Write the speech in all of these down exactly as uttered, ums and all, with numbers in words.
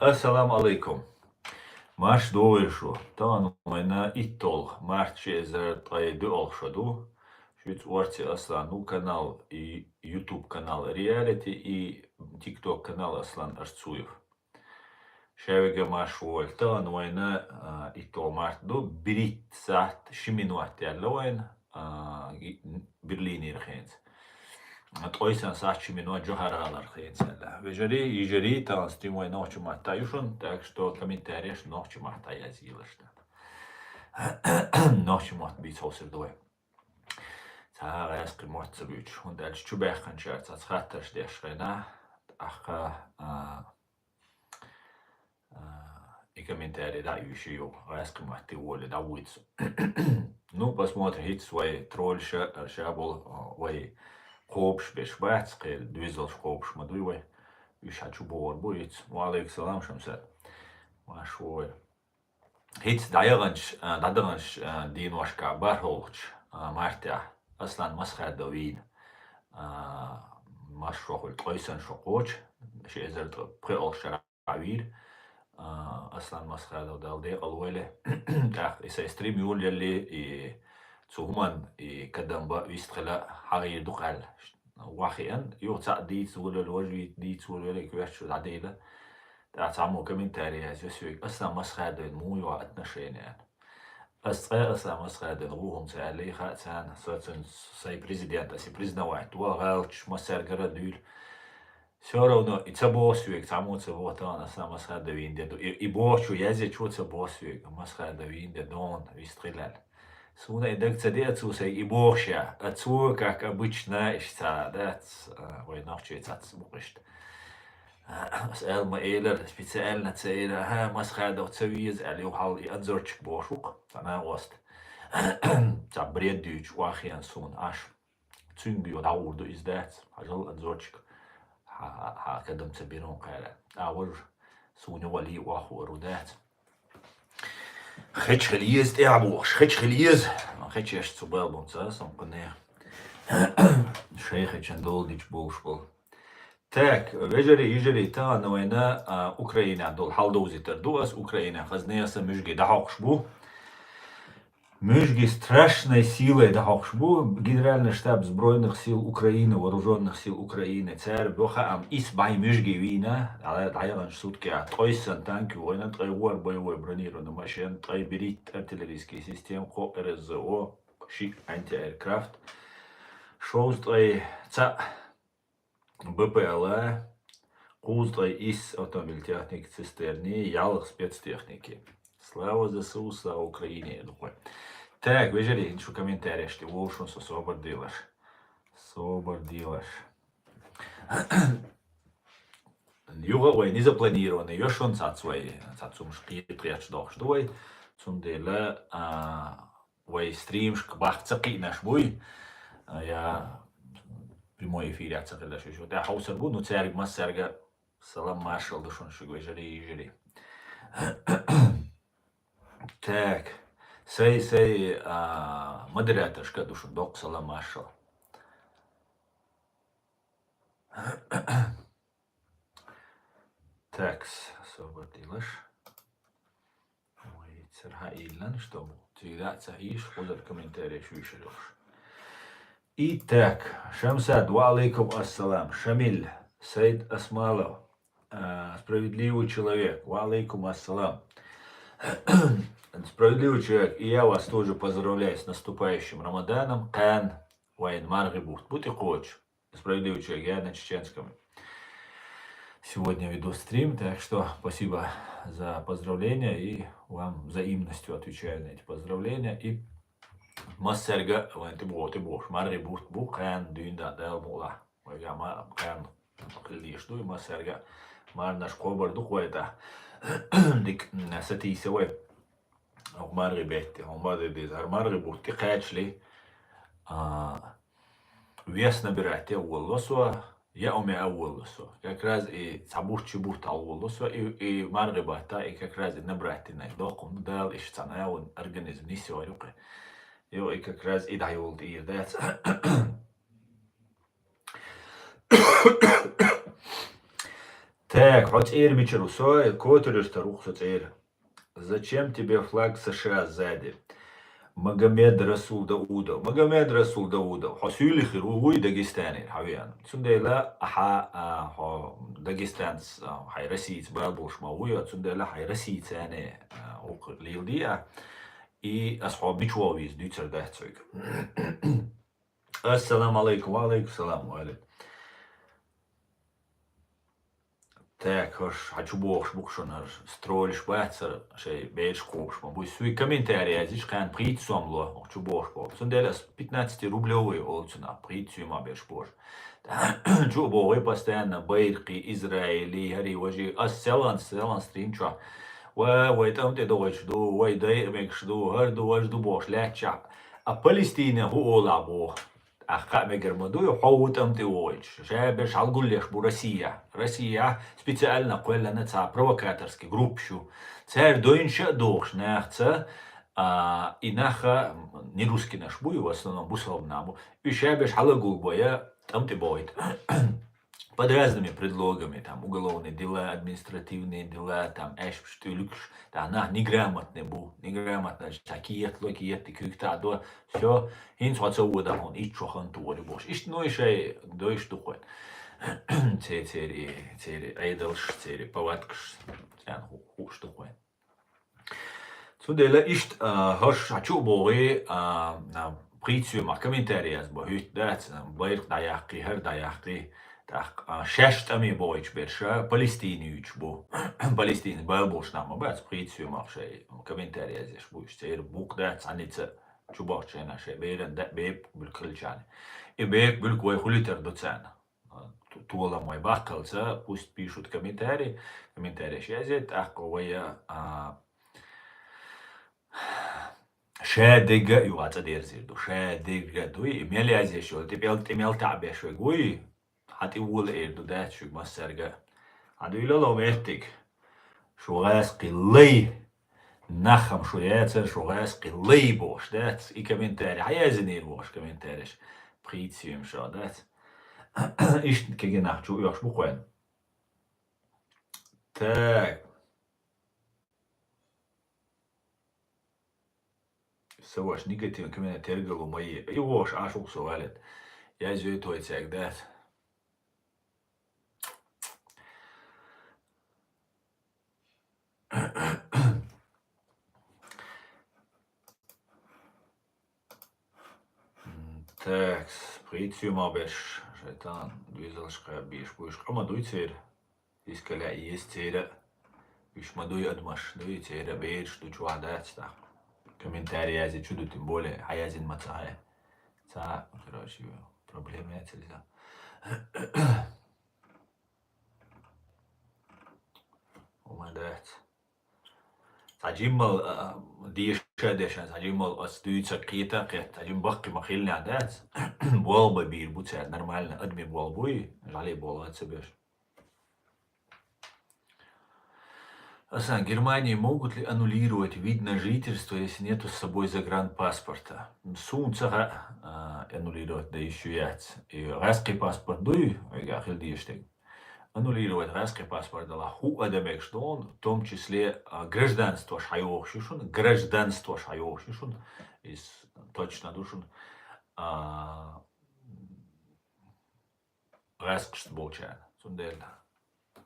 Ассаламу алайкум. Марша догӀийла шу. Тахана вайна иттолгӀа март ши эзар ткъе доьалгӀа шо ду. Шуьца Орци Аслан ду канал, и YouTube канал Реалити, и TikTok канал Аслан Арцуев. Шаверга марша вогӀийла. Тахана вайна, а, иттолгӀа март ду, берхӀитта сахьат ши минот яьлла вайна, а, ги-, Берлинера хенца. Ткъе йисан сахьат ши минот Джохар-ГӀалара хенца яьлла. Вежарий, йижарий, тахана стрим вай нохчийн маттахь ю шуна, так что комментареш нохчийн маттахь язъелаш. Нохчийн мотт бийца хьовсур ду вай. Цхьа гӀаьскхи мотт ца буьйцуш, хӀунда аьлча чубаьхкинчара цхьацца хаттарш деш хенахь, тӀаккха, а, а, и комментарий дӀа а йоьший, гӀаьскхи матте волий дӀавоьду со. Ну, посмотрим, хӀинца вай тролльш а, ша болу, а, вай кхобуш берш бац, кхин доьзалш кхобуш ма дуй вай. Уьш хьан чу богӀур бу хӀинца. Ва алейкум салам, Шамсат. Марша вогӀийла. ХӀинца дӀаяханчу, а, дӀадаханчу, а, деношкахь бархӀалгӀачу, а, мартехь Аслан Масхадов вийна, а, марша вогӀийла, ткъе йисан шо кхочу, ши эзар ткъе пхоьалгӀа шарахь вийра, а, Аслан Масхадов, Дала декъала войла. ТӀаккха и сайн стрим йолаяле, и цу хӀуманна, и кадам бан вистхила хьагӀийр ду-кх аьлла. Вахиан, юха цхьаъ дийца волавелла, важа вийца дийца волавелла, и коьртачу дӀадийла. ТӀаккха цхьаммо комментарий язйо соьга: «Аслан Масхадовна муха ю хьан отношение?» аьлла. Ас цкъа Аслан Масхадовна гӀо хӀума ца аьллий, хаьа царна, со цуьнан сайн президент, ас и признавать ван, гӀалаташ массаьргара а дуьйла. Всё равно, и ца боху соьга, цхьаммо ца боху тахана Аслан Масхадов вийна де ду. И, и бохучо язйичо ца боху соьга, Масхадов вийна де дона, вистхила аьлла. Суна и дага ца деа цо сайга и бохуш а, а цо, как обычно, иштта ца дац, а, вай нохчий цац бу-кх иштта. А, ас аьлла ма-эллара, специально ца элира, хӀа, Масхадов ца веза аьлла, юха хьал и обзорчик бохуш ву-кх, цхьа накъост. Цхьа бред дуьйцуш вахиан суна Ӏаш. Цуьнга йо дӀагӀур ду иза дац, хьажал обзорчик, хьан, хьан кадам ца бира хӀун кхаьра. А, важа, суна юкъа лий охьахуур ву дац. Хеча хила еза тӀехь бохуш, хеча хила еза. Хечеш цу балбанца, сан кхунне. Шайн хечан дола дича болуш болу. Так, вежарий, йижарий, тахана вайна, а, Украинехь долу хьал довзийтар ду ас, Украинехь хазне аса муьжги дӀахьокхуш бу. Муьжги страшной силой дӀахьокхуш бу. Генеральный штаб сбройных сил Украины, вооружённых сил Украины, цара бо хаам, исс бӀе муьжги вийна, дӀа-, дӀаяханчу суткехь ткъе йисан танк война, ткъе ворхӀ боевой бронированный машина, ткъе берхӀитта артиллерийский система, кхо РСЗО, шиъ антиаэркрафт, шовзткъе цхьаъ БПЛА, кхузткъе исс автомобиль техники, цистерни, ялх спецтехники. Слава ЗСУ, слава Украине, я думаю. Так, вежарий, хӀинца шу комментареш тӀе волу шун со собар делаш. Собар делаш. Юха вай не запланированный, йо шун цац вай, цац хӀумаш кхеташ дохуш ду вай. Цундела, а, вай стримашка бахка ца кхиънаш буй, а, я прямой эфирехь ца хилаш ю. ТӀе хьовсар бу, ну, цаьрга массаьрга салам маршалла ду шуна шуьга, вежарий, йижарий. Так, сай, сай, а, модераторшка а ду шуна доккха салам маршалла. Такс, собар делаш. Ой, цара хьаиллан, чтобы цигара ца ийш, кхузара комментарий шу йиш йолуш. Итак, Шамсад, ва алейкум ассалам. Шамиль, Саид Асмалов, а, справедливый человек, ва алейкум ассалам. Справедливый человек, и я вас тоже поздравляю с наступающим Рамаданом. Кхаьн вайн маргӀи бутт бу тӀекхочу. Справедливый человек, я на чеченском сегодня веду стрим, так что спасибо за поздравления, и вам взаимностью отвечаю на эти поздравления. И массаьрга вайн тӀе боху, тӀе бохуш, маргӀи бутт бу, кхаьн дуьйна да, Дала мукъ лахь. Вайга ма-, кхаьн хила дезаш ду, и массаьрга марнаш кхобар ду-кх вай тӀа. Дика, м, сатийса вай. Оха маргӀи бетте, хӀума ма ду деза. ХӀара маргӀи бутт тӀе кхачале, а, вес набирать е а волло со, я у меня а волло со. Как раз и цхьа бутт ши бутт а волло со, и, и маргӀи бетта, и как раз и набрать дина. Доккха, ну, Дала иштта цхьана а вон организм нисъйойр ю-кх. Йо, и как раз и дӀайолу тӀера дац. Так, хьо цӀера мичара ву со, котараш тара ву со цӀера. Зачем тебе флаг С Ш А сзади? Магомед Расул Даудов. Магомед Расул Даудов. Хьо суьйлихир ву, вуй Дагестанера, хьо веана. Цундела хьа, а, хьо Дагестанс, а, хьай Российца балбуш ма вуй, цундела хьай Российцане, а, укх лилди, а. И ас хьо бичвал виз дуьцар дац цуьг. Ассаламу алейкум, ва алейкум салам, ва алейкум. Так, хӀорш, хьа чу бохуш бу-кх шуна хӀорш, стролиш бацара, шай беш кхобуш ма буй. Суй комментарий язйича, кхаьна пхийтта сом ло, хӀо чу бохуш боху. Цундела ас пятнадцатирублевый олу цунах, пхийтта суьйма беш бохуш. Чу а боху постоянно, байркхи, Израили, хӀари, важи, ас селан, селан стрим чохь. Ва, вай тӀам тӀе догӀуьйтуш ду, вай дай а мегаш ду, хӀара ду, важа ду бохуш лаьттачахь. А Палестине хӀу олахь боху? ТӀаккха кхаа мегар ма дуй, хьо ву тӀам тӀе вогӀуьйтуш. Ша берш хьалагуллеш бу Россия. Россия специально кхоьллина цхьа провокаторский группаш ю. Цара дойнаш а дохуш нахаца, а, и наха не русскинаш бу, и в основном бусалба нах бу. И ша берш хьалагулбой тӀам тӀе богӀуьйту. Под разными предлогами, там, уголовные дела, административные дела, там, аьшпаш, тӀулгаш, да, нах неграмотный бу, неграмотно, цхьа кехат ло, кехат куьйгта а до, всё, хӀинца хьо ца вода хьуна, итт шо хан тухур ю бохуш. Иштта, ну, и шай дойш ду кхуьн. Церан, церан, церан Ӏедалш, церан повадкаш, царна ху-, хууш ду кхуьн. Цундела иштта, а, хӀорш хьа чу а богӀий, а, а, пхийтта суьймах комментарий язбо, хӀуьтта дац, а, байракх дӀаяккхий, хӀара дӀаяккхий. ТӀаккха, а, шаьш тӀаме богӀуьйтуш берш, а, Палестине юьтуш бу. Палестине балболуш нах ма бац, пхийтта суьймах шай комментарий язъеш бу, уьш церан букъ дац, цхьаьнца чу бохучу хенахь шай беран да-, бепиг буьлк хилчарна. И бепиг буьлк вай хуьлуьйтар ду царна. А, ту-, толам вай баккхалца, пусть пишут комментарий, комментарийш язъе, тӀаккха вай, а, ша дерг а юха цӀа дерзийр ду, ша дерг а дуй, и мел язъеш йолу, тӀе пӀелг тӀе мел таӀбеш верг вуй, хьан тӀе вола эр ду дац шуьга массаьрга. Хьан дуьйла ло меттиг? Шу гӀаьскхи лай! Нахам шу яцара, шу гӀаьскхи лай бохуш дац, и комментарий хьан язйинера бохуш комментарийш? Пхийтта суьйма шо дац. Иштта кегий нах чу оьхуш бу кхойн. Так. Са ваша негативный комментарий тергало мои. И вовш, а шух со валет. Я зюй той цег дац. М, так, пхийтта суьйма берш, шайтан, дуьйзалш кхаьббеш буьйш, къа ма дуй церан. Иска лаьа еза церан. Уьш ма дуй адамаш, дуй церан, бераш ду чохь дац тӀаккха. Комментарий язъе чу ду, тем более, хьан язйина ма ца хьай. Ца, короче, проблема яц иза. Хьума дац. Цхьа жиммал, а, деша дешан, цхьа жиммал ас дуьйца кхета а кхетта, цхьа жим баккхий ма хилла дац. Болх бан бийр бу цара, нормально, адми болх буй, жӀали болх а ца беш. Асан, Германии могут ли аннулировать вид на жительство, если нету с собой загранпаспорта? Суна ца хаьа, а, аннулировать дан йиш ю яц. И гӀаьскхи паспорт дуй, вайга хила дезаш дерг. Аннулировать гӀаьскхи паспорт далахь, хӀу а дан мегаш ду, в том числе, а, гражданствош хьайохуш ю шуна, гражданствош хьайохуш ю шуна, иза точно ду шуна, а, гӀаьскхашца болчарна. Цундела,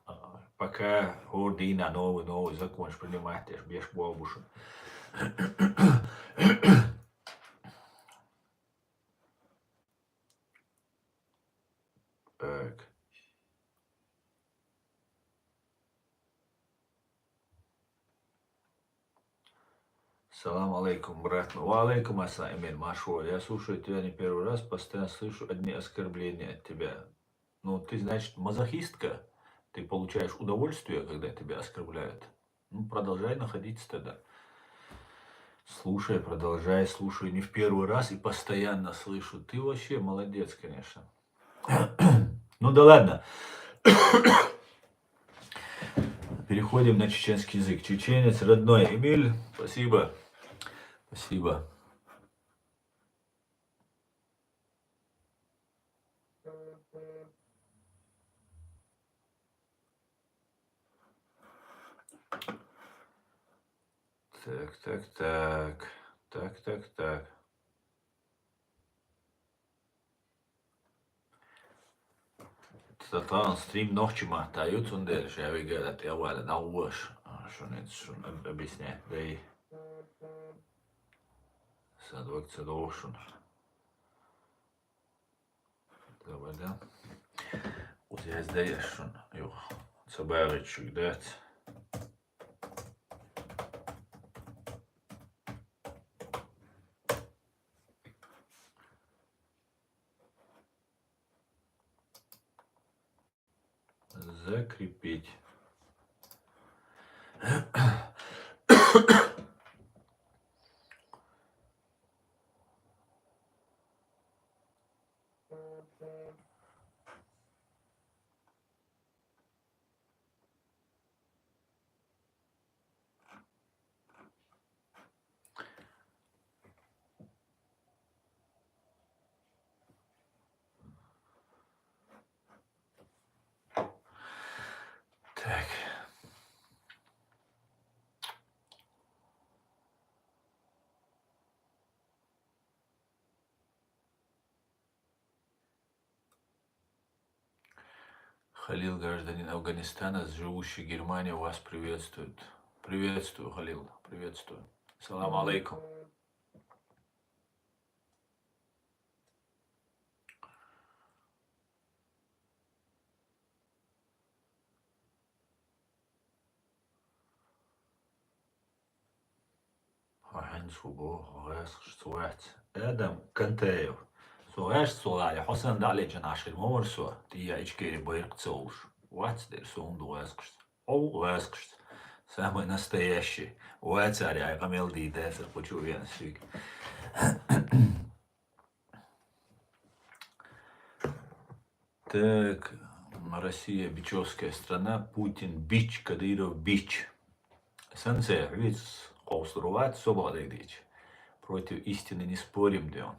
а, пока хӀора дийнахь новый, новый законаш принимать деш, беш болх бу шуна. Так. Салам алейкум, брат. Ва алейкум ассалам, Эмир, маршо. Я слушаю тебя не первый раз, постоянно слышу одни оскорбления от тебя. Ну, ты, значит, мазохистка. Ты получаешь удовольствие, когда тебя оскорбляют. Ну, продолжай находиться тогда. Слушай, продолжай, слушай. Не в первый раз и постоянно слышу. Ты вообще молодец, конечно. Ну да ладно. Переходим на чеченский язык. Чеченец родной. Эмиль, спасибо. Спасибо. Так, так, так. Так, так, так. Тхан стрим нохчийн маттахь ю, цундела ша вига а тӀе а ваьлла, дӀавоша. А, шуна иза, шуна об-, объяснять дай. Сан ваг ца догӀу шуна. Давай, да. Узяздаяшун, юх, собака чугдать. Закрепить. Так. Халил, гражданин Афганистана, живущий в Германии, вас приветствует. Приветствую, Халил, приветствую. Салам алейкум. Хьо хьаьнца хӀу боху, хьо гӀаьскхашца вац. Адам Кантаев. Со гӀаьскхашца валахь, хьо санна дӀа а лечкъина Ӏаш хир ма вара со, тӀе а Ичкери байракх ца олуш. Вац дера, со хӀунда ву гӀаьскхашца? Хьо ву гӀаьскхашца. Самый настоящий. Вацаре, ай къамел дийр дацара кху чу веана шига. Так, Россия бичевская страна, Путин бич, Кадыров бич. Сенсей, хьоьца кховсур вац, со бакъдерг дийча. Против истины не спорим, де он.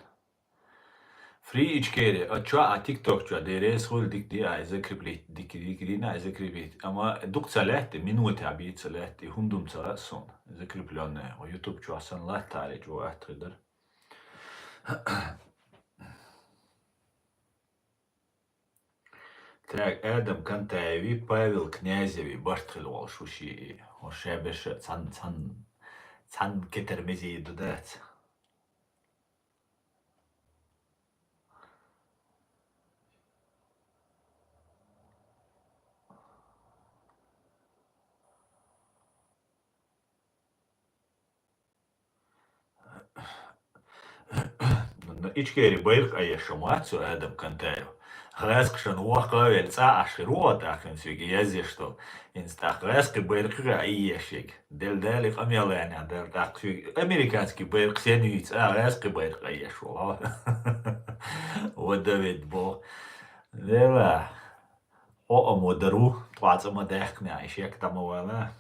Фри Ичкери, а чо а TikTok чо дерес хуьлу дика ди, ай закрепить, дика, дика дина, ай закрепить. Амма дукха ца лаьтта, минута а бийца лаьтта, и хӀундум ца лаьа суна. Закреплённая. YouTube чохь санна латтарий, чо атта хир дара. Так, Адам Кантаеви, Павел Князеви барт хила волуш ву ши и. ХӀо ша берш цхьан, цхьан, цхьан кетар мезий ду дац. Ну, Ичкери байракх а еш ма вац цо, Адам Кантаев. ГӀаьскхашна воккха а велла, цӀа Ӏаш хир ву, тӀаккха хӀинца вига язъеш долу. ХӀинца тӀаккха гӀаьскхи байракх а еш вига. Делла Дала къамел лайнехь дара, тӀаккха шуьга американский байракх сен юьйцу, а, гӀаьскхи байракх а еш волу. Ва Давид бо. Дела, хьо а ма дар ву, ткъа цӀа ма даьхкина, и шек тӀе ма вала.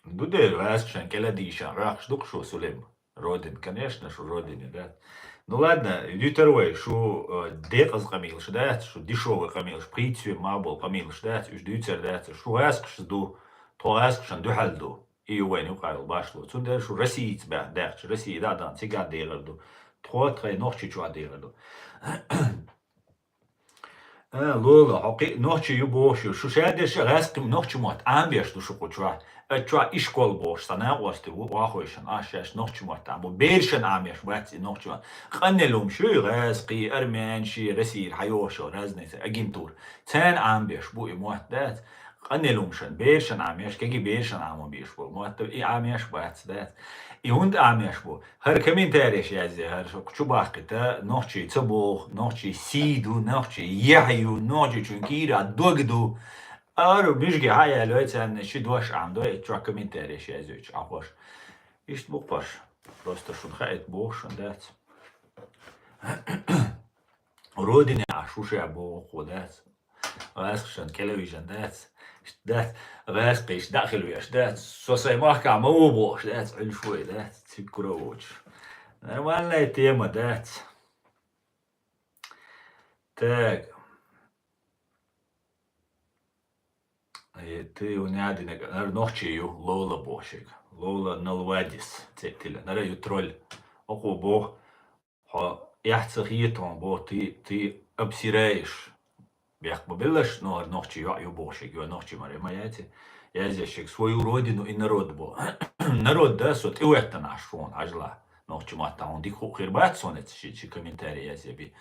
Ду дера, гӀаьскхашна кӀел а дийшина, гӀоьхкуш ду-кх шу, Сулим? Родина, конечно, шу родине, да. Ну ладно, дуьтар вай, шу, э, декъаза къамелаш дац, шу дешевый къамелаш, принципе ма болу къамелаш дац, уьш дуьйцур дац, шу гӀаьскхашца ду, тхо гӀаьскхашна дуьхьал ду. И ю вайна юкъахь йолу башхало. Цундела шу Россица баьхна даьхча, Россия дӀа а дан, цигахь дехар ду. Тхо тхайн Нохчийчохь дехар ду. А, Лола, хьо кхин а нохчи ю бохуш ю. Шу шадерш а гӀаьскхи нохчи мотт Ӏамбеш ду шу кху чохь. Ат чохь ишкол бохуш цхьа накъостий ву, вахойшан, а шаьш нохчи мотт Ӏамбо. Берашна Ӏамбеш бац и нохчи мотт. Къаннел хӀумаш ю, гӀаьскхи, армянши, Россияра хьайошо, разница, агентура. Царна Ӏамбеш бу и мотт, дац. Къаннел хӀумашна, берашна Ӏамбеш, кегий берашна Ӏамбеш бу мотт, и Ӏамбеш бац, дац. И хӀунда Ӏамбеш бу? ХӀара комментареш язъе, хӀара шу кху чу баккхийта, нохчий ца боху, нохчий сий ду, нохчий яхь ю, нохчийчун кийра дог ду. Ара, муьжги хьа а яьллой, царна ши дош Ӏамдой, и чохь комментареш язйойтуш Ӏа хӀорш. Иштта бу хӀорш. Просто шуна хаийта боху шуна, дац. Родине Ӏаш ву ша боху кхо, дац. ГӀаьскхашна кӀел а вижина, дац. Иштта дац. ГӀаьскхий иштта дӀа а хила веш, дац. Со сайн махкахь ма ву бохуш, дац. Ӏуьллуш вай, дац. Циггур а воцуш. Нормальная тема, дац. Так. Э, ты у меня динаг-, нара нохчий ю, Лола боху шега. Лола Налвадис, цӀе тила. Нара ю тролль. Око боху, хьо эхь ца хетон боху, ты, ты обсираешь. Бехк бабеллаш, но нохчий йоӀ ю боху шега, ю нохчий мара ма яци. Язъеш шега свою родину и народ бо. Народ, да, со тӀеветтанаш шуна, хьажала. Нохчий матта хьуна дика хӀу хир бац, сон эца ши, ши комментарий язъяби.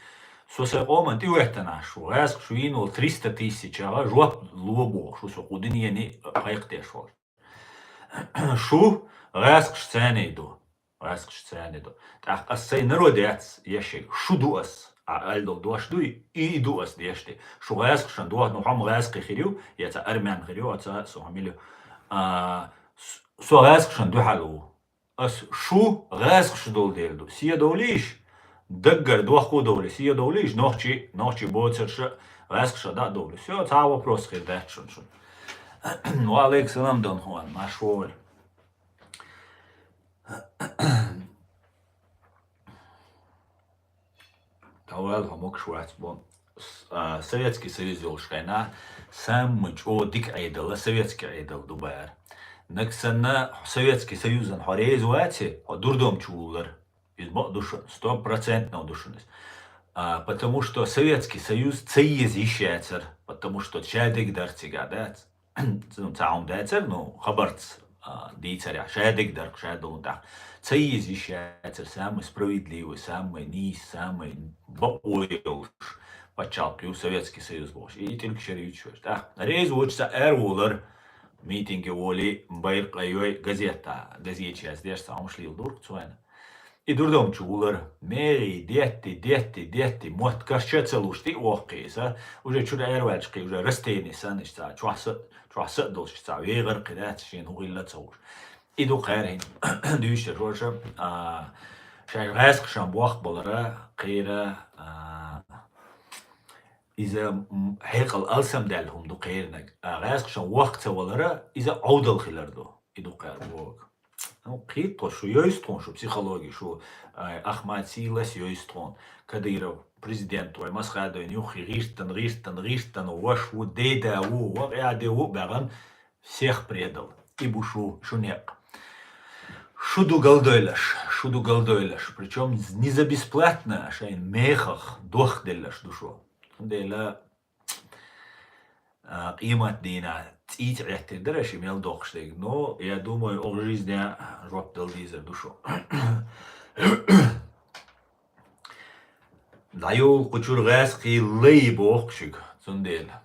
Со сайн къоман тӀеветтанаш шу, гӀаьскаш шу йийна волу триста тысяча, жоп ло боху, шу со кху дуьненан кхайкхадеш волу. Шу гӀаьскаш царний ду. ГӀаьскаш царний ду. ТӀаккха ас сайн народ яц, я шега, шу ду ас. А аьлла долу дош дуй, и, и ду ас деш де. Шу гӀаьскашан доху, ну, хьо-м гӀаьскхи хир ю, я ца армян хир ю, а ца со хьо мила ю. А, с-, со гӀаьскашан дуьхьал ву. Ас шу гӀаьскаш долу дела ду. Се довлийш, даггара дохко довлий, се довлийш, нохчи, нохчи боцарша, гӀаьскаша дӀа а довлий. Всё, цхьа вопрос хир дац шун, шун. Ва алейкум салам, Дон Хуан, марш вогӀийла. Тавал хьо могуш вац бо. С-, а, Советский Союз йолуш хенахь, самый чӀогӀа дика Ӏедал, советский Ӏедал ду бара. Нагахь санна Советский Союзан хьо реза ваци, хьо дурдом чу вуллар. Иза бакъ ду шуна, сто процентов ду шуна иза. А, потому что Советский Союз ца еза йиш яцара, потому что шадерг дара цига дац. Ну, цхьа хӀума дацара, ну, хабарца, а, дийцарехь, шадерг дара, шадолун тӀаккха. Ца еза йиш яцара, самый справедливый, самый нийса, самый бакъо йолуш пачхьалкх ю Советский Союз бохуш. И тӀилг шера юьтуш веш. ТӀаккха реза вочу цхьа эр волар, митинге воли, байракъ а йой, газета, газеташ яздеш, цхьа хӀумаш лийла дурх цойна. И дурдом чу вулар, мери, детти, детти, детти, мотт карча а ца луш, тӀе а воккхий иза, уже чуьра араваьлча кхин, уже растение санна, иштта чохь са, чохь са а долуш, иштта вегӀар кхин дац, шена хӀун хилла а ца хууш. И ду кхара хӀинца дуьйцуш дерш, а, шайн гӀаьскашан бохк балара, кхера, а, иза, м, хьекъал алсамдаьлла хӀума ду кхернаг. А, гӀаьскашан вохк ца валара, иза Ӏовдал хилар ду. И ду кхара боху. Ну, кхийта тхо, шу йойсу тхуна, шу психологи, шу, ай, Ахмат Сийлас йойсу тхуна. Кадыров, президент вай, Масхадовна юххе гӀиртан, гӀиртан, гӀиртан, ваш ву, деда ву, вакъяде ву баьгӀан, всех предал. И бу шу, шу некъ. Шу ду галдойлаш, шу ду галдойлаш. Причём не за бесплатно, шайн мехах дохделлаш ду шу. Цундела а, къемат дийнахь цӀийца Ӏеттир дара ши мел доккхуш дерг. Но, я думаю, оха жизня жоп дала дезар ду шу. ДӀайолу кху чуьра гӀаьскхий лай боху шуьга, цундела.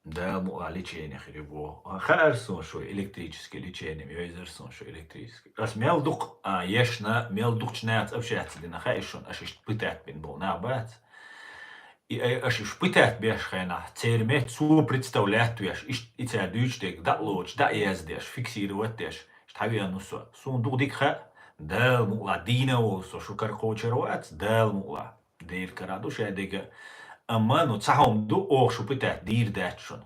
Дала мукъа лечение хир ю боху. Хаьара суна шу электрический лечение, йойзара суна шу электрический. Ас мел дукха, а, ешна, мел дукхачу нахаца общаться дина, хаьа шуна, аша иштта пытать бина болу нах бац. И ай аша уьш пытать беш хенахь, церан метта цо представлять веш, иштта и цара дуьйцу дерг дӀа а лоцуш, дӀа а яздеш, фиксировать деш, иштта хьан веана со. Суна дукха дика хаьа, Дала мукъалахь дийна а волу со, шу кара кхочур вац, Дала мукъалахь. Дера кара ду шадерг а. Амма, ну, цхьа хӀума ду, оха шу пытать дийр дац шуна.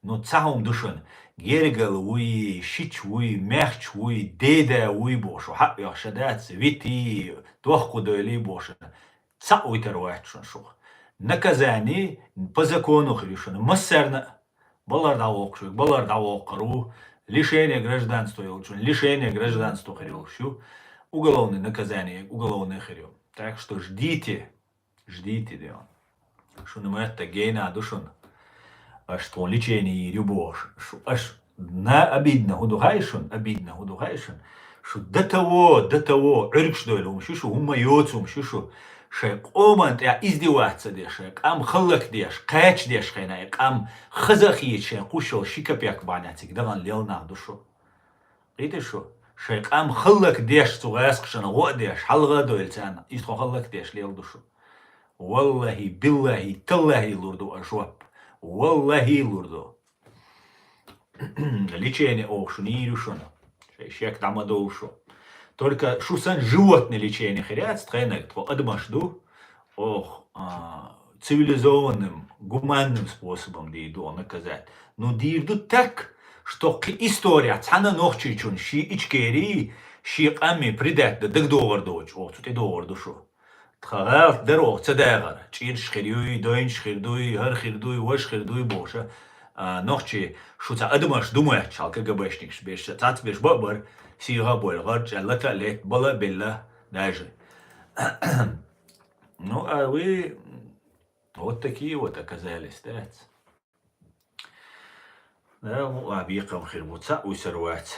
Ну, цхьа хӀума ду шуна. Гергал вуй, шич вуй, мехч вуй, деда вуй боху шу, хьаъ йохуш дац, вити, дохко дойли боху шуна. Цхьаъ витар вац шуна шух. Наказание по закону хир ю шуна. Массарна а балар дӀавоккхуш верг, балар дӀавоккхур ву. Лишение гражданства йолчун, лишение гражданства хир йолуш ю. Уголовный наказание, уголовный хир ю. Так что ждите, ждите, де. Шуна метта гена ду шуна. Аш тхуна лечение йийр ю бохуш. Шу, аш На, обидно хӀун ду хаьа шуна, обидно хӀун ду хаьа шуна. Шу до того, до того, Ӏуьргаш дойла хӀума шу, шу хӀумма йоцу хӀума шу, шу шайн къоман тӀехь издеваться деш, шайн къам хӀаллакдеш, кхачадеш хенахь, и къам хаза а хеташ, шайн кхуш йолу ши капек бахьанехь цига дахана лелла нах ду шу. Кхийтира шу? Шайн къам хӀаллакдеш, цу гӀаскхашна гӀо а деш, хьалха а дойла царна, иза тхо хӀаллакдеш лелла ду шу. Валлахи, биллахи, таллахи лур ду аш жоп. Валлахи лур ду. Лечение оха шуна йийр ю шуна. Шайн шек дӀа ма довла шу. Только шу санна животный лечение хир яц тхайнарг, тхо адамаш ду. Оха, а, цивилизованным, гуманным способом дийр ду оха наказать. Ну, дийр ду так, что кхин история цхьана нохчичун ши Ичкери, ши къамми предать дан дагадогӀар доцуш, оха цу тӀе догӀар ду шу. тха гӀалат дара оха ца дагӀар. ЧӀираш хир юй, дойнаш хир дуй, хӀара хир дуй, важа хир дуй бохуша. А, нохчий, шу цхьа адамаш ду моьттуш, хьал КГБшникаш беш, цацбеш баъ бара, сийгӀа а бойла, гӀарчӀ аьлла, лата а летта, бала а белла даже. Ну, а вы вот такие вот оказались, дац? Да, ну, а бекхам хир бу, цхьаъ вуьсур вац.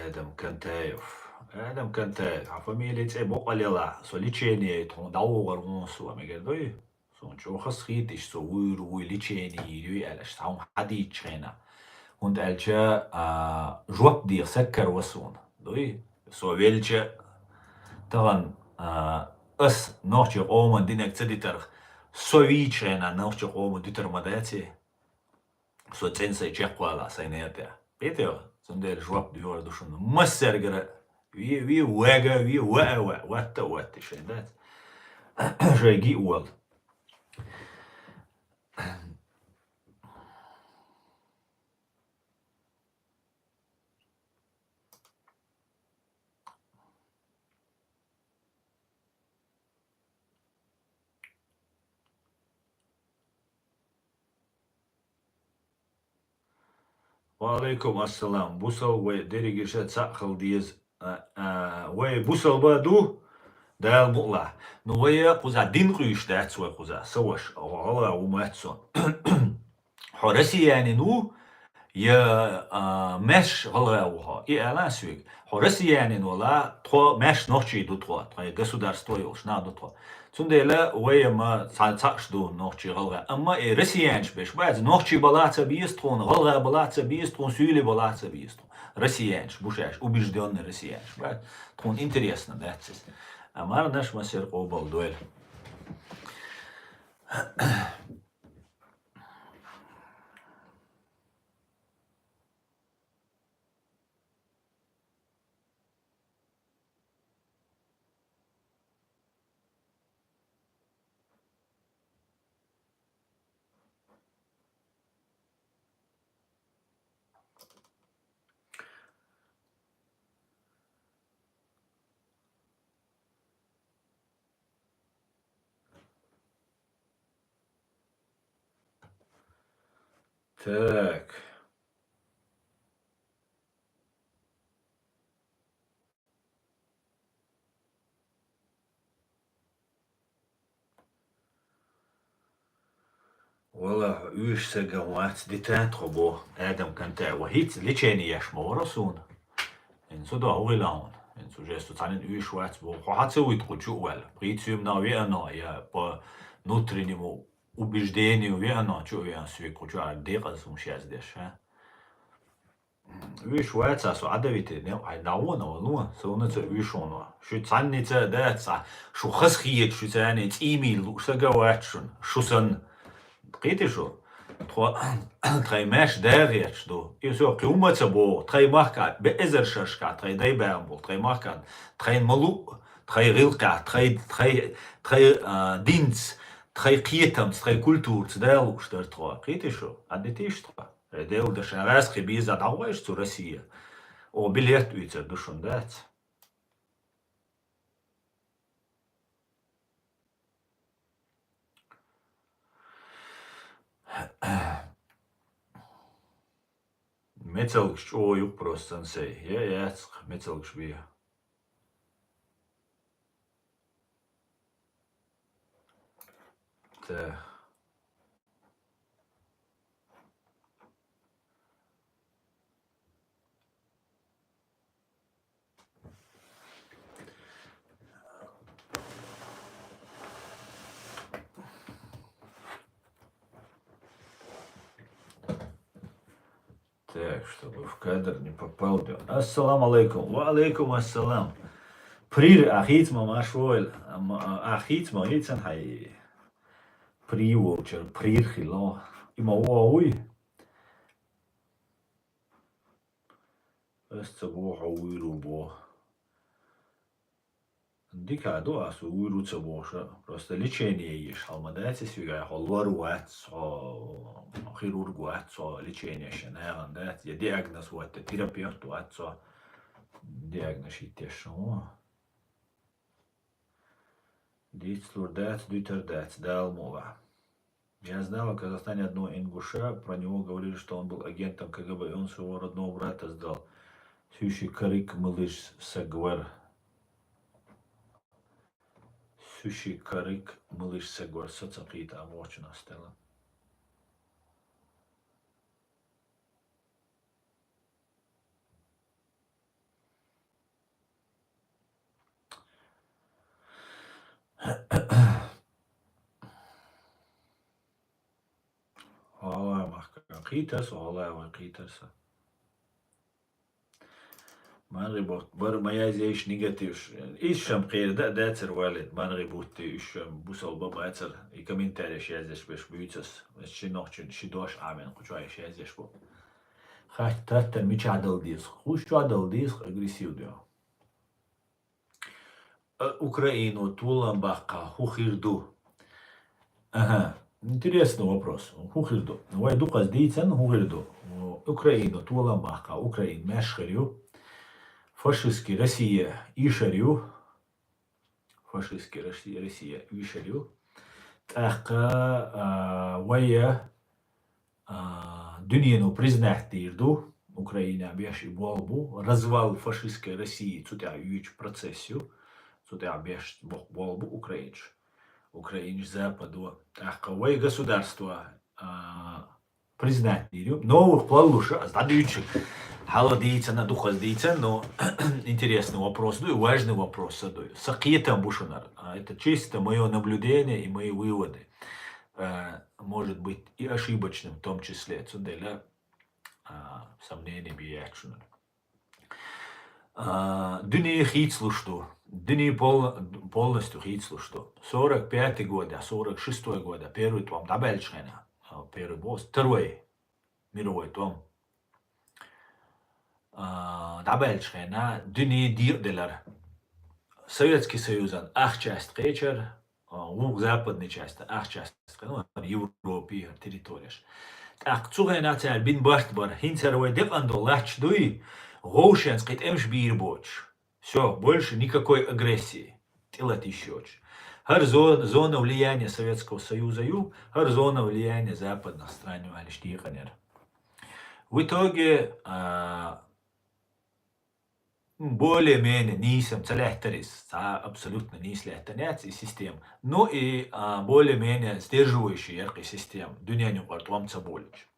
Адам Кантаев. Адам Кантаев. Хьан фамилия цӀе бокъал ялахь, со лечение тхуна дӀавогӀар вон со, мегар дуй? Суна чӀогӀа хазахеташ, со вуьйр вуй, лечение йир юй аьлла, аша цхьа хӀума хьадийцчу хенахь. ХӀунда аьлча, а, жоп деха саккар ва суна. Дуй? Со велча, тахана, а, ас нохчийн къоман динарг ца дитарх, со вийчу хенахь нохчийн къоман дитар ма даций? Со цӀена сайн чекхвала, сайн нера тӀе. Кхетий? Цундела жоп доьхур ду шуна. Массаьргара ве, ве, вега, ве, ваа, ваа, ватта а ватта, шайн дац. Шайги а волу. Ва алейкум ассалам. Бусалба вай дерригаш а цхьаъ хила деза. А, а, вай бусалба ду, Дала мукъалахь. Ну, вай кхузахь дин къуьйсуш дац вай кхузахь, сан ваша, гӀалгӀа ву моьтту суна. Хьо россиянин ву, я, а, маьрша гӀалгӀа ву хьо? И ала соьга. Хьо россиянин вала, тхо маьрша нохчий ду тхо, тхайн государство йолуш нах ду тхо. Цундела вай ма цхьа, цхьаъш ду нохчий, гӀалгӀа. Амма и россиянаш беш бац, нохчий бала а ца беза тхуна, гӀалгӀа бала а ца беза тхуна, суьйли бала а ца беза тхуна. Россиянаш бу шаьш, убеждённый россиянаш бац. Тхуна интересно дац иза. А марханаш массеран къобал дойла. Так. Валлахь, уьш сага вац дита тхо бо, Адам Кантаев. Ва хӀинца лечение еш ма вара суна. ХӀинца до хӀу гӀила хьуна. ХӀинца уже со цхьанна уьш вац бо. Хьо хьан ца вуьйту кху чу а ваьлла? Пхийца юьмна веана, я по внутреннему убеждению веана, чу а веана, соьга кху чу а декъаза хӀума шаьз деш, а? Уьш ваца со Ӏадавитина, хьайн дӀавона, валло, со вуна ца уьш вуно. Шу цхьанница дац, шу хазахеташ, шу царна цӀиймийла лууш сага вац шуна, шу санна. Кхетий шу? Тхо, тхайн маьрша дагӀеташ ду. И со кхин хӀумма ца боху, тхайн махкахь, бе эзар шерашкахь, тхайн дай баьхна болу, тхайн махкахь, тхайна ма луъ, тхайн гӀиллакхехь, тхайн, тхайн, тхайн, а, динца, тхайн кхетамца, тхайн культураца да лууш дара тхо. Кхетий шу? Ӏадитийша тхо? Э, Делан дашан гӀазкхи беза дӀагӀойша цу Россия. О, билет уьйцар ду шуна, дац? Мецалгаш чӀогӀа юкъ просто сансей. Я, яц-кх, мецалгаш бе. Та. Так, чтобы в кадр не попал, да. Ассаламу алейкум. Ва алейкум ассалам. Прир, ахиц ма машвойл. Ам-, а-, ахиц ма гицан хай. При волчер, прир хило. Има уа уй. Ас ца бохьа вуйру бо. Дика ду ас, вуй ру ца бохуш а. Просто лечение еш хьал ма дац, ас вигай хьо лор вац, хьо хирург вац, хьо лечение еш нагӀан дац, я диагноз ватта терапевт вац, хьо диагноз хӀиттеш ву. Дицлур дац, дуьтар дац, Дала мукъ лахь. Я знала в Казахстане одного ингуша, про него говорили, что он был агентом КГБ, и он своего родного брата сдал. Сюши Карык Мылыш Сагвар. Сюши Карык Мылыш Сагвар. Саца кхита а мочу настела. Хьо гӀалгӀай махкара кхийтар со, хьо гӀалгӀай вай кхийтар со. МаргӀи бутт бар ма язъеш негативш. Ишшам кхера да а дацар валет, маргӀи бутти ишшам бусалба бацар. И комментареш язъеш беш буьйцас. Ши нохчун, ши дош Ӏамен кхучу язъеш бу. Хатта таттар мичахь дала деза? Хуш чохь дала деза, агрессив дуьйхьа. А, Украину толам баккха хӀу хир ду? Ага, интересный вопрос. ХӀу хир ду? Вай дукхаза дийцан, хӀу хир ду? Украину толам баккха, Украин маьш хир ю. Фашистский Россия ийшар ю. Фашистский Россия, Россия ийшар ю. ТӀаккха, а, вай а, дуьнено признать дийр ду, Украина беш и болх бу, развал фашистской России, цу тӀехь юьйцу процесс ю, цу тӀехь беш бо-, болх бу украинаш. Украинаш западо. ТӀаккха вай государство, а, признать дийр ю. Новых план луша, ас дӀадуьйцу, хьала дийцана, дукхаза дийцан, но интересный вопрос ду, и важный вопрос а ду. Са кхетам бу шунара. А, это чисто моё наблюдение и мои выводы. Э, может быть, и ошибочным в том числе, цундела, а, сомнение бе яц шуна. А, дуьне хийцалуш ду. Дуьне пол-, полностью хийцалуш ду. Сорок пятый года, сорок шестой года первый тӀом дӀабаьллачу хенахь, а, первый босс, второй мировой тӀом, а, дӀабаьллачу хенахь дуьне декъаделира. Советский Союзан ах часть кхечира, а, вукху западный часть, ах часть, ну, Европе, территореш. ТӀаккха цу хенахь цара бина барт бара, хӀинца хӀара вай декъана долу латча дуй, вовшенца кхин тӀемаш бийр боцуш. Всё, больше никакой агрессии. ТӀелата йиш йоцуш. ХӀара зо-, зона влияния Советского Союза ю, хӀара зона влияния западных стран ю аьлла иштта декъанера. В итоге, а, более-менее нийсам ца лаьттара иза, цхьа абсолютно нийса лаьттина яц и система. Ну и, а, более-менее сдерживающая яра и система, дуьненан юкъара тӀом ца болуьйтуш.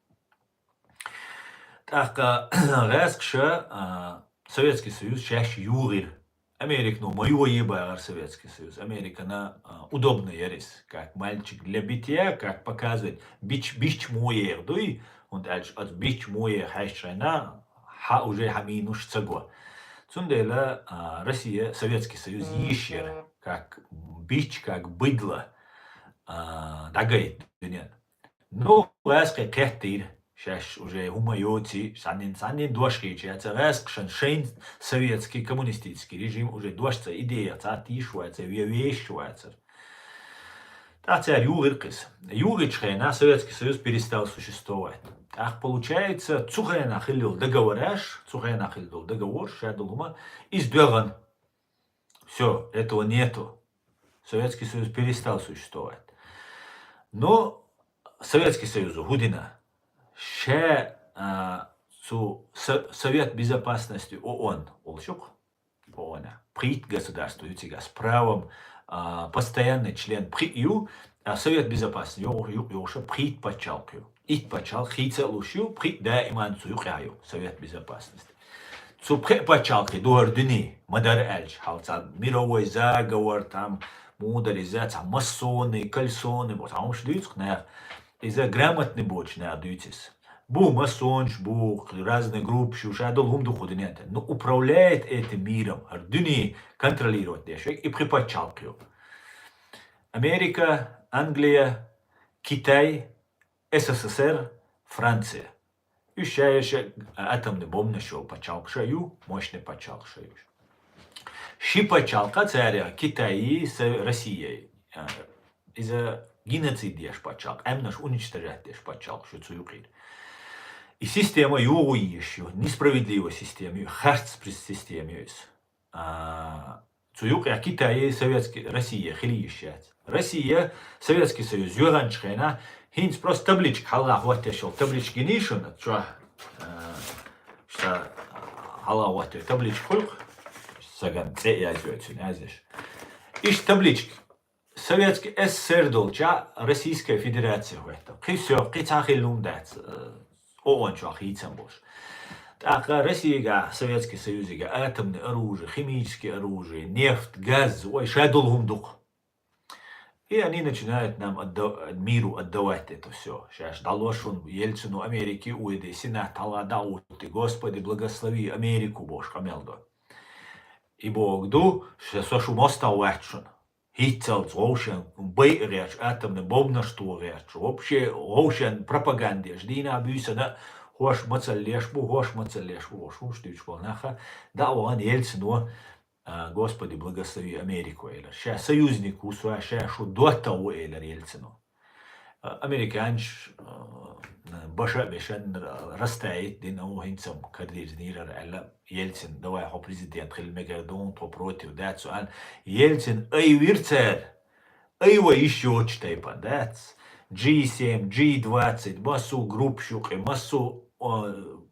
ТӀаккха гӀаьскаша, а, Советский Союз шаьш югӀира. Американо ма йогӀий бахара Советский Союз. Американа, а, удобно яра иза, как мальчик для битья, как показывать, бич-, бича мо еха дуй, хӀунда аьлча оцу бича мо еха хьаьжча хьайна, хьан уже хьан минус ца го. Цундела, а, Россия, Советский Союз йиш яра, как бич, как быдло, а, дӀагайта дуьнен. Ну, гӀаьскхий кхеттийра, шаьш уже хӀума йоций, саннин, саннин дош хийча яцара гӀаьскашан шайн советский, коммунистический режим уже дош ца идея, цхьа тийш вацара, ве-, вешаш вацара. ТӀаккха цара югӀира кхиз. ЮгӀичу хенахь Советский Союз перестал существовать. ТӀаккха, получается, цу хенахь хилла йолу договораш, цу хенахь хилла долу договор, ша долу хӀума, иза доьгӀна. Всё, этого нету. Советский Союз перестал существовать. Но Советский Союз хӀу дина? Ша, а, цу Со-, Совет Безопасности ООН, олуш ю-кх, ООН, пхийтта государство ю цигахь, с правом, а, постоянный член пхиъ ю, а Совет Безопасности ю-, ю-, йолуш пхийтта пачхьалкх ю. Итт пачхьалкх хийца а луш ю, пхиъ даиман цу юкъехь ю, Совет Безопасности. Цу пхеа пачхьалкхе ду хӀара дуьне, ма-дарра аьлча, хьалха цхьа мировой заговор, там, мудар иза, цхьа масоны, кальсоны, бо-, цхьа хӀумаш дуьйцу-кх наха. Иза грамотный боцу наха дуьйцу иза. Бу масонаш, бу разные группаш ю, ша долу хӀума ду кху дуьнен тӀе. Ну, управляет этим миром, хӀара дуьне контролировать деш верг и пхи пачхьалкх ю. Америка, Англия, Китай, СССР, Франция. Уьш ша ерш а атомный бомбанаш йолу пачхьалкхаш а ю, мощный пачхьалкхаш а ю уьш. Ши паччалкъ царех Китайи, Россияи. Иза геноцид деш паччалкъ, къаьмнаш уничтожать деш паччалкъ шу цу юкъера. И система югъу йиш ю, несправедливая система ю, харц система ю иза. Цу юкъе Китайи, Советский, Россия хила йиш яц. Россия, Советский Союз юьгӀанчу хенахь, хӀинца просто табличка хьалха хӀоттеш йолу табличка гинийша, чохь, ша хьалха хӀоттеш табличка хуьлу, сагана цӀе язйойту цуьнан язъеш. Иштта табличка. Советский СССР долчохь Российская Федерация хӀоьттина. Кхин всё, кхин цхьа хилла хӀума дац, ООН чохь хийцам болуш. ТӀаккха Россиягахь, Советский Союзигахь атомный оружие, химический оружие, нефть, газ, ой, ша долу хӀума дукха. И они начинают нам отда-, миру отдавать это всё. Шаьш дӀалош ву Ельцину, Америке уйди, Сенат хьалха дӀа а гӀуттий, Господи, благослови Америку бохуш къамел до. И боху ду, со шу мостагӀа вац шуна. ХӀинццалц вовшен байа гӀерташ, атомный бомбанаш тоха гӀерташ, вообще вовшен пропагандеш дийнахь буьйсана, хӀорш мацаллеш бу, хӀорш мацаллеш бу, хӀорш хӀумаш дуьйцуш болу наха, дӀа а вахана Ельцино, Господи, благослови Америку, элира. Ша союзник ву со, ша шу доттагӀа ву, элира Ельцино. Американчаш баша а бешан растаит дина ву хӀинца карадирзинера аьлла, Ельцин, давай хьо президент хила мегар ду, тхо против дац, аьлла. Ельцин айвира цара, айва йиш йоцуш тайпа дац. G семь, G двадцать, массо группаш юкъе, массо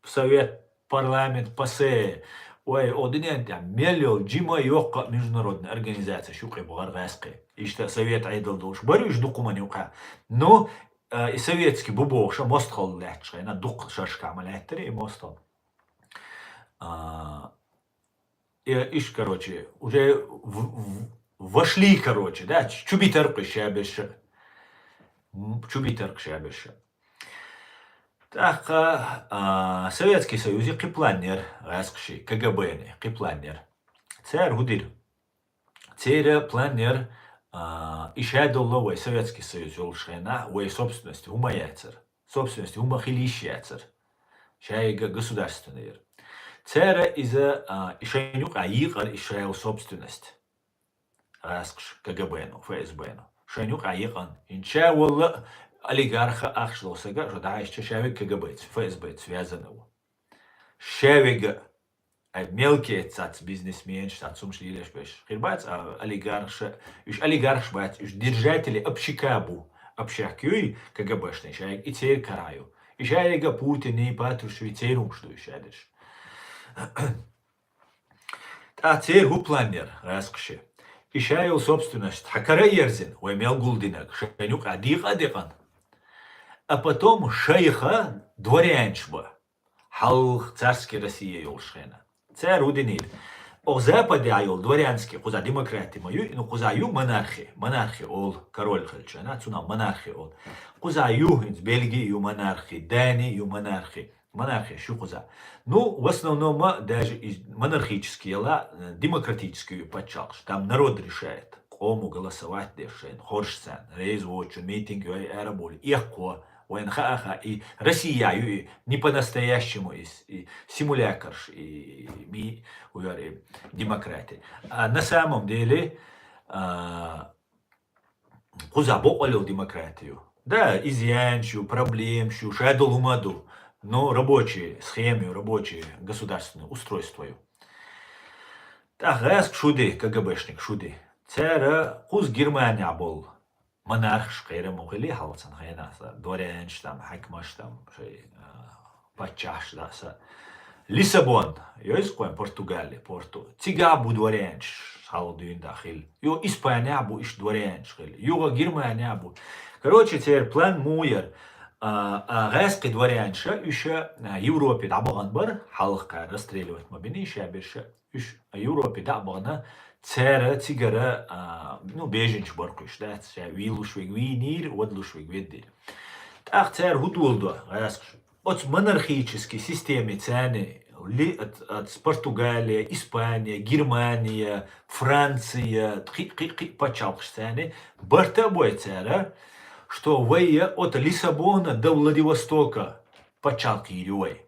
совет, парламент, ПАСЕ, вай, о дуьнен тӀехь мел йолу жима йоккха а международная организация шу къе бахара гӀаьскхи. Иштта совет Ӏедал долуш бара уьш дукха хӀуманна юкъахь. Ну, и советский бу бохуша мостагӀалла лаьтташ хенахь, дукха шерашкахь ма лаьттара и мостагӀалла. И, иш, короче, уже в-, в-, вошли, короче, да, чу битаркхуш ша берша. Чу битаркхуш ша берша. ТӀаккха Советский Союзе кхин план яра гӀаьскхаший, КГБ-ни кхин план яра. Цара хӀун дира? Церан план яра, и ша долу вай Советский Союз йолуш хенахь, вай собственность хӀума яцара. Собственность хӀума хила йиш яцара. Шайга государственный яра. Цара иза, и шайна юкъа йийкъара и шайла собственность. ГӀаьскхаш, КГБ-но, ФСБ-но. Шайна юкъа йийкъана. ХӀинца ша валла олигарха ахча долу сага, ша дӀахьаьжча ша вега КГБ-ца, ФСБ-ца связана ву. Ша вега, ай, мелкие цац бизнесменаш, цац хӀумаш лелаш беш. Хир бац, а, олигархаша, уьш олигархаш бац, уьш держатели общака бу. Общак юй, КГБ-шный шайга, и церан кара ю. И шайга Путин, и Патрушев, и церан хӀумаш ду уьш аьллаш. ТӀаккха церан хӀун план яра, гӀаьскхаши? И ша йолу собственность хьан кара а ерзина, вай мел гулдинарг, шайна юкъа дийкъа а декъана. А потом шайха дворянча бан. Хьалха царский Россия йолуш хенахь. Цара хӀун динийра? Оха Западехь йолу дворянский, кхузахь демократи ма ю, ну, кхузахь ю монархи, монархи олу, король хилча, цунах монархи олу. Кхузахь ю, хӀинца Бельги ю монархи, Дани ю монархи. Монархеш ю кхузахь. Ну, в основном, даже и монархический яла, э, демократический ю паччалкхаш. Там народ решает. Къомо голосовать деш шайна, хорш царна, реза воцучун митинг йой, арабули, эккхо, вайна хаа-хаа, и Россия ю и, не по-настоящему и, и симулякрш, и, ми, уяр, и демократия. А на самом деле, а, кхуза бокъал йолу демократия ю. Да, изъянаш ю, проблемаш ю, ша долу хӀума ду, но рабочий схема ю, рабочий государственное устройство ю. ТӀаккха гӀаьскхаш хӀун ди, КГБ-шник хӀун ди? Цара кхуза Германехь болу монархаш кхерам хили хьалцан хенахь, дворянаш там, хьаькамаш там, шай, а, паччахьаш даса. Лиссабон, йойза кхойн Португали, Порту. Цигахь бу дворянаш, хьалха дуьйна да хила. Юха Испанехь бу иштта дворянаш хила. Юха Германехь бу. Короче, церан план муха яра. А, а, гӀаьскхи дворянаша, уьш, а, Европе дӀабахана бара, хьалха кхара расстреливать ма бинийша берша. Уьш Европе дӀа а бахана, цара цигара, а, ну, беженцаш бара кхуьш, дац, ша вийлуш вега вийнийра, вадлуш вега веддийра. ТӀаккха цара хӀун доладо, гӀаьскхаш? Оцу монархический системе царна ли-, оц-, оц Португалия, Испания, Германия, Франция, кхи-, кхи-, кхи пачхьалкхаш царна барта а бой цара, что вай ота Лиссабона до Владивостока пачхьалкх йийр ю вай.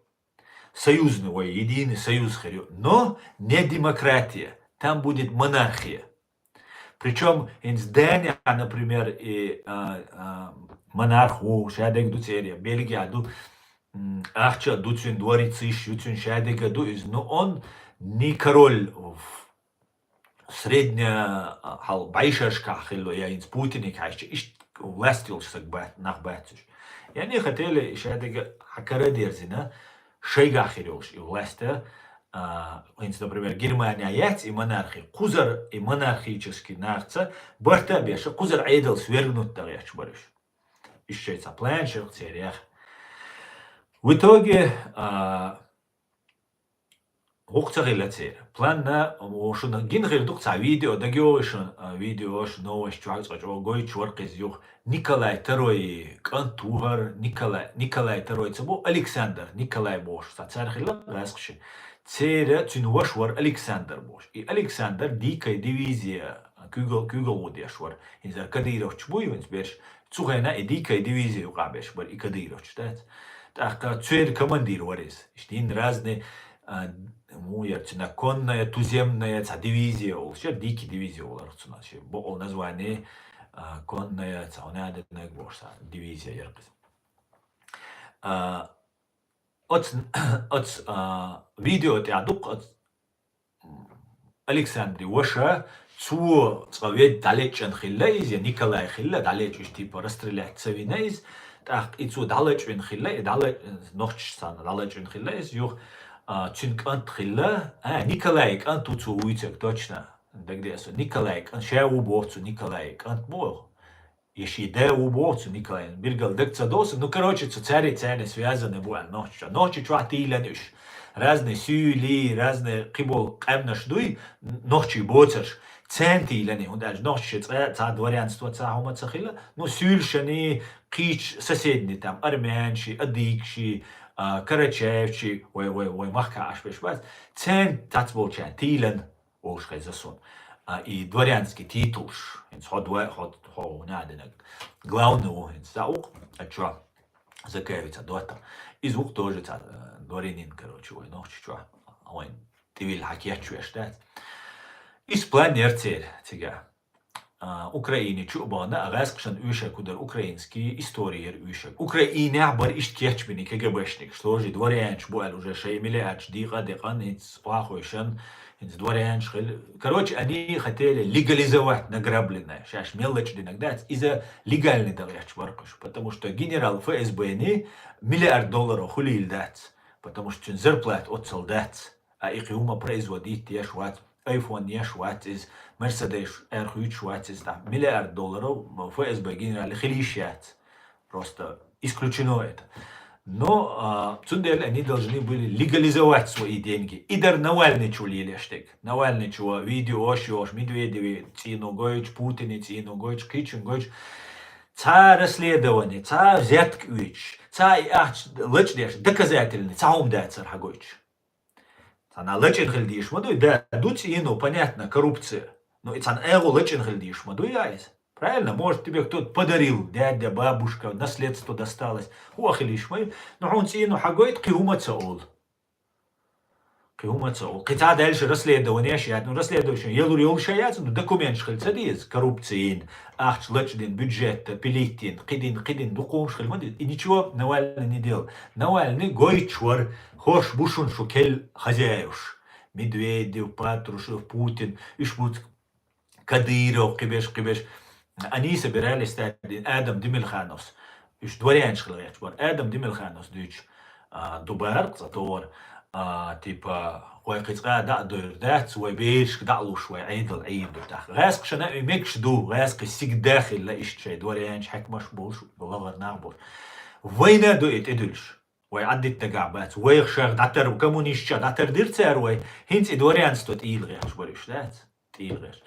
Союзный вай, единый союз хир ю. Но не демократия. Там будет монархия. Причём хӀинца Данияхь, например, и, а, а, монарх ву, шадерг ду церан, Бельгияхь ду, м, ахча ду цуьнан, дворец йиш ю цуьнан, шадерг ду иза. Ну, он не король в средне, а, хьал бӀешерашкахь хилла, я хӀинца Путиниг хьаьжча, иштта власть йолуш саг бац, нах бац уьш. Яъни хотели шадерг хьакара дерзина, шайгахь хир йолуш и власть, а, хӀинца, например, Германия яц и монархи, кхузара и монархический нахаца барта а беш, кхузара Ӏедал свергнуть дан гӀерташ бара уьш. Иштта шайца план шерх церан яха. В итоге, а, гӀуллакх ца хилла церан. Планна, шуна гина хир ду-кх цхьа видео, дагайогӀий шуна, а, видеош, новосташ чохь цкъа чӀогӀа гойтуш вара-кх иза юха. Николай второй кӀант ву хӀара, Николай, Николай второй ца бу, Александр, Николай бохуш, цхьа цара хилла гӀазкхаша. Церан, цуьнан ваша вара Александр бохуш. И Александр дикай дивизия куьйгал-, куьйгалла деш вара. ХӀинца кадыровцаш буй, хӀинца берш. Цу хенахь и дикай дивизия юкъахь берш бара и кадыровцаш, дац? ТӀаккха церан командир вара иза. Иштта йина разный, а, муха яра цуьнан, конная, туземная, цхьа дивизия олуш яра, дикий дивизия олура цунах. Шен боккъал название, а, конная, цхьа хӀун аьлла дерг бохуш, цхьа дивизия яра иза. А, оцу, оцу, а, видео тӀехь ду-кх оцу Александрин ваша, цо цкъа ведда дӀалечкъина хилла иза, я Николай хилла дӀалечкъина, типа, расстрелять ца вина иза, тӀаккха и цо дӀалечкъина хилла, и дӀала-, нохчашца дӀалечкъина хилла иза, юха, а, цуьнан кӀант хилла, а, Николай кӀант ву цо вуьйцург, точно, дагадеа со, Николай кӀант, ша ву боху цо, Николай кӀант боху. Я шен да ву боху цу Николайна, билггал дага ца досу. Ну, короче, цу цаьрца цхьаьна связаны бу аьлла Нохчийчохь. Нохчийчохь тийлина уьш. Разные суьйлий, разные кхиболу къаьмнаш дуй, н-, нохчий боцарш. Царна тийлина, хӀунда аьлча нохчаша цкъа цхьа дворянство, цхьа хӀума ца хилла. Ну, суьйлашаний, кхечу соседний там, армянаший, адыгаший, а, карачаевцаший, вай, вай, вай махкахь Ӏаш берш бац. Царна цхьацболчарна тийлина. Олуш хеза суна. А, и дворянский титулаш. ХӀинца хьо дво-, хьо, хьо хӀун аьлла динарг. Главный ву хӀинца. Цхьа ву-кх, а чо, Закаевица доттагӀа. Иза ву-кх тоже цхьа, э, дворянин, короче, вай Нохчийчохь. Вайн тӀевилла хьан кечвеш дац. Иза план яра церан цигахь. А, Украине чу а бахана, а гӀазкхашна оьшург хӀун дара, украинский истори яра оьшург. Украинехь бара иштта кечбина КГБшникаш, тоже дворянаш бу аьлла, уже шайн миллиардаш дийкъа а декъна, хӀинца охьахуьйшина, хӀинца дворянаш хилла. Короче, они хотели легализовать награбленное. Шаьш мел лачкъинарг дац, иза легальный дан гӀерташ бара-кх уьш, потому что генерал ФСБ-ни миллиард долларов хуьлийла дац, потому что цуьнан зарплата оццул дац. А и кхин хӀума производить деш вац, айфон еш вац иза, Мерседес аьрхуьйтуш вац иза, там миллиард долларов ФСБ генерале хила йиш яц. Просто исключено это. Но, а, цундела они должны были легализовать свои деньги. И дара Навальныйчу лелаш дерг. Навальныйчу видеош йолуш, Медведеве цӀийно гойтуш, Путине цӀийно гойтуш, кхечунна гойтуш. Цхьа расследование, цхьа взятка оьцуш, цхьа и ахча лачкъадеш, доказательный, цхьа хӀума дацара хьагойтуш. Цхьана лачкъийна хила дезаш ма дуй, да, ду цӀийно, понятно, коррупция. Но и цхьана агӀо лачкъийна хила дезаш ма дуй а иза. Правильно? Может, тебе кто-то подарил, дядя, бабушка, наследство досталось. ХӀун а хила йиш ма ю. Но хьуна цӀийно хьагойта, кхин хӀума ца олу. Кхин хӀума ца олу. Кхин цхьа дальше расследованеш яц. Ну, расследование ялур йолуш а яц, ну, документаш хила ца деза, коррупцин. Ахча лачкъадина, бюджетта пилийтина, кхидина, кхидина, дукха хӀумаш хила ма ду. И ничего Навальный не делал. Навальный гойтуш вара, хӀорш бу шуна шу керла хозяеваш. Медведев, Патрушев, Путин, уьш бу, Кадыров, кхиберш, кхиберш. Они собирались стать Адам Демельхановс. Уьш дворянаш хила гӀерташ бара. Адам Демельхановс дуьйцу, а, ду бара-кх цхьа товар, а, типа, вай кхин цкъа а дӀа а дойр дац, вай берашка дӀа а луш, вай Ӏедал Ӏийр ду тӀаккха. ГӀазкхашна и мегаш ду, гӀазкхий сигда хилла иштта шайн дворянаш, хьаькамаш болуш, лахара нах болуш. Вайна а ду и тӀедуьллуш. Вай Ӏаддитта дагахь бац. Вайх шайх дӀатар, коммунистчех дӀатар дира цара вай. ХӀинца и дворянство тӀийла гӀерташ бара уьш, дац? ТӀийла гӀерташ.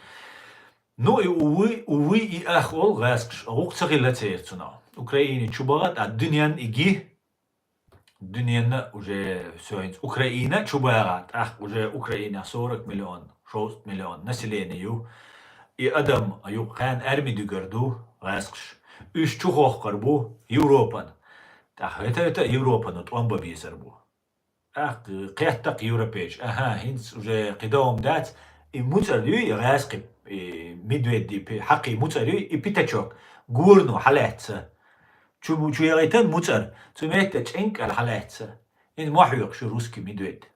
Ну, и увы, увы, и ах олу гӀазкхаша, гӀуллакх ца хилла церан цунах. Украине чу бахана, а дуьненна и ги, дуьненна уже всё, хӀинца Украина чу бахана, тӀаккха уже Украинехь сорок миллион, шовзткъа миллион население ю. И адам юкъа кхана арми дуьгур ду гӀазкхаша. Уьш чу хохкур бу Европана. ТӀаккха хӀета-хӀета Европана тӀом бан безар бу. ТӀаккха кхетта-кх европейцаш. Аха, хӀинца уже кхидолу хӀума дац, и муцӀар юй, и гӀаьскхи, и медведь, и пи-, хьакхи муцӀар юй, и пятачок, горно хьалаьцна. Чу, чу яхийтан муцӀар, цу метта чӀенкӀал хьалаьцна. Ин ма хьоькху шу русский медведь.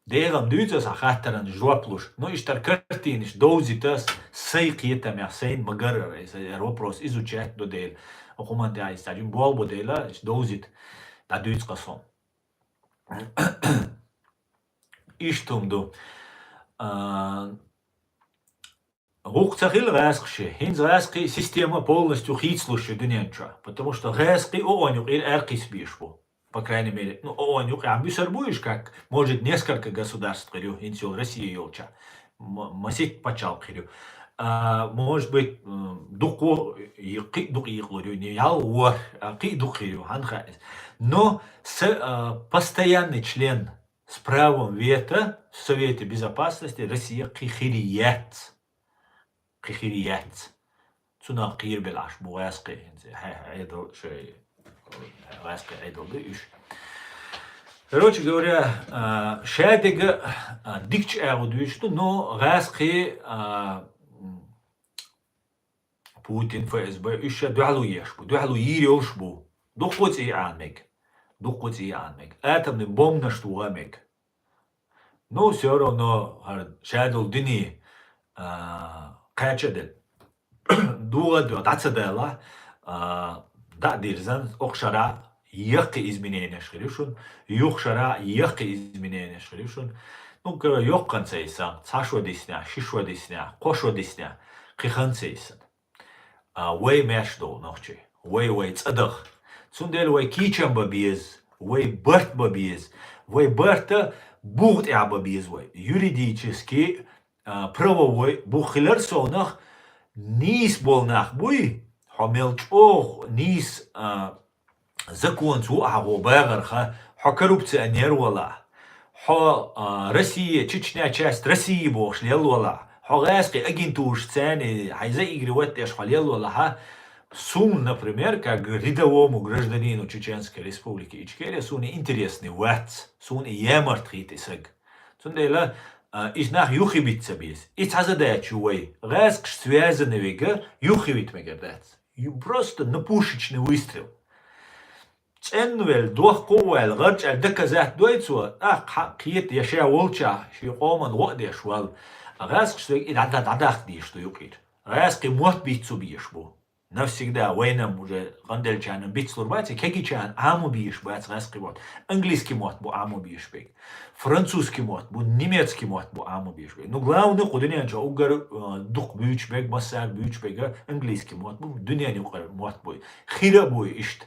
ДегӀам дуьйцу аса хаттаран жоп луш. Ну, иштар картинаш довзита, сай кхетамех, сайн ма гарра, аса яр вопрос изучать до дела. Хуман тӀехь иза цхьа болх бо дела, иш довзита, дӀадуьйцу кхасо. Иштта хӀума ду. А, гӀуллакх ца хилла гӀаьскхи, хӀинца гӀаьскхи система полностью хийцалуш ю дуьнен чу, потому что гӀаьскхи ООН юкъера аьркхиссабеш бу. По крайней мере, ну, ООН юкъе хьан буьсар бу иш, как, может, несколько государств хир ю, хӀинца йолу Россия йолча. М-, масийтта пачхьалкх хир ю. А, может быть, м, дукха йи-, кхин а дукха йикъалур ю, не ял вор, а, кхин а дукха хир ю, хьан хаьа иза. Но с-, а, постоянный член с правом вето в Совете Безопасности Россия кхин хир яц. Кхин хир яц. Цунах кхийрабелла Ӏаш бу гӀаьскхи, хӀинца хье-, хье-, Ӏедал шай, гӀаьскхи Ӏедал ду уьш. Короче говоря, а, шадерг а, а, дикачу агӀо дуьйцуш ду, но гӀаьскхи, а, м, Путин, ФСБ, уьш ша дуьхьало еш бу, дуьхьало йийр йолуш бу. Дуккха цӀий Ӏан мега. Дуккха цӀий Ӏан мега. Атомный бомбанаш тухур мега. Ну, всё равно, хӀара шадолу дини, а, кхача а делла, дугӀа а дуьхьа, дӀа ца далахь, а, дӀа а дирзан, окху шарахь яккхий измененеш хир ю шуна, юха шарахь яккхий измененеш хир ю шуна. Ну, кара йоккханца йисан, цхьа шо диснехь, ши шо диснехь, кхо шо диснехь, кхин ханца йисан. А, вай маьрша долу нохчий, вай, вай цӀа даха. Цундела вай кийчам бан беза, вай барт бан беза, вай барта бугӀа тӀехь бан беза вай. Юридически, а, правовой бух хилар совнах, нийса болу нах буй, хьо мел чӀогӀа нийса, а, законца ву ахьа гӀо багӀарха, хьо коррупционер валахь, хьо, а, Россия, Чечня часть России бохуш лелла валахь, хьо гӀаьскхи агентураш царна хьайн заигрывать деш хьо лелла валахьа, суна, например, как рядовому гражданину Чеченской Республики Ичкерия, суна интересный вац, суна ямарт хийта и саг. Цундела, а, иза нах юххе бицца беза. И цхьа задача ю вай. ГӀаьскхаш связаны вега юххе вита мегар дац. Ю-, просто на пушечный выстрел. ЦӀенна велла, дохко а ваьлла, гӀарчӀаьлла доказать дой цо, тӀаккха кхета я ша волча, шен къоман гӀо а деш валла. А гӀаьскхаш вега и дӀа-, дӀа-, дӀадахка дийш ду юкъера. ГӀаьскхи мотт бийцу бийш бу. Навсегда вайнам уже къанделчарна бицлур бац, кегичарна Ӏамо бийш бац гӀаьскхи мотт. Английский мотт бу Ӏамо бийш бег. Французский мотт бу, немецкий мотт бу Ӏамо бийш бег. Ну, главное, кху дуьнен чу уггар, э, дукха буьйцу бег, массара буьйцу бега, английский мотт бу, дуьнен юкъара мотт бу. Хира а бу иштта.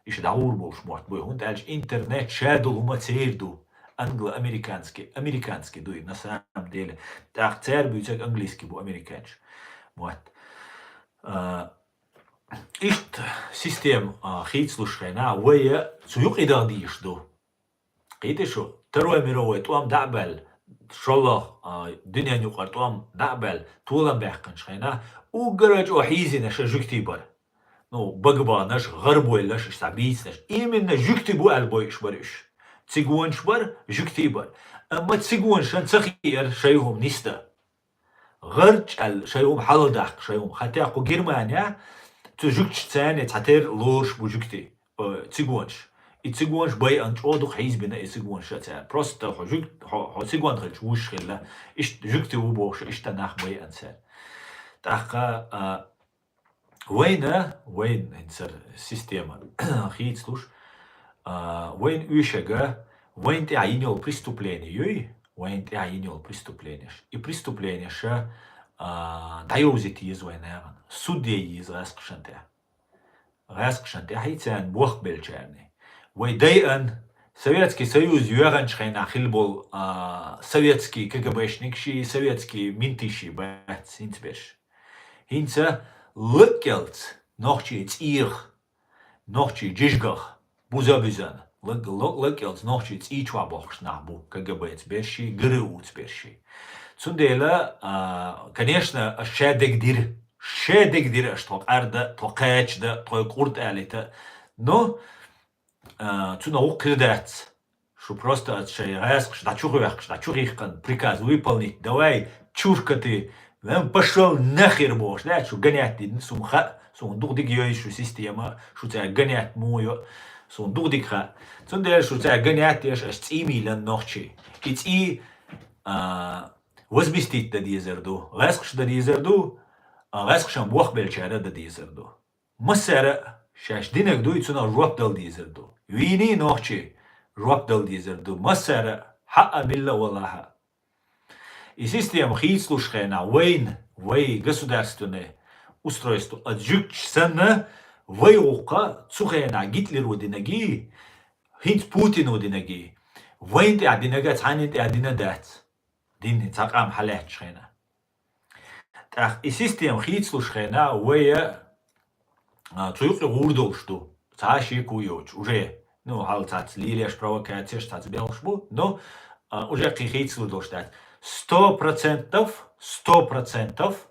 Иштта дӀагӀур болуш мотт бу. ХӀунда аьлча интернет шадолу хӀума церан ду. Англо-американский, американский ду и на самом деле. ТӀаккха цара буьйцург английский бу, американчу мотт. А, Иштта система, а, хийцалуш хенахь, вай цу юкъе даха дийш ду. Кхетий шу, Второй мировой тӀом дӀа а баьлла, шолгӀа, а, дуьнен юкъара тӀом дӀа а баьлла, толам баьккхинчу хенахь, уггар а чӀогӀа хьийзина ша жуьгтий бара. Ну, багабанаш, гӀарбойлаш, иштта бийцинаш. Именно жуьгтий бу аьлла бойуш бара уьш. Цигонаш бара, жуьгтий бара. Амма цигонашна ца хиира шайн хӀума нисдан. ГӀарчӀаьлла шайн хӀума хьалдаккха, шайн хӀума. Хьатта кху Германия цу жуьгташца цхьаьна цхьатерра лоруш бу жуьгтий, э, цигонаш. И цигонаш байъан чӀогӀа дукха хьийзабина и цигонаш цара. Просто хьо жуьгт-, хьо, хьо цигон хилча вуьш хилла. Иштта жуьгтий ву бохуш, иштта нах байъан цара. ТӀаккха, а, вайна, вайна хӀинца система хийцалуш, а, вайна уьйшага, вайна тӀехь йина йолу преступление юй, вайна тӀехь йина йолу преступленеш. И преступленеша, а, дӀайовзийта еза вайн нахана. Суд ян еза гӀаьскхашна тӀехь. ГӀаьскхашна тӀехь и царна бохк беллачарна. Вай дайан, Советский Союз йоьханчу хенахь хилла болу, а, советский КГБшникаш и советский ментиш и бац хӀинца берш. ХӀинца лаккъелц нохчий цӀийх, нохчий жижигах, буза-буьзана, лаг-, ло-, лаккъелц нохчий цӀий чохь бохкуш нах бу КГБ-ца берш и, ГРУ-ца берш и. Цундела, а, конечно, аш ша дегдира, ша дегдира аш тхо къарда, тхо кхача да, тхой къурт алита. Но, а, цунах вукхир дац. шу просто ат шай гӀаскаш, дӀа чу гӀехкаш, дӀа чу гӀихкан, приказ выполнить, давай, чуркати, вен пошёл нахер бохуш, да, шу гонять дина, сум ха, сум дух диг йой шу система, шу цӀа гонять му йо, сум дух диг ха. Цундела шу цӀа гонять еш, аш цӀи милан нохчи. И цӀи, а, возместить да дезар ду, гӀаскаш да дезар ду, а, гӀаскашан бох белчара да дезар ду. Массара а шаьш динаг дуй, цунах жоп дала дезар ду. Вийний нохчи жоп дала дезар ду. Массара а, хьаъа милла валахьа. И система хийцлуш хена вайн, вай государственное устройство, а жугч санна, вай гӀуккха, цу хена Гитлеро динаги, хӀинц Путино динаги, вайн тӀа динага цхьанин тӀа дина дац. Дин цхьа къам хьалаьтташ хена. ТӀаккха и система хийцлуш хена, вай, а, цу юкъе гӀур долуш ду. Цхьа шеко йоцуш, уже, ну, хьал цац лелеш провокацеш, цац белхаш бу, но, а, уже кхин хийцлур долуш дац. Сто процентов, сто процентов,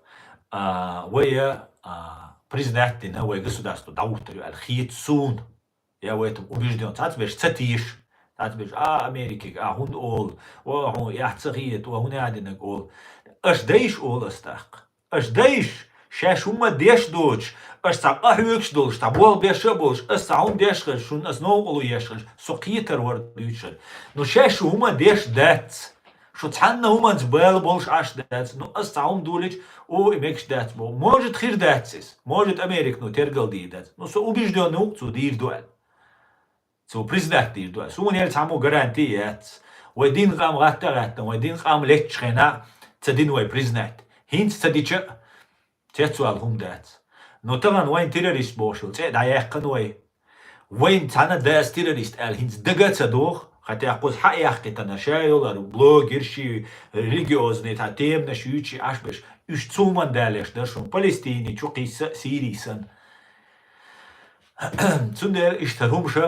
а, вай, а, признать дина, вай государство дӀавуттар ю аьлла хета суна. Я в этом убежден. Цац беш ца тийш. Цац беш, а, Америкиг, а, хӀунда олу? О, хӀун, яхь ца хета, о, хӀун ядинаг олу? Аш дайш олу ас тӀаккха. Аш дайш, шаьш хӀумма деш доцуш, аш цхьа къахьоьгуш долуш, цхьа болх беш а болуш, ас цхьа хӀума деш хилча, шуна ас новкъарло еш хилча, со кхетар вара дуьйцуш. Ну, шаьш шу хӀумма деш дац. Шу цхьанна хӀуманца бала болуш Ӏаш дац. Ну, ас цхьа хӀума долийча, о, и мегаш дац боху. Может, хир дац иза. Может, Америка, ну, тергал дийр дац. Ну, со убежденный ву-кх цо дийр ду аьлла. Цо признать дийр ду аьлла. Суна яра цхьаммо гаранти яц. Вай дин къам гӀатта а гӀаьттина, вай дин къам летташ хена ца дина вай признать. ХӀинца ца дича а, цецвала хӀума дац. Но тахана вайн террорист бохуш йолу цӀе а дӀаяьккхина вай. Вайн цхьана дас террорист аьлла хӀинца дага а ца доху, хьатӀехь кхуза хьа а яхкхийтина, ша йолар, блогерши, религиозный, цхьа теманаш юьйцуш Ӏаш берш, уьш цу хӀуманна далеш дара шуна, Палестине чу кхийса а, Сири санна. Цундела иштта хӀумаша,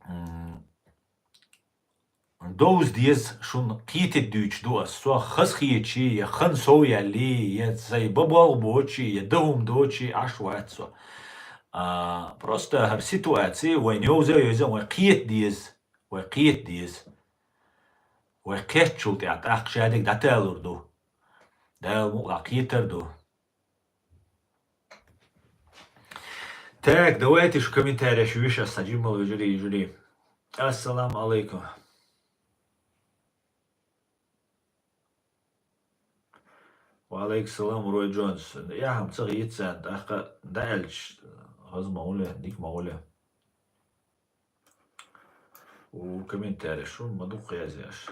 м, довза деза шуна кхетий дуьйцуш ду ас. Со хазахетачий, я хан сов яьллий, я сайн бан болх боций, я дан хӀума доций Ӏаш вац со. А, просто хӀара ситуаци вайна йовза а йовза, вай кхета деза, вай кхета деза. Вай кхетачул тӀаьхьа тӀаккха шадерг дӀаталур ду. Дала мукъалахь кхетар ду. Так, давайте шу комментареш вуьйш ас, сан жимма вежарий, йижарий. Ассаламу алайкум. Ва алайкум салам, Рой Джонс. Яхьам ца хийца царна, тӀаккха дӀааьлча, хаза ма гӀуле, дика ма гӀуле. У комментареш шу ма дукха язъеш.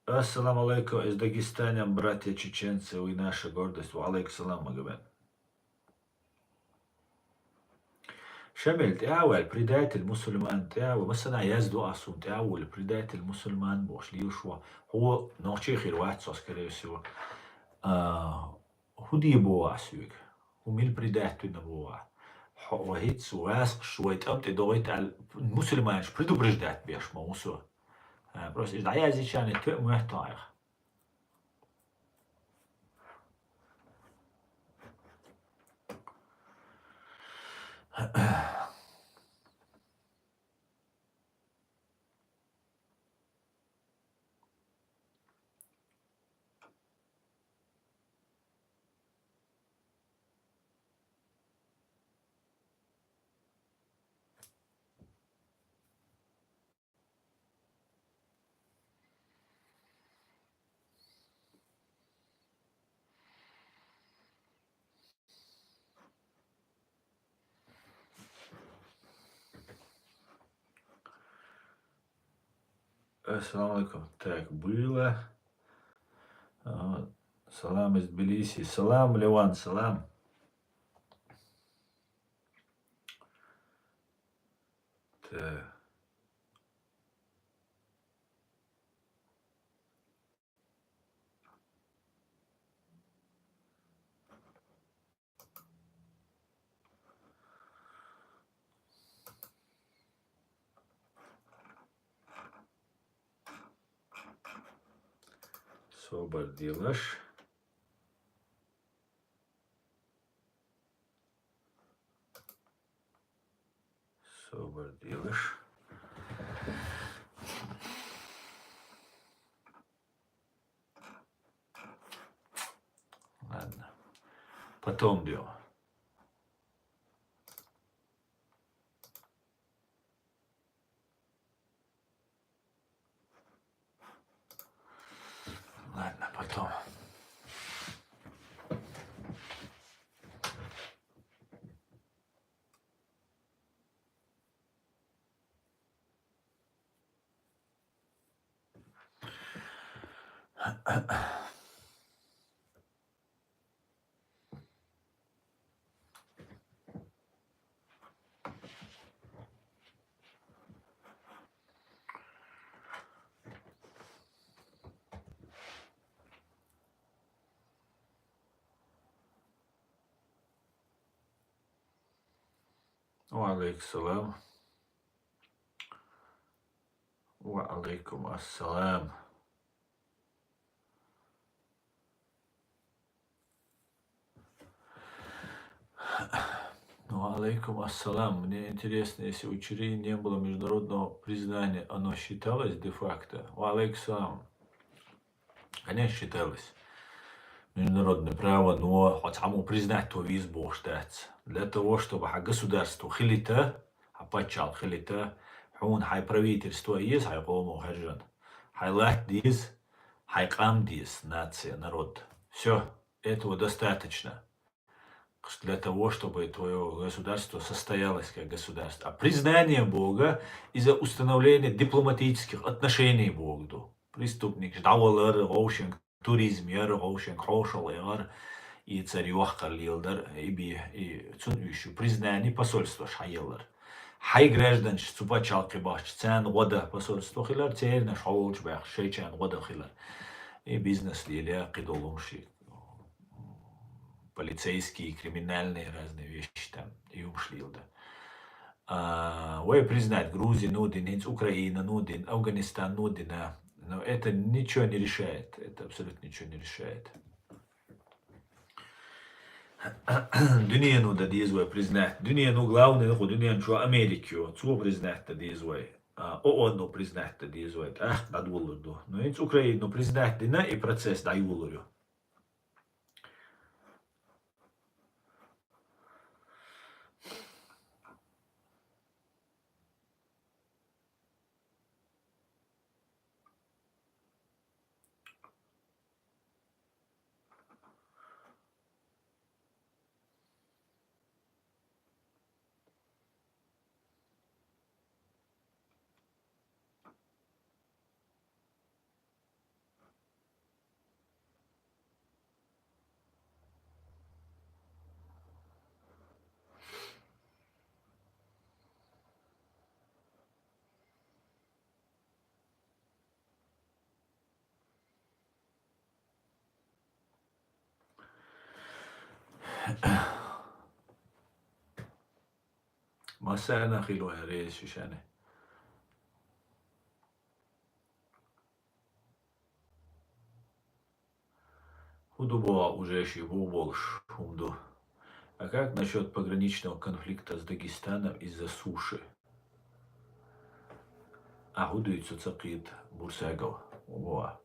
Ассаламу алайкум, из Дагестаня, братья чеченцы, вы наша гордость. Ва алайкум салам, Магомед. Шамил, тӀе а ваьлла, предатель мусульман, тӀе а ваьлла, массанхьа яздо а суна, тӀе а ваьлла, предатель мусульман бохуш лелаш ву. Хьо нохчий хир вац со, скорее всего. А, хӀун де боху ахь соьга? ХӀун мила предать вина боху ахь? Хьо вахӀитца, ваьскаш, вай тӀам тӀе догӀийта аьлла, мусульманаш предупреждать беш ма ву со. А, просто иза дӀаязйича, тоьа моьтту айхьа. Ассаламу алейкум. Так, было. А, салам из Тбилиси. Салам, Леван, салам. Так. Собар дилаш. потом дело. Ладно, потом. وعليكم السلام. وعليكم السلام. Ну, алейкум ассалам. Мне интересно, если у Чечни не было международного признания, оно считалось де-факто? Ва алейкум салам. Конечно, считалось. Международное право, но хоть само признать то виз бошь дац. Для того, чтобы хьа государство хилита, хьа паччалх хилита, хьуна хьай правительство из, хьай къомо хержан. Хьай лат диз, хьай къам диз, нация, народ. Все, этого достаточно. Для того, чтобы твое государство состоялось как государство. А признание Бога из-за установления дипломатических отношений Богу. Преступник, дӀавалар, гӀовшен туризм яр, гӀовшен хьошал яр, и цар йохкар леладар, и би, и цун уьш ю. Признание посольство шхьаеллар. Хьай гражданаш цу паччалкхе бахча, царна гӀода посольство хилар, цернаш хьо волчу баьхча, шайчарна гӀода хилар. И бизнес лелая, кхидолу хӀумаш, полицейские, криминальные разные вещи там, и хӀумаш лелада. А, вай признать Грузия ну дин, хӀинца Украина ну дин, Афганистан ну дина. Но это ничего не решает. Это абсолютно ничего не решает. Дуьне ну да деза вай признать. Дуьне ну главный, ну, дуьнен чу Америка ю. Цо признать да деза вай. А, ООН ну признать да деза вай. ТӀаккха дӀадолалур ду. Но хӀинца Украина ну признать дина, и процесс дӀайолалур ю. Массарна хила вай реза шишани. ХӀун ду боху уже ши бу болуш хӀума ду? А как насчёт пограничного конфликта с Дагестаном из-за суши? А хӀун дуьйцу ца кхета Бурсагов? Во.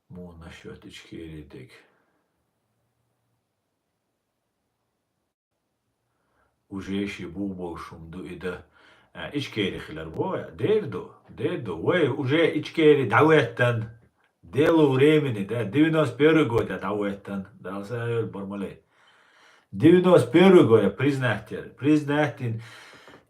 Муха насчёт Ичкерии дег? Уже ши бу болуш хӀума ду и да. А, Ичкери хилар бу, дер ду, дер ду. Вай уже Ичкери дӀаветтан. Делу времени, да, девяносто первый год дӀаветтан. Дала сагӀа йойла бармале. Девяносто первый год признать яр. Признать дин.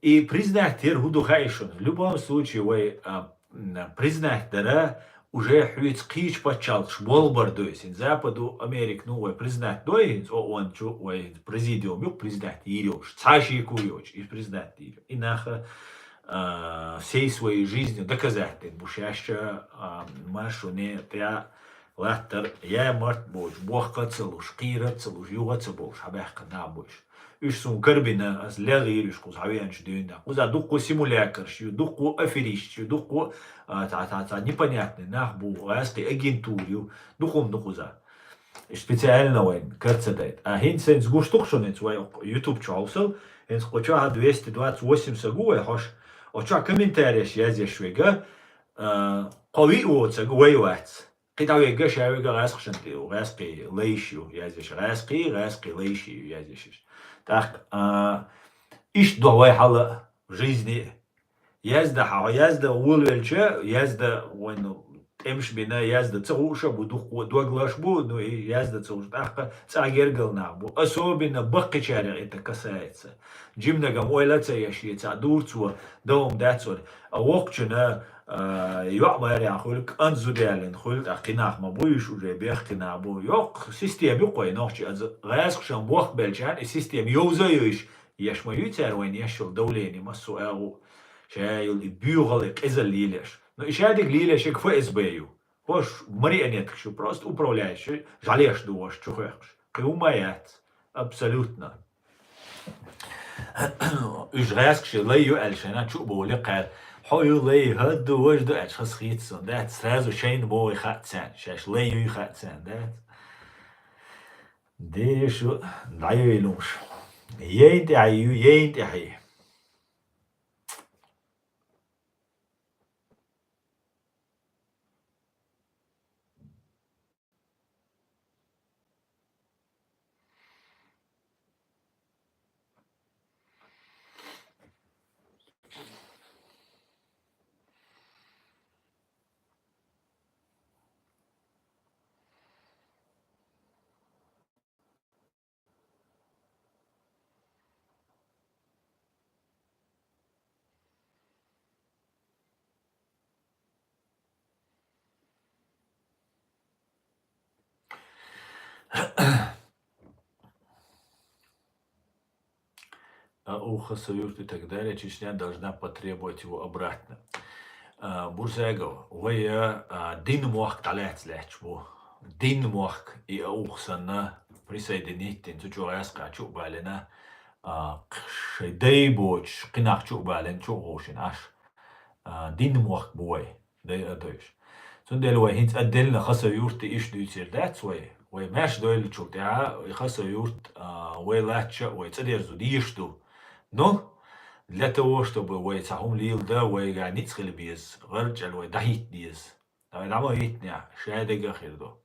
И признать яр хӀун ду хаьий шуна? В любом случае, вай, а, м, признать дара, уже хьуьца кхечу паччалкхаш болх бар ду иза. Западу Америка, ну, вай признать дой, хӀинца ООН чу, вай хӀинца президиум ю, признать йийр йолуш. Цхьа шеко йоцуш, и признать йийр. И наха, а, всей своей жизнью доказать дина бу шаьш, а, маршоне тӀе латтар, я март боцуш, бохка а ца луш, кхийра а ца луш, юха а ца болуш, хьабаьхкина нах бу уьш. Уьш суна карбина, ас легӀийра уьш кхуза хьавеанчу дуьйна. Кхуза дуккха симулякарш ю, дуккха аферисташ ю, дуккха, а, цхьа, цхьа, цхьа непонятный нах бу, гӀаьскхи агентура ю, дукха хӀума ду кхуза. Специально вайн карцадайта. А хӀинца сайна гуш ду-кх шуна, хӀинца вай YouTube чу хьовсал, хӀинца кху чохь двести двадцать восемь саг ву вай хьош, оцу чохь комментареш язъеш вега, а, кхо виъ воцург вай вац. Кхин дӀавега, ша вега гӀаьскхашна тӀе ву, гӀаьскхий лайш ю язъеш, гӀаьскхий, гӀаьскхий лайш ю язъеш. ТӀаккха, а, иштта ду вай хьала а, жизни а. Язда хьо, язда волавелча, язда вайн тӀемаш бина, язда ца хууша бу, дукха дог лош бу, ну и язда ца хууш тӀаккха цӀа гергал нах бу. Особенно баккхийчарех это касается. Жимнагам ойла ца еш, е цхьаъ дур цо, дан хӀума дац вара. А воккхачунна, а, йоӀ-маьря хуьлу, кӀант зуда ялийна хуьлу, тӀаккха кхин нах ма бу, уьш уже бехк кхин нах бу. Йоккха система ю кху вай нохчий, аза гӀаьскхашна бохк белчарна, и система йовза а йойуш, еш ма юй цара вайна еш йолу давление массо а агӀо. Ша йолу и буьйхал, и къизалла лелаш. Но и шадерг лелаш ерг ФСБ ю. ХӀорш марионеткаш ю, просто управляющий, жӀалеш ду хӀорш чухоьхкуш. Кхин хӀума а яц. Абсолютно. Уьш гӀаьскхий лай ю аьлла шайна чу а бовлий кхара. Хьо ю лай, хӀадду, важду аьлча хазахийта суна, дац? Сразу шайна бовлий хаьа царна, шаьш лай юй хаьа царна, дац? Деша дӀайойла хӀумаш. Яйна тӀаьхье ю, яйна тӀаьхье. А у Хасавюрт и так далее, Чечня должна потребовать его обратно. А, Бурсагов, вай, а, дин мохк дӀалаьцна лаьтташ бу. Дин мохк и а ух санна присоединить дина, цу чу гӀаьскхи чу а балина, а, шайн дай боцуш, кхин нах чу а балина, чу а гӀовшина Ӏаш. А, дин мохк бу вай. Дай а дойш. Цундела вай хӀинца отдельно Хасавюрт и иштта дуьйцур дац вай. Вай маьрша дойлачул тӀаьхьа и Хасавюрт, а, вай латтача а, вай цӀа дерзо дезаш ду. Но для того, чтобы вай цхьа хӀума леладан, вайга ницкъ хила беза, гӀарчӀал вай дӀахӀитта деза. Вай дӀа ма хӀиттинехь, шадерг а хир ду.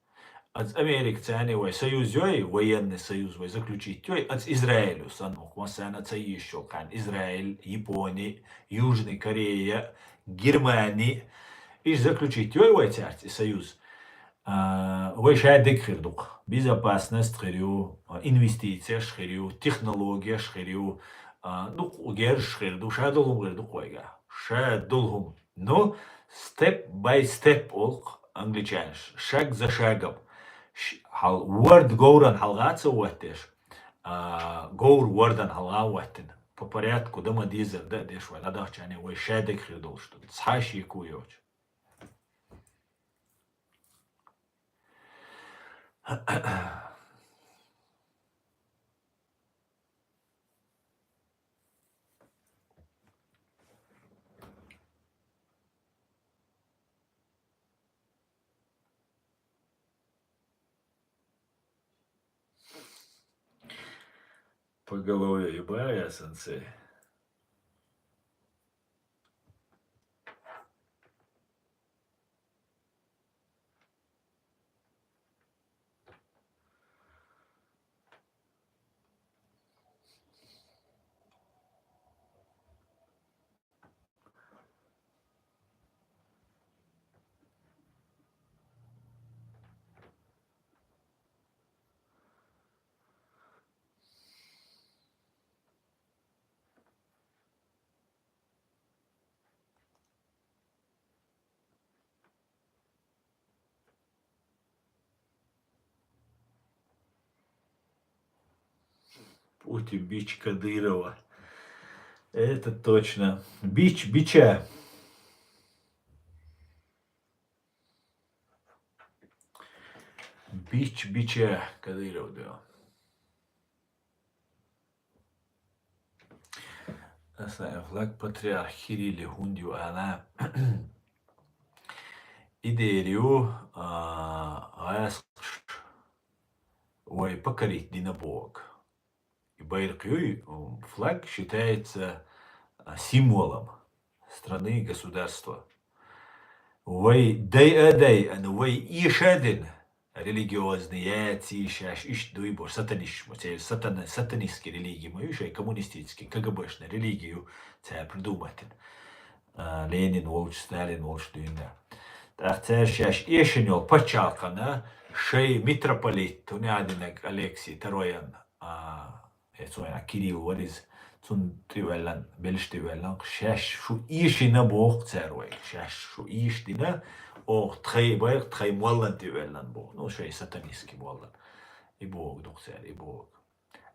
Аса Америкаца вай союз йой, военный союз вай заключить йой, аса Израилю санна, хӀокху массарна а ца йийшачул кхаьрна Израиль, Япони, Южный Корея, Германи, иштта заключить йой вай цаьрца и союз. А, вай шадерг хир ду-кх. Безопасность хир ю, а, инвестицияш хир ю, технологияш хир ю, а, дукха герзаш хир ду, шадолу хӀума хир ду-кх вайга. Шадолу хӀума. Ну, step by step олу-кх англичанаш, шаг за шагом. Ш-, хьал-, ворда говран хьалха а ца хӀоттош, а, говр вордан хьалха а хӀоттийна. По порядку дан ма дезара дан а деш вай, дӀадахча а вай шадерг хир долуш ду. Цхьа а шеко йоцуш. Поголовье ебая, сенсей. Путин бич Кадырова. Это точно. Бич бича. Бич бича Кадыров, да. Аса флаг патриарх Кирилли хӀунда ю ала. И дер ю, а, гӀаскхаш. вай покорить дина боху. И байракх юй, м, флаг считается, а, символом страны и государства. Вай дай а дай, а, ну, вай эша дина религиозный яций шаьш иштта дуй боху, сатанисташ ма, церан сатана-, сатанистский религия ма ю шайн, коммунистический, КГБ-шный религия ю цара придумать дина. А, Ленин волчу, Сталин волчу дуьйна. ТӀаккха цара шаьш эшина йолу пачхьалкхана шайн митрополит, хӀунда аьлла динарг, Алексий Троян, а, э, цо а Кирилл вара иза, цунна тӀе а ваьллан, белшаш тӀе а ваьллан, шаьш шу эшина боху цара вайга, шаьш шу эшадина, оха тхайн байракх тхайн моллана тӀе а ваьллан боху, ну, шайн сатанистский моллана. И боху ду-кх цара, и боху.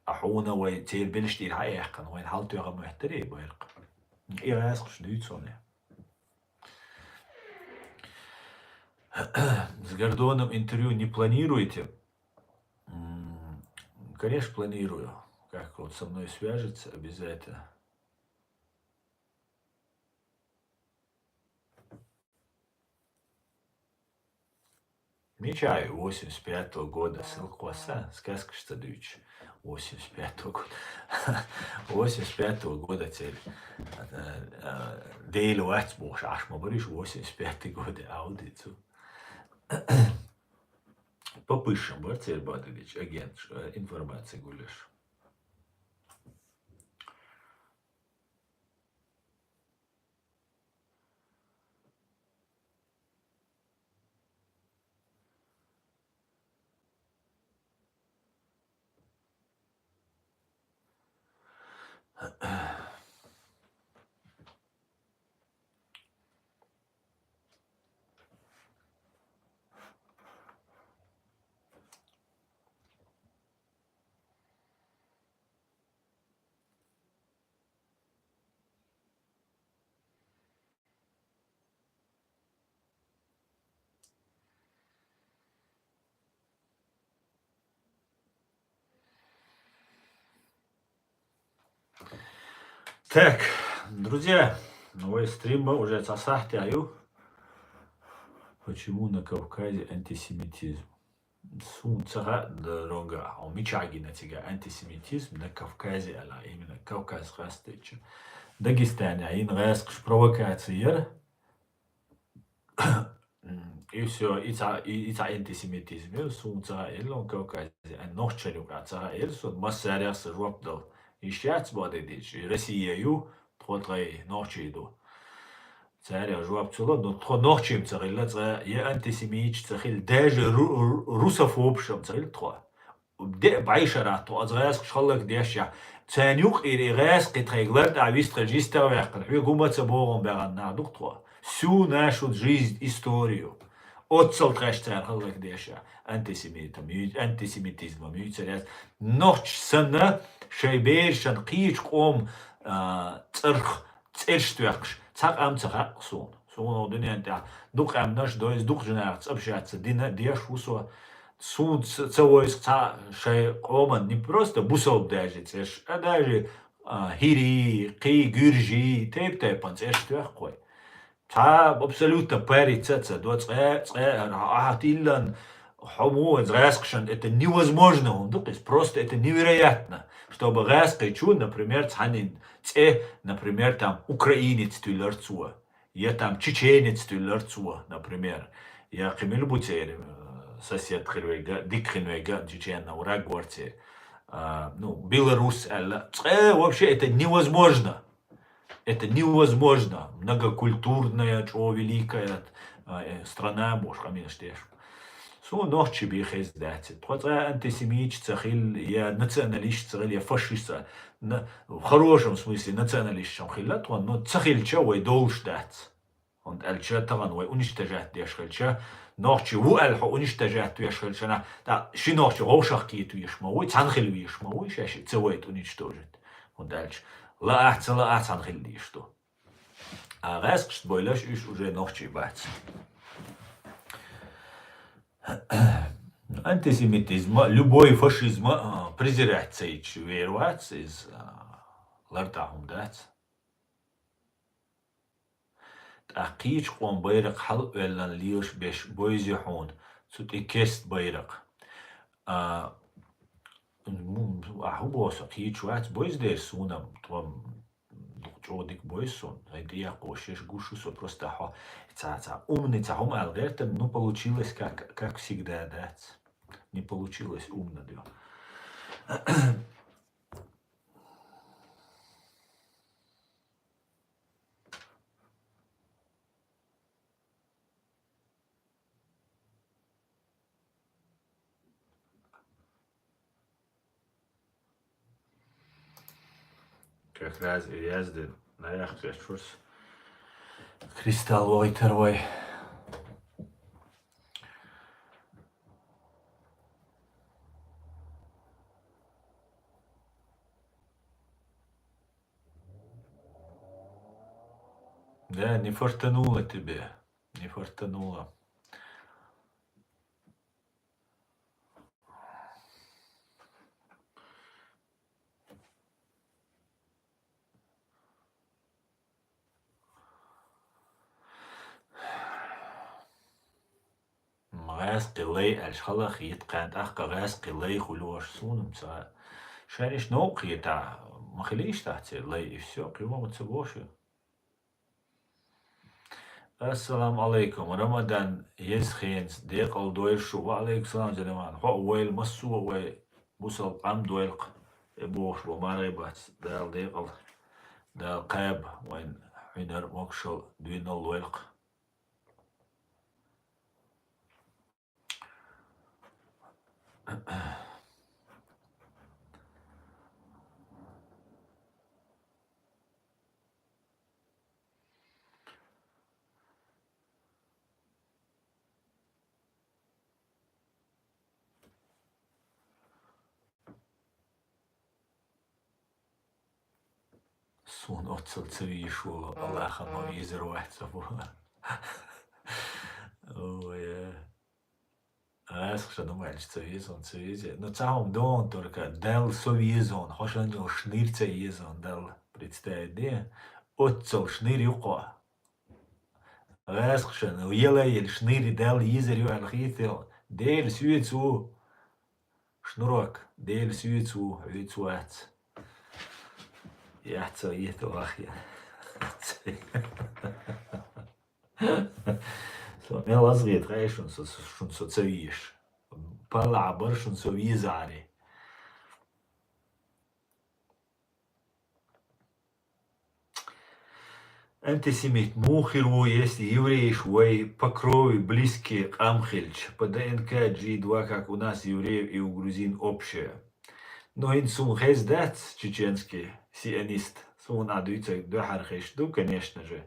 А хьуна вай церан белшаш тӀера хьаэккхина, вайна хьалтоьхна моьттура и байракх. И гӀаскхаш дуьйцу хьуна. С Гордоном интервью не планируете? М, конечно, планирую. Как вот со мной свяжется, обязательно. Мича ю восемьдесят пятого года, ссылка кхосса, сказкаш ца дуьйцуш. Восемьдесят пятого года. Восемьдесят пятого года церан, э, э, Дела вац бохуш, Ӏаш ма бара уьш восемьдесят пятый года, аудицу. По пышам бара церан бадалича агенташ, э, информация гулъеш. Так, друзья, вай стрим уже цхьа сахьт ю. Почему на Кавказе антисемитизм? Суна ца хаьа, дорогой, хьо мичахь гина цигахь антисемитизм на Кавказе аьлла, именно Кавказ къастийча. Дагестане йина гӀаскхаш провокаци яра. М, и всё, и цхьа, и, и цхьа антисемитизм яра, суна ца хаьа, хӀун Кавказе, а, нохчашна юкъахь ца хаьа, суна массарех сан жоп дала. Йиш яц боху дийцича, и Россия ю, тхо тхайн нохчий ду. Цара жоп ца ло, но тхо нохчий-м ца хилла цкъа, я антисемиташ ца хилла, даже ру-, ру-, русофобаш-м ца хилла тхо. Де а бӀешарахь тхо оцу гӀаскхаша хӀаллакдешшехь, царна юкъара и гӀаскхий тхайга лар тӀехь вистхилча йистехь ваьккхина, хьоьга хӀума ца богӀун баьхна нах ду-кх тхо. Всю нашу жизнь, историю. Оццал тхаьш цара хӀаллакдешшехь, антисемитам, антисемитизмам юьйцур яц. Нохчаш санна, шайн берашна кхечу къоман, а, цӀарах цӀераш тоьхкуш, цхьа къам ца хаьа суна. Суна дуьнен тӀехь дукха къаьмнаш дойза, дукха жинах цӀа башаьцца дина деш ву со. Суна ца, ца войза цхьа шайн къоман не просто бусалба даже цӀераш, а даже, а, хӀирий, кхий гуьржий, тайп-тайпана цӀераш тоьхна вай. Цхьа абсолютно париться а ца до, цкъа, цкъа, ахьа тиллан, хьо мо вайн гӀаскхашна, это невозможно, хӀун ду-кх иза, просто это невероятно, чтобы гӀаскхичо, например, цхьаннан цӀе, например, там, украинец туьллура цо, я там чеченец туьллура цо, например, я кхин мила бу церан, э, сосед хир верг, дика хин верг, чеченна враг вара церан. А, ну, белорус аьлла. Цкъа вообще это невозможно. Это невозможно. Многокультурная, чӀогӀа великая, а, э, страна, бохуш, къамелаш деш. Суна нохчий бен хезна дац. Тхо цкъа антисемиташ ца хилла, я националисташ ца хилла, я фашисташ ца, на, в хорошем смысле националисташ-м хилла тхо, но ца хилча вай довлуш дац. ХӀунда аьлча тахана вай уничтожать деш хилча, нохчи ву аьлла хьо уничтожать веш хилча, нах, тӀаккха ши нохчи вовшах кхета везаш ма вуй, цхьаьна хила везаш ма вуй, шаьш ца вайта уничтожить. ХӀунда аьлча лаахь, ца лаахь цхьаьна хила дезаш ду. А гӀаскхашца бойлаш уьш уже нохчий бац. Антисемитизма, любой фашизма, а, презирать ца йича вер вац, иза, а, лар тӀехь хӀума дац. ТӀаккха кхечу къоман байракх хьала а оьллан лелаш беш бойзи хьуна, цу тӀе керста байракх. А, М, ахьа хӀун боху со, кхечу вац, бойза дерш суна, тхо-м дукха чӀогӀа дика бойза суна, хӀайн тӀеяккхо шеш гуш ю со, просто хьо ца, ца умница хӀума аьлла гӀертар, ну, получилось, как, как всегда, дац. Не получилось умно, да. Как раз и яздина, наьха кхечурс. Кристалл вайтар вай. Да, не фартануло тебе. Не фартануло. ГӀаьскхи лай аьлча хала хета кхаьн, тӀаккха гӀаьскхи лай хуьлуш суна ца. Шаьриш новкъа хета, ма хилийша тахь церан лай, и всё, кхин ма ца боху. Ассаламу алайкум. Рамадан еза хенца декъал дойла шу. Ва алайкум салам, Зелиман. Хьо а войла, массо а вай бусалба къам дойла-кх. Э, бохуш бо маргӀе бац. Дала декъал, Дала кхаба вайн хьуьнар, могушалла, дуьйна лойла-кх. Суна оццул ца везаш волу Аллахьа ма везар вац ца бу. Ой, э. ГӀаьскхашна ма аьлча ца веза, ца веза. Ну, цхьа хӀума догӀун только, Далла со веза, хьо шайна йолу шнир ца еза, Далла представить де. Оццул шнир ю кхо. ГӀаьскхашна, ела елла шнир Далла езар ю аьлла хийтта, Дела соьца ву. Шнурок, Дела соьца ву, хьоьца вац. Яц со йита вахъя. Со мел аз гӀетта хьай шун со, шун со ца везаш. Пала а бар шун со везари. Антисемит муха хир ву, если еврейш вай по крови близкий къам хилча, по ДНК джи два, как у нас евреев и у грузин общее. Но хӀинца суна хеза дац чеченский сионист. Суна а дуьйцург дуьхьара хиш ду, конечно же.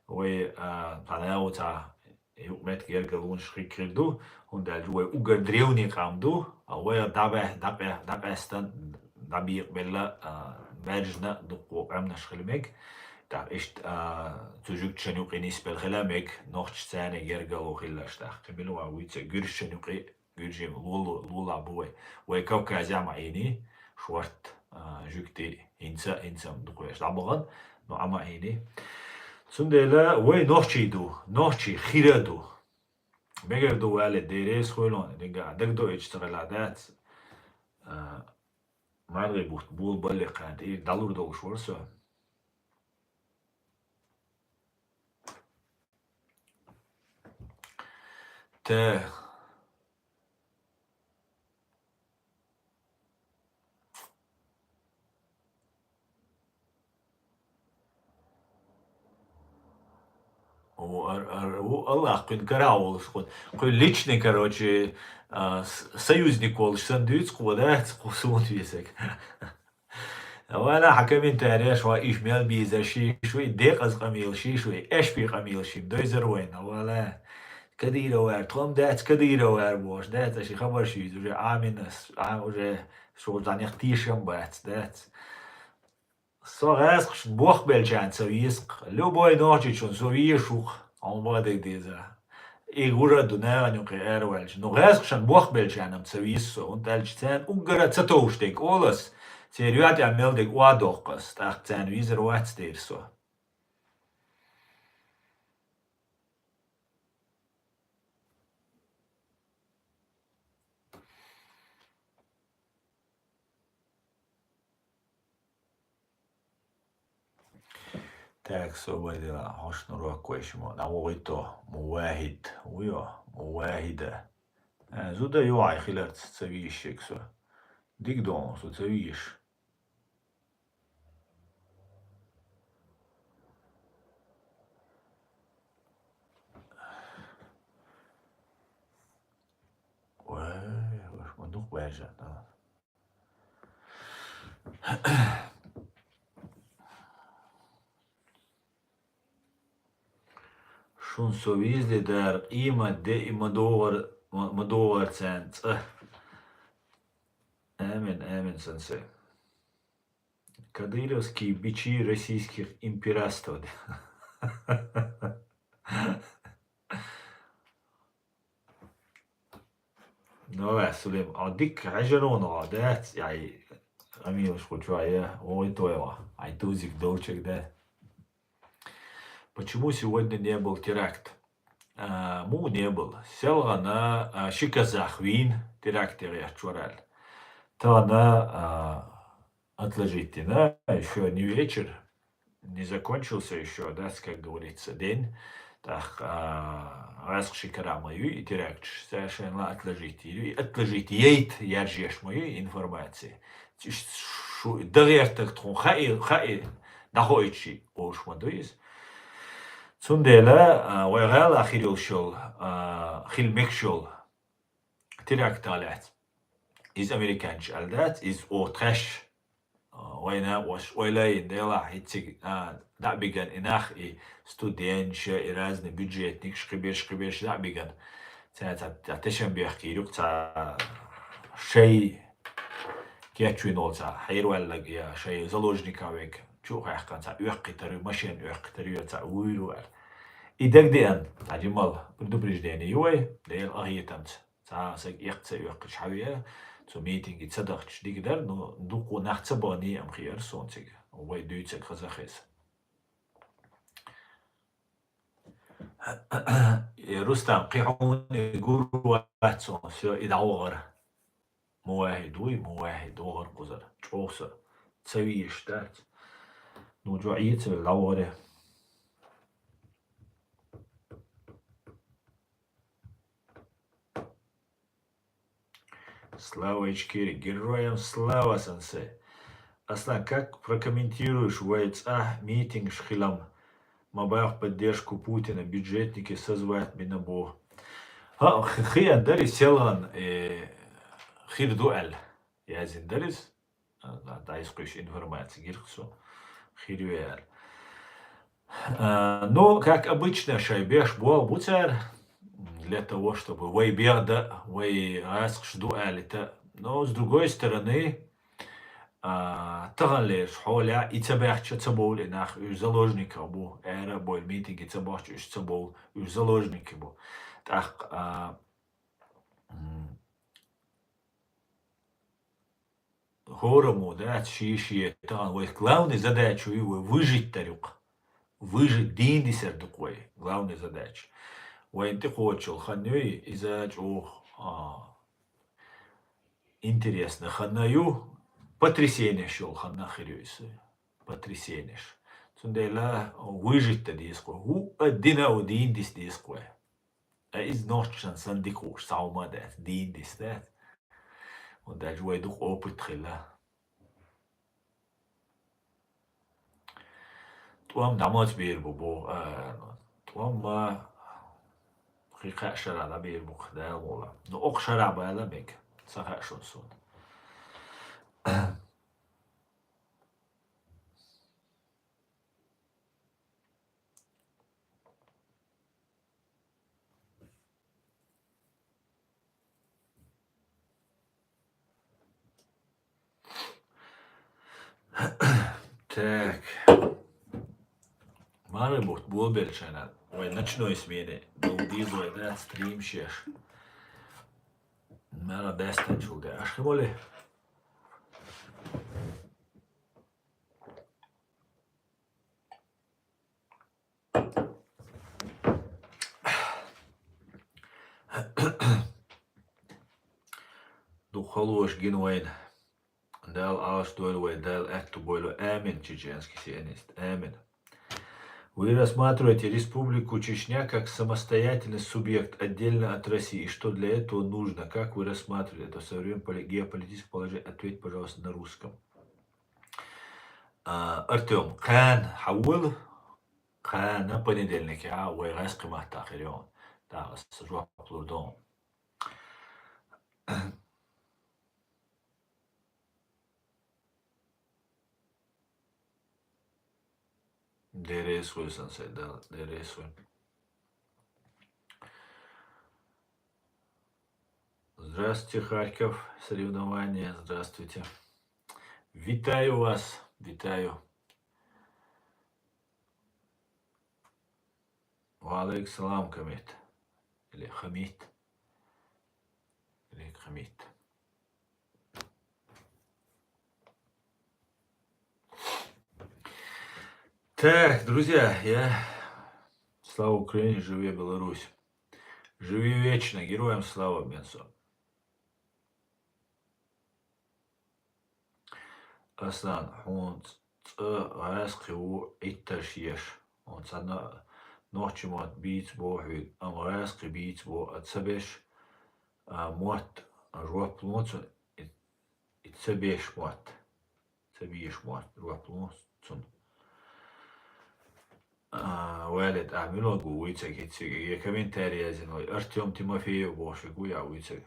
Вай, а, цхьа нагӀу ца юкъаметтиг гергарлонаш хир, хир ду, хӀунда аьлча вай уггар древний къам ду, а вай дӀабе-, дӀакъе-, дӀакъаьстина, дӀабекъабелла, а, баьржина дуккха къаьмнаш хила мега. ТӀаккха иштта, а, цу жуьгташна юкъе нисбелла хила мега, нохчашца царна гергарло хиларш тӀаккха. Кхин мила ван вуьйцу гуьржашна юкъе, гуьржийн лула-, лулахь бу вай. Вай Кавказехь ма Ӏийний, шортта, а, жуьгтий, хӀинца, хӀинца-м дукха веш дӀабахана, но Ӏа ма Ӏийний. Цундела вай нохчий ду, нохчий хир а ду. Мегар ду вале, Дела реза хуьлда, динга дагадоуьйтуш ца хилла дац. А, маргӀи бутт болабалле кхана тӀера дӀалур долуш вара со. Тэ. О, ар-, ар-, о, Аллах кхуьнан карахь волуш кхуьнан. Кхуьнан личный, короче, а, с-, союзник волуш санна дуьйцу кхо, да, кхо суна весаг. Вала хьан комментареш, хьо иша мел бийзар шиш вуй, декъаза къамелаш шиш вуй, эшпи къамелаш шин дойзар вайна, вала. Кадыровар, тхом дац Кадыровар бохуш, дац, аша хабар шуьйза, уже Аминас, а, уже шу занех тешам бац, дац. Со гӀаьскхашна бохбелчарна ца веза-кх. Любой нохчичунна со везаш ву-кх, хьуна бакъдерг деза. И гур а ду нахана юкъе араваьлча. Ну, гӀаьскхашна бохбелчарна-м ца веза со, хӀунда аьлча царна уггара ца товш дерг олу ас, церан юьхь тӀехь мел дерг охьадоккху ас, тӀаккха царна везар вац дера со. Так, собар дела, хьошт нурок вайшима. ДӀавогӀийто, Мувахид. Вуйо, Мувахида. Э, зуда ю хьай хиларца ца вийшшег со. Диг дон со ца вийш. Ой, ваш ма дух бажа, да. Шун со везде дар, къимат де и ма догӀар, ма, ма догӀар цан цӀа. Амин, амин, сенсей. Кадыровские бичи российских императоров. Ну, э, Сулейм, а дик хьажарона дац, яй, амилаш хучу, ая, ой, тойла. Ай, тузик долчек, да. Почему сегодня не был теракт? А, му не был. Селгана, а, шиказах вин теракт я чурал. Тана, а, отложить на, ещё не вечер, не закончился ещё, да, как говорится, день. Так, а, раз шикарама ю, и теракт совершенно отложить ю, и отложить ейт, яржеш мою информации. Ш-, шу-, дагъертаг тхун хаи, хаи, дахоичи, ош ма дуис. Цундела, а, вай гӀала хирил шол, а, хил мекшол. Теракт а лаьц. Из американча аьлла дац, из о тхаьш, а, вайна ош ойла йин дела, хӀицциг, а, дӀабиган и нах, и студентша, и разный бюджетникаш, хибеш, хибеш дӀабиган. Ца, ца, ца тешен бехкийрюк, ца шай кечвинол, ца хьерваллаг, я шай заложника век, чу хахкан, ца уьхкитарю, машин уьхкитарю, ца уйру ар. И дагдиан, ца жимал предупреждение юай, дел ахитанца. Ца саг экъ ца оьхкаш хьавеа, цу митинге ца дахча дика дар, ну, дукха нах ца бахний ам хиар сон цига. Вай дуьйцаг хаза хеза. Э, Рустам, кхи хьуна гур вац сон, всё, и дӀавахар. Мувахид вуй, Мувахид, вахар кхузар. ЧӀохса. Ца вийш дац. Ну, жо Ӏийца вел дӀавахаре. Слава Ичкери, героям слава, сенсей. Аслан, как прокомментируешь вай цӀа митингаш хилам, ма бах поддержку Путина, бюджетники созвать бина бо? ХӀа, х-, хиан дари селган, э, хир ду аьлла, язин дарис. А, да, дӀайсхуьш информация гирх со. Хир вер. А, ну, как обычно, шай беш бол буцар, для того, чтобы вай бегда, вай гӀасхаш ду алита. Но, с другой стороны, а, таханлеш хьоля и ца бяхча ца бовл и нах, уж заложник бу, эра бой митинги ца бахча уж ца бовл, уж заложник бу. Так, а, м, хӀораммо дац ши-ши тахана вай главный задача ю вай выжить дар юкъ. Выжить дийндисар дукъ вай. Главный задача. Вайн тӀекхочул хан юй, иза чӀух, а, интересно ханна ю, потрясениеш йол ханна хир ю иза. Потрясениеш. Цундела выжить да деза кхо. ХӀу а дина а дийндис деза кхо. А из нохчан сан дикуш, савма дац, дийндис дац. Вот даже вай дух опыт хила. ТӀом дамац бер бу, бу, а, тӀом ма хи кхаъ шара да бер бу, да, вола. Ну, ок шара бала мег, са кхаъ шун сун. Так. Мара бут болбелчана. Вай ночной смене. Долбиз вай да стрим шеш. Мара дастан чулде. Ашхи боли. Дукха лош гин вайна. Дала Ӏалашдойла вай, Дала аьтту бойла. Амин, чеченский сионист. Амин. Вы рассматриваете Республику Чечня как самостоятельный субъект, отдельно от России. И что для этого нужно? Как вы рассматриваете это в современном поли-, геополитическом положении? Ответь, пожалуйста, на русском. А, Артём, кхана хьавола, кхана понедельнике, а, вай гӀаьскхи маттахь хир ю. ТӀаккха ас жоп лур ду. Деррис вуй, сенсей, да, деррис вуй. Здравствуйте, Харьков, соревнования, здравствуйте. Вітаю вас, вітаю. Ва алейкум салам, Камит. Или Хамит. Или Хамит. Так, друзья, я... Слава Украине, живе Беларусь. Живи вечно, героям слава, Бенсон. Аслан, хьуна цӀа гӀаьскхи ву Ӏиттарш еш. Хьуна цхьа но-, нохчи мотт бийца боху хьоьга, амма гӀаьскхи бийца боху, а ца беш, а, мотт, жоп лу цунна, и, и ца беш мотт. Ца беш мотт, жоп лу цунна. А, валет, а, муьлхарг ву вуй цига, хӀинца цига, я комментарий яздина вай, Артём Тимофеев бохуш ву я вуй цига.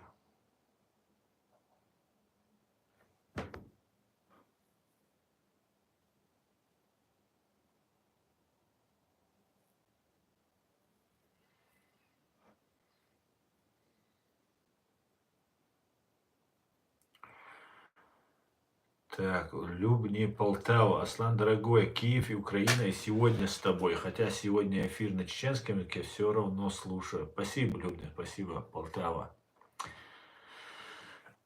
Так, Любни, Полтава. Аслан, дорогой, Киев и Украина, и сегодня с тобой. Хотя сегодня эфир на чеченском языке, все равно слушаю. Спасибо, Любни, спасибо, Полтава.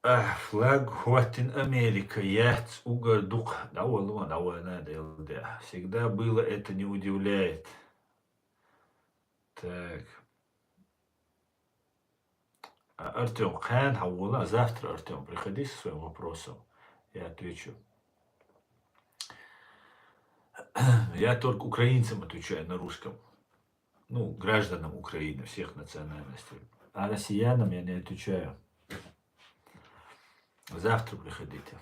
А, флаг хӀоттина Америка, яц угар дукха. ДӀавала ма, дӀавала, надо, Л Д. Всегда было, это не удивляет. Так. А, Артём, кхана хьавола, завтра, Артём, приходи со своим вопросом. Я отвечу. Я только украинцам отвечаю на русском. Ну, гражданам Украины, всех национальностей. А россиянам я не отвечаю. Завтра приходите.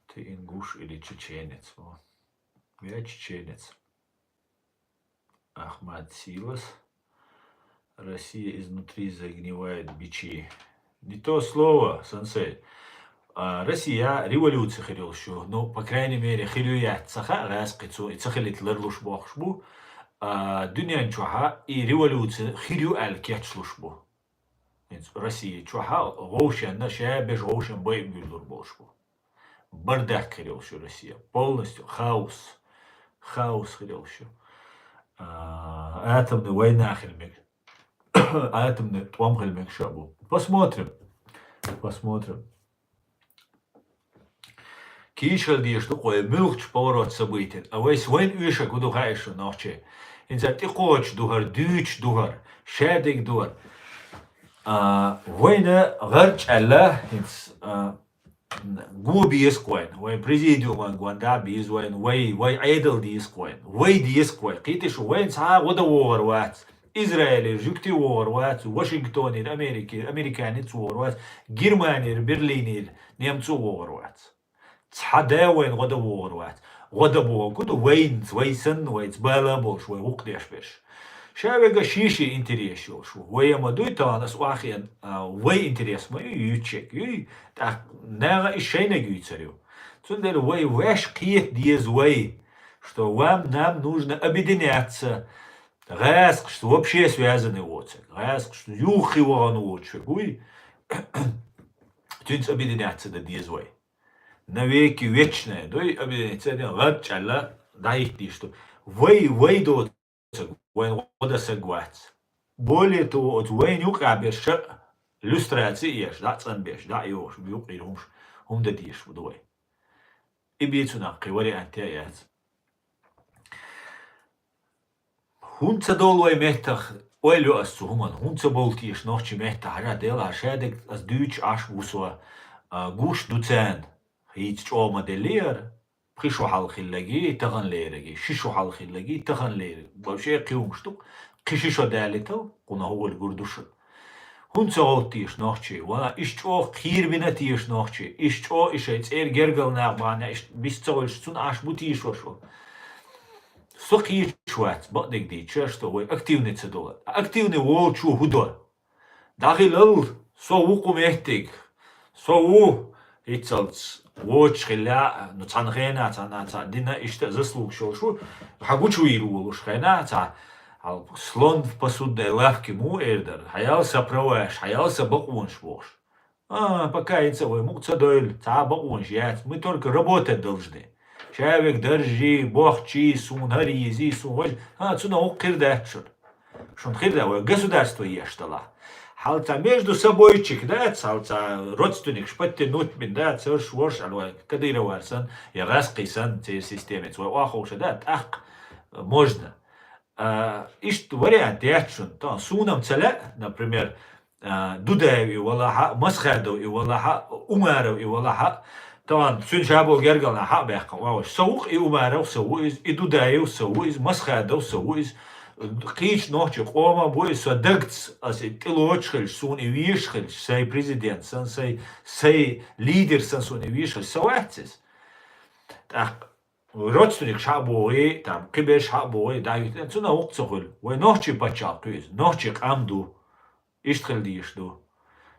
Ты ингуш или чеченец? О. Я чеченец. Ахмат Силас. Россия изнутри загнивает, бичи. Не то слово, сенсей. А, Россия революция хир йолуш ю. Ну, по крайней мере, хир ю яц ца хаьа гӀаьскхи цо, и ца хилийта ларлуш бохуш бу. А, дуьнен чохьа и революция хир ю аьлла кечлуш бу. ХӀинца Россия чохьа вовшенна ша беш вовшен байа буьйлур болуш бу. Бардак хир йолуш ю Россия. Полностью хаос. Хаос хир йолуш ю. А, атомный война хила мег-, атомный тӀом хила мегаш а бу. Посмотрим. Посмотрим. Кийчал дезаш ду-кх вай муьлххачу поворот событий. А вайс вайна оьшург хӀун ду хаьий шуна, нохчий? ХӀинца тӀекхочуш ду хӀара, дуьйцуш ду хӀара, шадерг ду хӀара. А, вайна гӀарчӀ аьлла, хӀинца, а, го беза-кх вайна, вайн президиуман гонда беза вайна, вай, вай Ӏедал деза-кх вайна, вай деза-кх вай. Кхетий шу, вайна цхьа а гӀо дан вогӀур вац. Израилера жуьгти вогӀур вац, Вашингтонера, Америкера, американец вогӀур вац, Германера, Берлинера немцо вогӀур вац. Цхьа да вайна гӀо дан вогӀур вац. ГӀо дан бохург ду вайнца, вай санна, вайца бала а болуш, вай гӀуллакх деш берш. Ша вега шен-шен интерес йолуш ву. Вай а ма дуй, тахана ас охьахиъна, а, вай интерес ма ю, юьйцу шега, юй, тӀаккха наха и шайниг юьйцур ю. Цундела вай ваьш кхета деза вай, что вам, нам нужно объединяться. ГӀаскхашца вообще связанный воцург, гӀаскхашца юххе вахана воцург вуй, цуьнца объединяться дан деза вай. Навеки вечное, дуй, объединяться дан, гӀарчӀ аьлла, дӀахӀиттийша ду. Вай, вай доцург, вайна гӀо дан саг вац. Более того, оцу вайна юкъахь берш а люстраци а еш, дӀа а цӀанбеш, дӀа а йохуш, юкъера хӀумаш, хӀума дан дезаш ду вай. И бен цунах кхин вариант а яц. ХӀунда ца довла вай меттах Ойла ю ас цу хӀуман, хӀунда ца бовла теша нохчий меттахь, хьажа, делахь шадерг ас дуьйцуш Ӏаш ву со, а, гуш ду царна, хӀинца чӀогӀа ма деллера, пхи шо хьалха хилларгий, таханлерагий, ши шо хьалха хилларгий, таханлерагий. Вообще кхин хӀумаш ду, кхин ши шо далийтал, кхунах гӀуллакх гур ду шуна. ХӀунда ца гӀовтту теша нохчий? Ва, иштта чӀогӀа кхийрбина теша нохчий, иштта чӀогӀа и шайн цӀера гергара нах бахьана, иштта бист ца гӀуьллуш, цунна Ӏаш бу тешаш вара. Со кхеташ вац, бакъдерг дийцича, что вай активный ца дола. Активный волчо хӀун до? ДӀахилал, со ву кху меттиг. Со ву, хӀинццалц вочу хилла, ну, цхьана хенахь, цхьана, цхьа дина иштта заслугаш йолуш ву, хьан гучувийр волуш хенахь, цхьа, хьал слон в посудной лавке му эр дара, хьаял сан праваш, хьаял сан бакъонаш бохуш. А, пока хӀинца вай мукъа ца дойла, цхьа а бакъонаш яц, мы только работать должны. Ша вега даржий, бохчий, суна хӀара йизий, суна важа, а, цунах хӀокху хир дац шуна. Шуна хир дац, вай государство еш далахь. Хьал цхьа между собойчик дац, хьал цхьа родственникаш подтянуть бина дац, хӀорш ворш аьлла вай Кадыровар санна, я Гъаскхий санна, церан системаца вай охьаховша дац, тӀаккха можно. А, иштта вариант яц шуна. Тахана суна-м ца лаьа, например, а, Дудаев и валахьа, Масхадов и валахьа, Умаров и валахьа, тахана цуьнан ша болу гергара нах хьа а баьккхина, вовш. Со ву-кх и Умаров, со ву иза, и Дудаев, со ву иза, Масхадов, со ву иза. Кхечу нохчийн къоман бу иза, со дагца, аса и тӀелоцуш хилча, суна и везаш хилча, сайн президент санна, сайн, сайн лидер санна, суна и везаш хилча, со вац иза. ТӀаккха родственникаш хьа а богӀий, там, кхиберш хьа а богӀий, дӀахӀиттина, цунах хӀокху ца хуьлу. Вай нохчийн пачхьалкх ю иза, нохчийн къам ду. Иштта хила дезаш ду.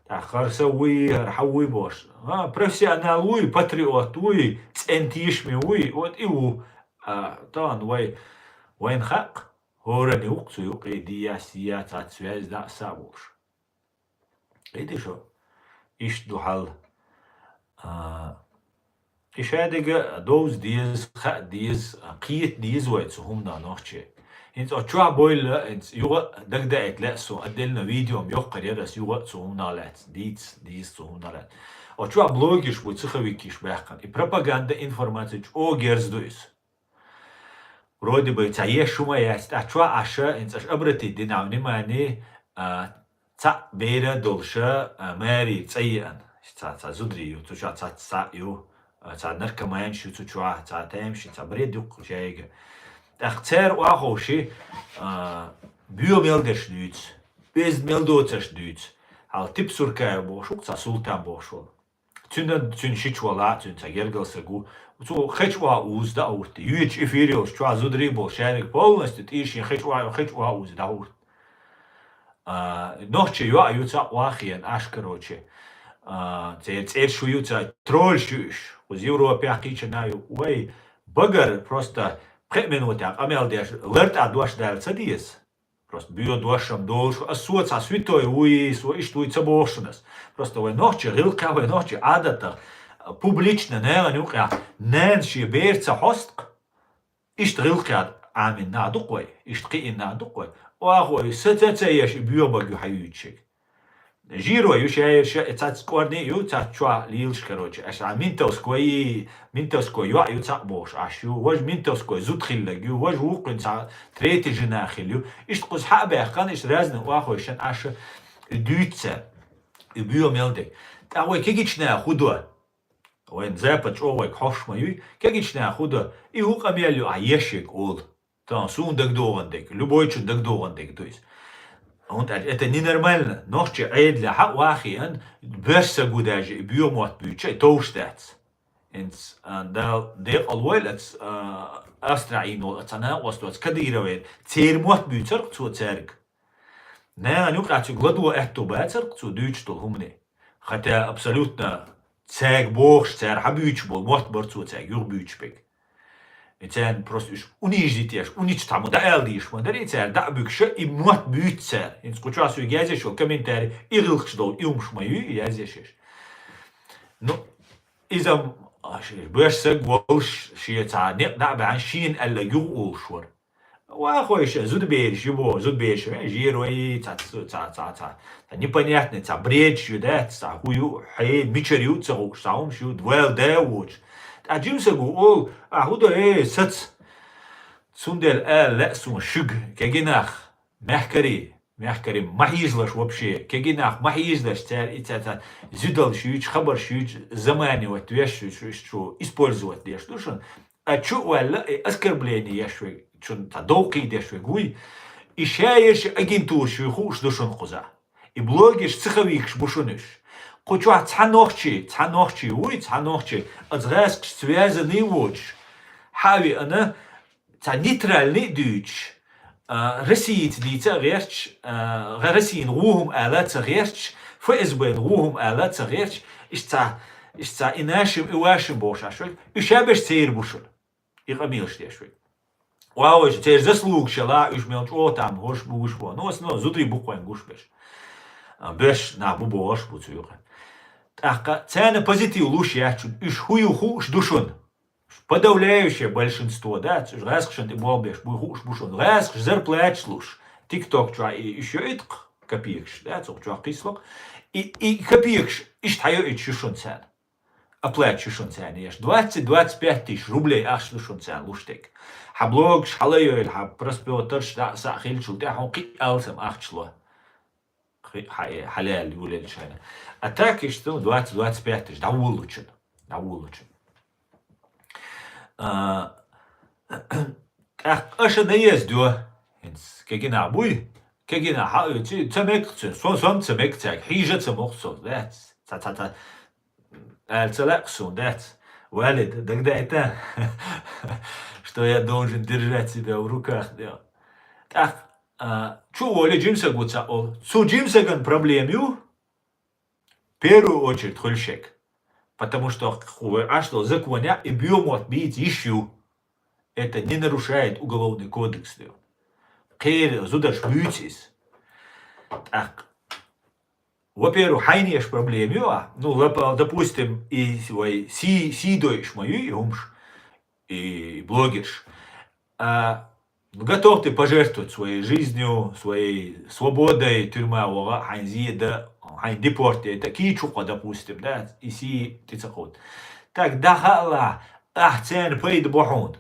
ТӀаккха хӀара са вуй, хӀара хьан вуй бохуш. А, профессионал вуй, патриот вуй, цӀен тешаме вуй, вот и ву. А, тахана вай, вайна хаьа, хӀоранна юкъа цу юкъе дияс, дияс, цхьацца связь дӀа а, са а болуш. Иди шо, иштта ду хьал. А, и шадерг довза деза, хаа деза, кхета деза вай цу хӀуманах нохчий. ХӀинца оцу чохь бовла, хӀинца юха а дагадаийта лаьа суна, отдельно видео-м йоккхур яра ас юха а цу хӀуманах лаьцна, дийца деза цу хӀуманах лаьцна. Оцу чохь блогерш бу, цхьа векиш баьккхина. И пропаганда, информаци чӀогӀа герз ду иза. Вроде бы цхьа еш хӀума яц, тӀаккха чохь Ӏаш, хӀинца аша обратить дина внимание, а, цхьаъ бер долуш, а, маре цӀа еана. Цхьа, цхьа зударий ю, цу чохь цхьа, цхьаъ ю, а, цхьа наркоманаш ю цу чохь, цхьа тамаш ю, цхьа бред ю-кх шайга. ТӀаккха цара охьаховший, а, боь мел дерш дуьйцу, беза мел доцурш дуьйцу. Хьал Тип Суркаев бохуш ву-кх, цхьа Султан бохуш волу. Цуьнан, цуьнан шича вала, цуьнан цхьа гергара саг ву. Цо хечу охьа уза дӀахӀутту. Юьйцу эфир йолуш, чохь зударий болуш, шаьриг полностью тӀийшин хечу охьа, хечу охьа уза дӀахӀутту. А, нохчий йоӀ ю цхьа охьахиъна, Ӏаш, короче. А, церан цӀераш ю, цхьа троллаш ю уьш. Кхуза Европехь кхечанхьа ю. Вай, багара просто пхеа минутехь къамел деш, лартӀехь дош дала ца деза. Просто боь дош-м долуш, ас со цхьа святой вуй, со иштта вуй ца боху шуна ас. Просто вай нохчийн гӀиллакхехь, вай нохчийн Ӏадатах, публично нахана юкъахь нана шен бер ца хьоста-кх. Иштта гӀиллакхехь Ӏамийна нах ду-кх вай, иштта кхиийна нах ду-кх вай. Оха вай са ца, ца еш и боьха бага ю хьан юьйцуш ерг. Жиро ю шаьрша, и цхьацца кӀорни а ю, цхьацца чохь лелаш, короче, аша ментовской, ментовской йоӀ ю цхьаъ бохуш Ӏаш ю, важа ментовской зуда хилларг ю, важа вукхуьнца третий жена хилла ю. Иштта кхуза хьа а баьккхина, иштта разный охьаховшина Ӏаш дуьйцу цара. И боьха мел дерг. ТӀаккха вай кегийчу наха хӀун до? Вайн запад чӀогӀа вайга хьош ма юй, кегийчу наха хӀун до? И хӀун къамел ю ахь еш ерг олу? Тахана суна дагадогӀун дерг, любойчун дагадогӀун дерг ду иза. ХӀунда аьлча это ненормально. Нохчийн Ӏедалехь хьа охьахиъна, боьрша саг ву даже, и боьха мотт буьйцуш, и товш дац. ХӀинца, а, Дала декъал войла, аца, а, Австрехь Ӏийна волу, аца накъост вац Кадыровера, церан мотт буьйцура-кх цо цаьрга. Нахана юкъахь цуьнга ладогӀа аьтто бацара-кх цо дуьйцуш долу хӀумане. Хотя абсолютно цаьрга бохуш, цара хьан буьйцуш болу мотт бара цо цаьрга юха буьйцуш берг. И царна просто уьш унижить еш, уничтожить ма дӀаала дийш ма дара, и цара дӀа а буьгуш, и мотт буьйцу цара. ХӀинца кху чохь соьга язъеш йолу комментарий, и гӀиллакхаш долу, и хӀумаш ма юй, язъеш еш. Ну, иза, а, ш-, боьрша саг волуш, шен цхьа некъ дӀа а баьхьна, шена аьлла юха олуш вара. Вахой ша, зудабераш ю боху, зудабераш, э, жерой, цхьа, цхьа, цхьа, цхьа, цхьа непонятный, цхьа бредаш ю, да, цхьа хӀу ю, хье, мичара ю, ца хууш, цхьа хӀумаш ю, ваьлла да а воцуш. ТӀаккха жимсаг ву олу, а хӀу до, э, сац. Цундела ала лаьа суна шуьга, кегий нах, мехкарий, Мягко говоря, ма хьежалаш вообще. Кегий нах ма хьежалаш, цар и ца, ца, зуьдалш юьйцуш, хабарш юьйцуш, заманивать веш шу, шу, шу использовать деш ду шуна. А чу ваьлла, и оскорбление еш вег, чун ца довкхий деш вег вуй. И шаерш агентура шуй хууш ду шуна кхуза. И блогерш ца хавийкаш бу шуна уьш. Кху чохь цхьа нохчий, цхьа нохчий вуй, цхьа нохчий, ацу гӀаскаш связанный воцуш. Хьави ана, цхьа нейтральный а дуьйцуш, а, Российца дийца а гӀерташ, а, Российна гӀо хӀума ала ца гӀерташ, ФСБ-на гӀо хӀума ала ца гӀерташ, иштта, иштта и нашим, и вашим бохуш Ӏаш вай, уьш ша берш церан бу шуна. И къамелаш деш вай. Ва вайша, церан заслугаш яла, уьш мел чӀогӀа там гӀош бу гуш бу. Ну, основном зударий бу кхойн гуш берш. А, берш нах бу бохуш бу цу юкъа. ТӀаккха царна позитив луш яц шуна, уьш хӀу ю хууш ду шуна. Подавляющее большинство, да, уьш гӀаскхашна тӀе болх беш буй хууш бу шуна. ГӀаскхаш зарплаташ луш, TikTok чохь и уьш йоуьйту кху копейкаш, да, цу чохь кхийсалакх. И, и копейкаш иштта хьайоуьйтуш ю шуна царна. Оплата ю шуна царна еш. Двадцать, двадцать пять тысяч рублей ахча ду шуна царна луш дерг. Хьан блогаш хьала йойла, хьан просмотрш да, са хилчул тӀе хьуна кхин алсам ахча ло. Кхин хьан, э, хьалаьлла юлел шайна. А так, иштта, ну, двадцать, двадцать пять тысяч, дӀавуллучун. ДӀавуллучун. А, тӀаккха аша наезд йо. ХӀинца кегина буй? Кегина хьаоьци, ца мега цуьнан. Сон, сон ца мега цаьрга. Хьийжа ца моху со, дац. Ца, ца, ца. Аьлла ца лаьа суна, дац. Валид, дагадайта, что я должен держать себя в руках, да. ТӀаккха, а, чу воле жимсаг ву ца олу. Цу жимсаган проблема ю, первую очередь хуьлу шег. Потому что ху-, Ӏаш долу законехь и боьмотт бийца йиш ю. Это не нарушает уголовный кодекс, ду. Кхера зударш буьйцу иза. ТӀаккха, во-первых, хьайнеш проблема ю, а? Ну, лапа, допустим, и вай си-, сий дойуш ма ю и хӀумаш, и блогерш. А, ну, готов ты пожертвовать своей жизнью, своей свободой, тюрьма вогӀа, хьайн зеда, хьайн депорт яйта, кийчу кхо, допустим, да, и сий тӀе ца кховда. Так, даха ала, ахь царна пайда бо хьуна.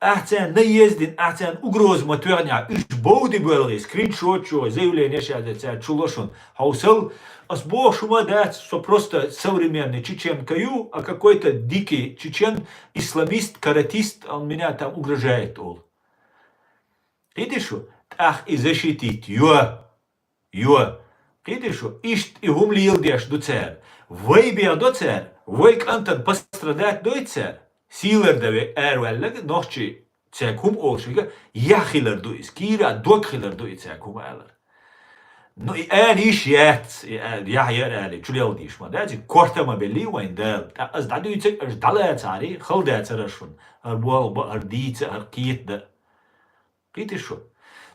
Ахь царна наездина, ахь царна угроза ма тоьхнехь, уьш бовди боьлгӀий, скриншот чу, заявление ша де цаьрга чу ло шуна. Хьовсал, ас боху шу ма дац, со просто современный чеченка ю, а какой-то дикий чечен, исламист, каратист, он меня там угрожает, олу. Кхийтира шу? ТӀаккха и защитить йо. Йо. Кхийтира шу? Иштта и хӀума леладеш ду цара. Вай бех до цара, вай кӀантан пострадать дой цара. Сийлар дан ве араваьлларг нохчий цаьрга хӀума олуш вига, яхь хилар ду иза, кийра дог хилар ду и цаьрга хӀума алар. Ну, и ала йиш яц, и а-, яхь яр али, чулел дийш ма дац, и корта ма белли вайн Дала. ТӀаккха ас дӀадуьйцург аша дӀалацари, хала дацара шуна, хӀара болх бан, хӀара дийца, хӀара кхета дан. Кхийтира шу?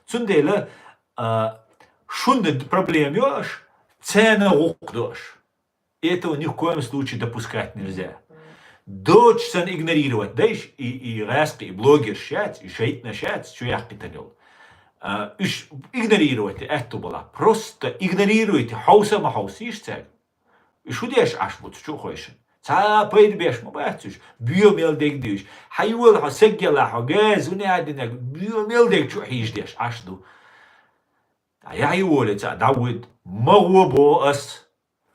Цундела, а, шуна проблема йо аша, царна гӀуллакх до аша. Этого ни в коем случае допускать нельзя. Доцуш санна игнорировать дайш, и, и гӀаьскхи, и блогерш яц, и шайтӀанаш яц, чу яьккхитан йолу. А, уьш игнорировать де аьтту бала. Просто игнорируйте, хьовса а ма хьовсийша цаьрга. Уьш шу деш Ӏаш бу цу чу хойшина? Цхьа а пайда беш ма бац уьш. Боьха мел дерг дуьйш. Хьан йола хьо сеггела хьо газ, уьне а динарг, боьха мел дерг чу хьийжадеш Ӏаш ду. Ткъа яхь ю воле цхьа дӀавуьйту. Ма гӀо боху ас.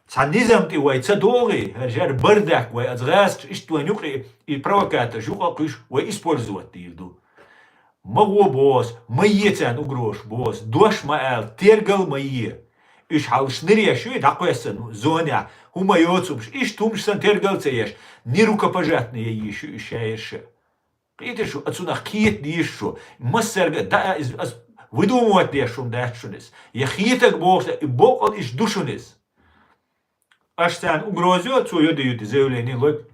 Цхьа низам тӀе вай ца догӀий, хӀара жар бардак вай, аса гӀаскхаш иштта вайн юкъе, и провокаторш юкъа а кхуьйсуш, вай использовать дийр ду. Ма гӀо боху ас, ма е царна угрозаш боху ас, дош ма ала, тергал ма е. Уьш хьалаш нир еш ю, дӀакхоьссина зонехь, хӀума йоцурш, иштта хӀумаш санна тергал ца еш, ни рукопожатный е йиш ю уьш шаерша. Кхийтира шу, ацунах кхета дийш шу, массаьрга а даа иза, ас выдумывать деш хӀума дац шуна иза. Я хетаг бохуш, и боккъал иштта ду шуна иза. Аша царна угроза йо, цо йо де ю, де заявление лой.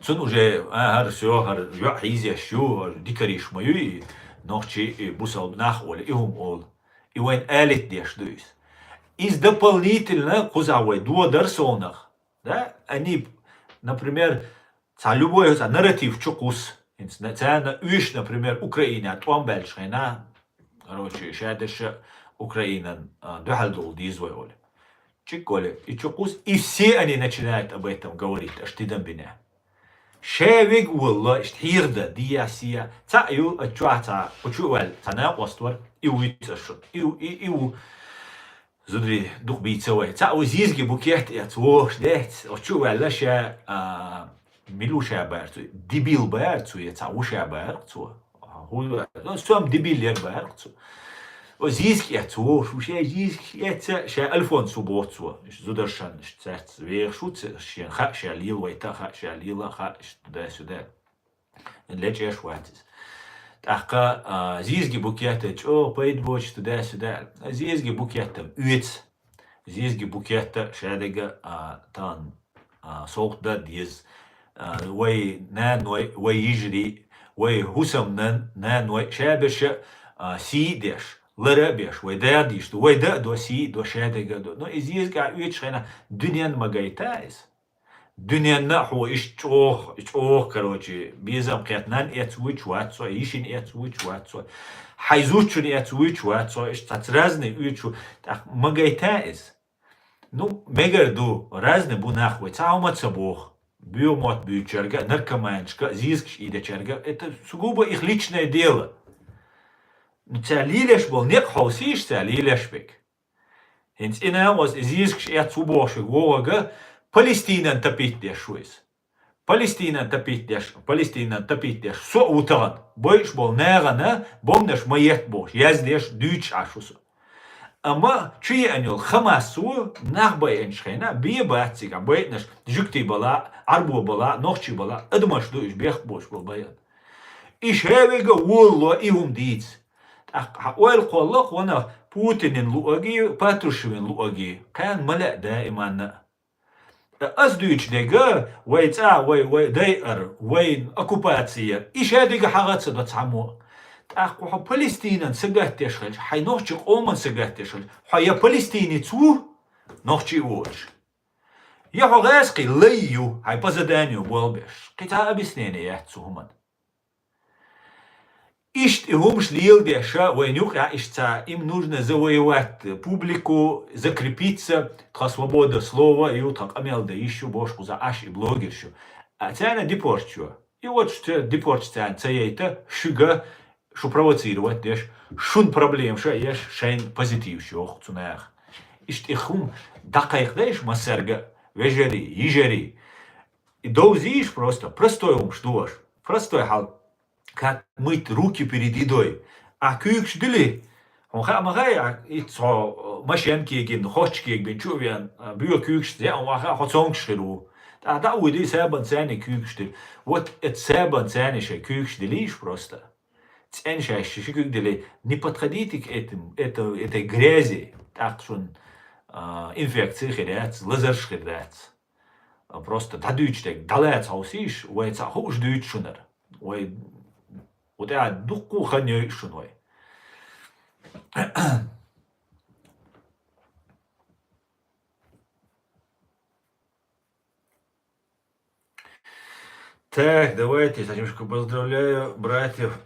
Цунна уже, а, хӀара всё, хӀара йоӀ хьийзеш ю, хӀара дикариш ма ю, и нохчий, и бусалба нах олу, и хӀума олу. И вайн алит деш ду иза. Иза дополнительно кхузахь вай додар совнах. Да? Они, например, цхьа любой цхьа нарратив чу кхус. ХӀинца на-, царна уьш, например, Украина тӀом баьлча хьайна, короче, шадерша Украинан, а, дуьхьал долу дийза вай оле. Чик оле, и чу кхус, и все они начинают об этом говорить, аш тидам бине. Ша вега волло, иштта хьехаде, дийя, сийя. Цхьаъ ю, а чохь цхьа, кху чу а ваьлла, цхьа накъост вара, и вуьйцу аш шуна. И ву, и, и ву. Зударий, дукха бийца вай. Цхьаъ ву зизиге букет эцна вогӀуш дац, оцу чу а ваьлла ша, а, мила ву ша бара цо? Дебил бара цо, я цхьа ву ша бара цо? ХӀун, ну, сом дебил яра бара цо. О, зизиге эцна вогӀуш ву, ша зизиге эцна, ша Альфонс ву боху цо. Зударшан, цаьрца вехаш ву, ца-, шена хаьа ша лела, вай та хаьа ша лела, хаьа иштта туда-сюда. Лечкъаш вац иза. ТӀаккха, а, зизиге букет чӀогӀа пайда боцуш туда-сюда. Зизиге букет оьцу. Зизиге букет шадерг, а, тахана, а, совгӀат дан деза. А, вай наной, вай йижарий, вай хӀусамнан наной, шаберш, а, сий а деш, лар а беш, вай дагадийш ду, вай дан а до, сий а до, шадерг а до. Ну, и зизиге оьцучу хенахь дуьненна ма гайта иза. Дуьненна а хьо иштта чӀогӀа, чӀогӀа, короче, безам кхетта, нанна эцна вуьйцуш вац хьо, йишина эцна вуьйцуш вац хьо, хьайн зудчунна эцна вуьйцуш вац хьо, иштта цхьацца разный оьцуш, тӀаккха ма гайта иза. Ну, мегар ду, разный бу нах вай, цхьа хӀума ца боху. Боьха мотт буьйцучаьрга а, наркоманашка а, зизигаш ийдечаьрга а, это сугубо их личное дело. Ну, цара лелош болу некъ хьовсийша, цара лелош берг. ХӀинца и накъост, и зизигаш эцна ву бохуш верг вогӀург Палестинан топить деш ву иза. Палестинан топить деш, Палестинан топить деш со а ву тахана, бойуш болу нахана бомбанаш ма етта бохуш, яздеш, дуьйцуш Ӏаш ву со. Амма чу еана йолу Хамас ву, нах байинчу хенахь, бен бац цигахь байинарш, жуьгтий бала, Ӏарбо бала, нохчий бала, адамаш ду уьш, бехк болуш болу байина. И ша вега волало, и хӀума дийца. ТӀаккха хьан ойла кхолла кхунах Путинан луъаги, Патрушеван луъаги, кхаьна ма лаьа даиманна а. Ас дуьйцу дерг, вай цӀа, вай, вай дайар, вайн оккупаци яр, и шадерг хьагӀ ца до цхьаммо а. ТӀаккха хьо Палестинан сагатдеш хилча, хьайн нохчийн къоман сагатдеш хилча, хьо я палестинец ву, нохчи а воцуш, я хьо гӀазкхи лай ю, хьайн по заданию болх беш. Кхин цхьа объяснение яц цу хӀуманна. Иштта и хӀумаш леладеш, вайна юкъахь иштта цхьа, им нужно завоевать публику, закрепиться, тхан свобода слова ю, тхан къамел дан йиш ю, бохуш кхузахь Ӏаш и блогерш ю. А царна депортчо. И оцу церан депортчо царна ца яйта, шуьга, шу провоцировать деш, шун проблемаш а еш, шайн позитивш йоху цу наха. Иштта и хӀума дӀакхайкхадайша массаьрга а, вежарий, йижарий. И довзийша просто, простой хӀумаш ду аша. Простой хьал. Как мыть руки перед едой. Ахь куьйгаш дили, хьуна хаа ма хаьа, ахь итт цхьа машен кегина, хоч кегбина чу а веана, боьха куьйгаш яа хьуна, ахь хаа, хьо цомгуш хир ву. ТӀаккха дӀа а вуьйдий, сабан царний куьйгаш дили. Вот это сабан царний шайн куьйгаш дилийша просто. ЦӀена шаьш ши куьг дилий, не подходите к этим, это, этой грязи, тӀаккха шуна, а, инфекция хир яц, лазарш хир дац. Просто дӀадуьйцуш дерг дӀалаца хьовсийша, вай цхьаъ хууш дуьйцу шунара. Вай, ву тӀехь дуккха а хан йойуш шуна вай. Так, давайте, Сашечка, поздравляю братьев.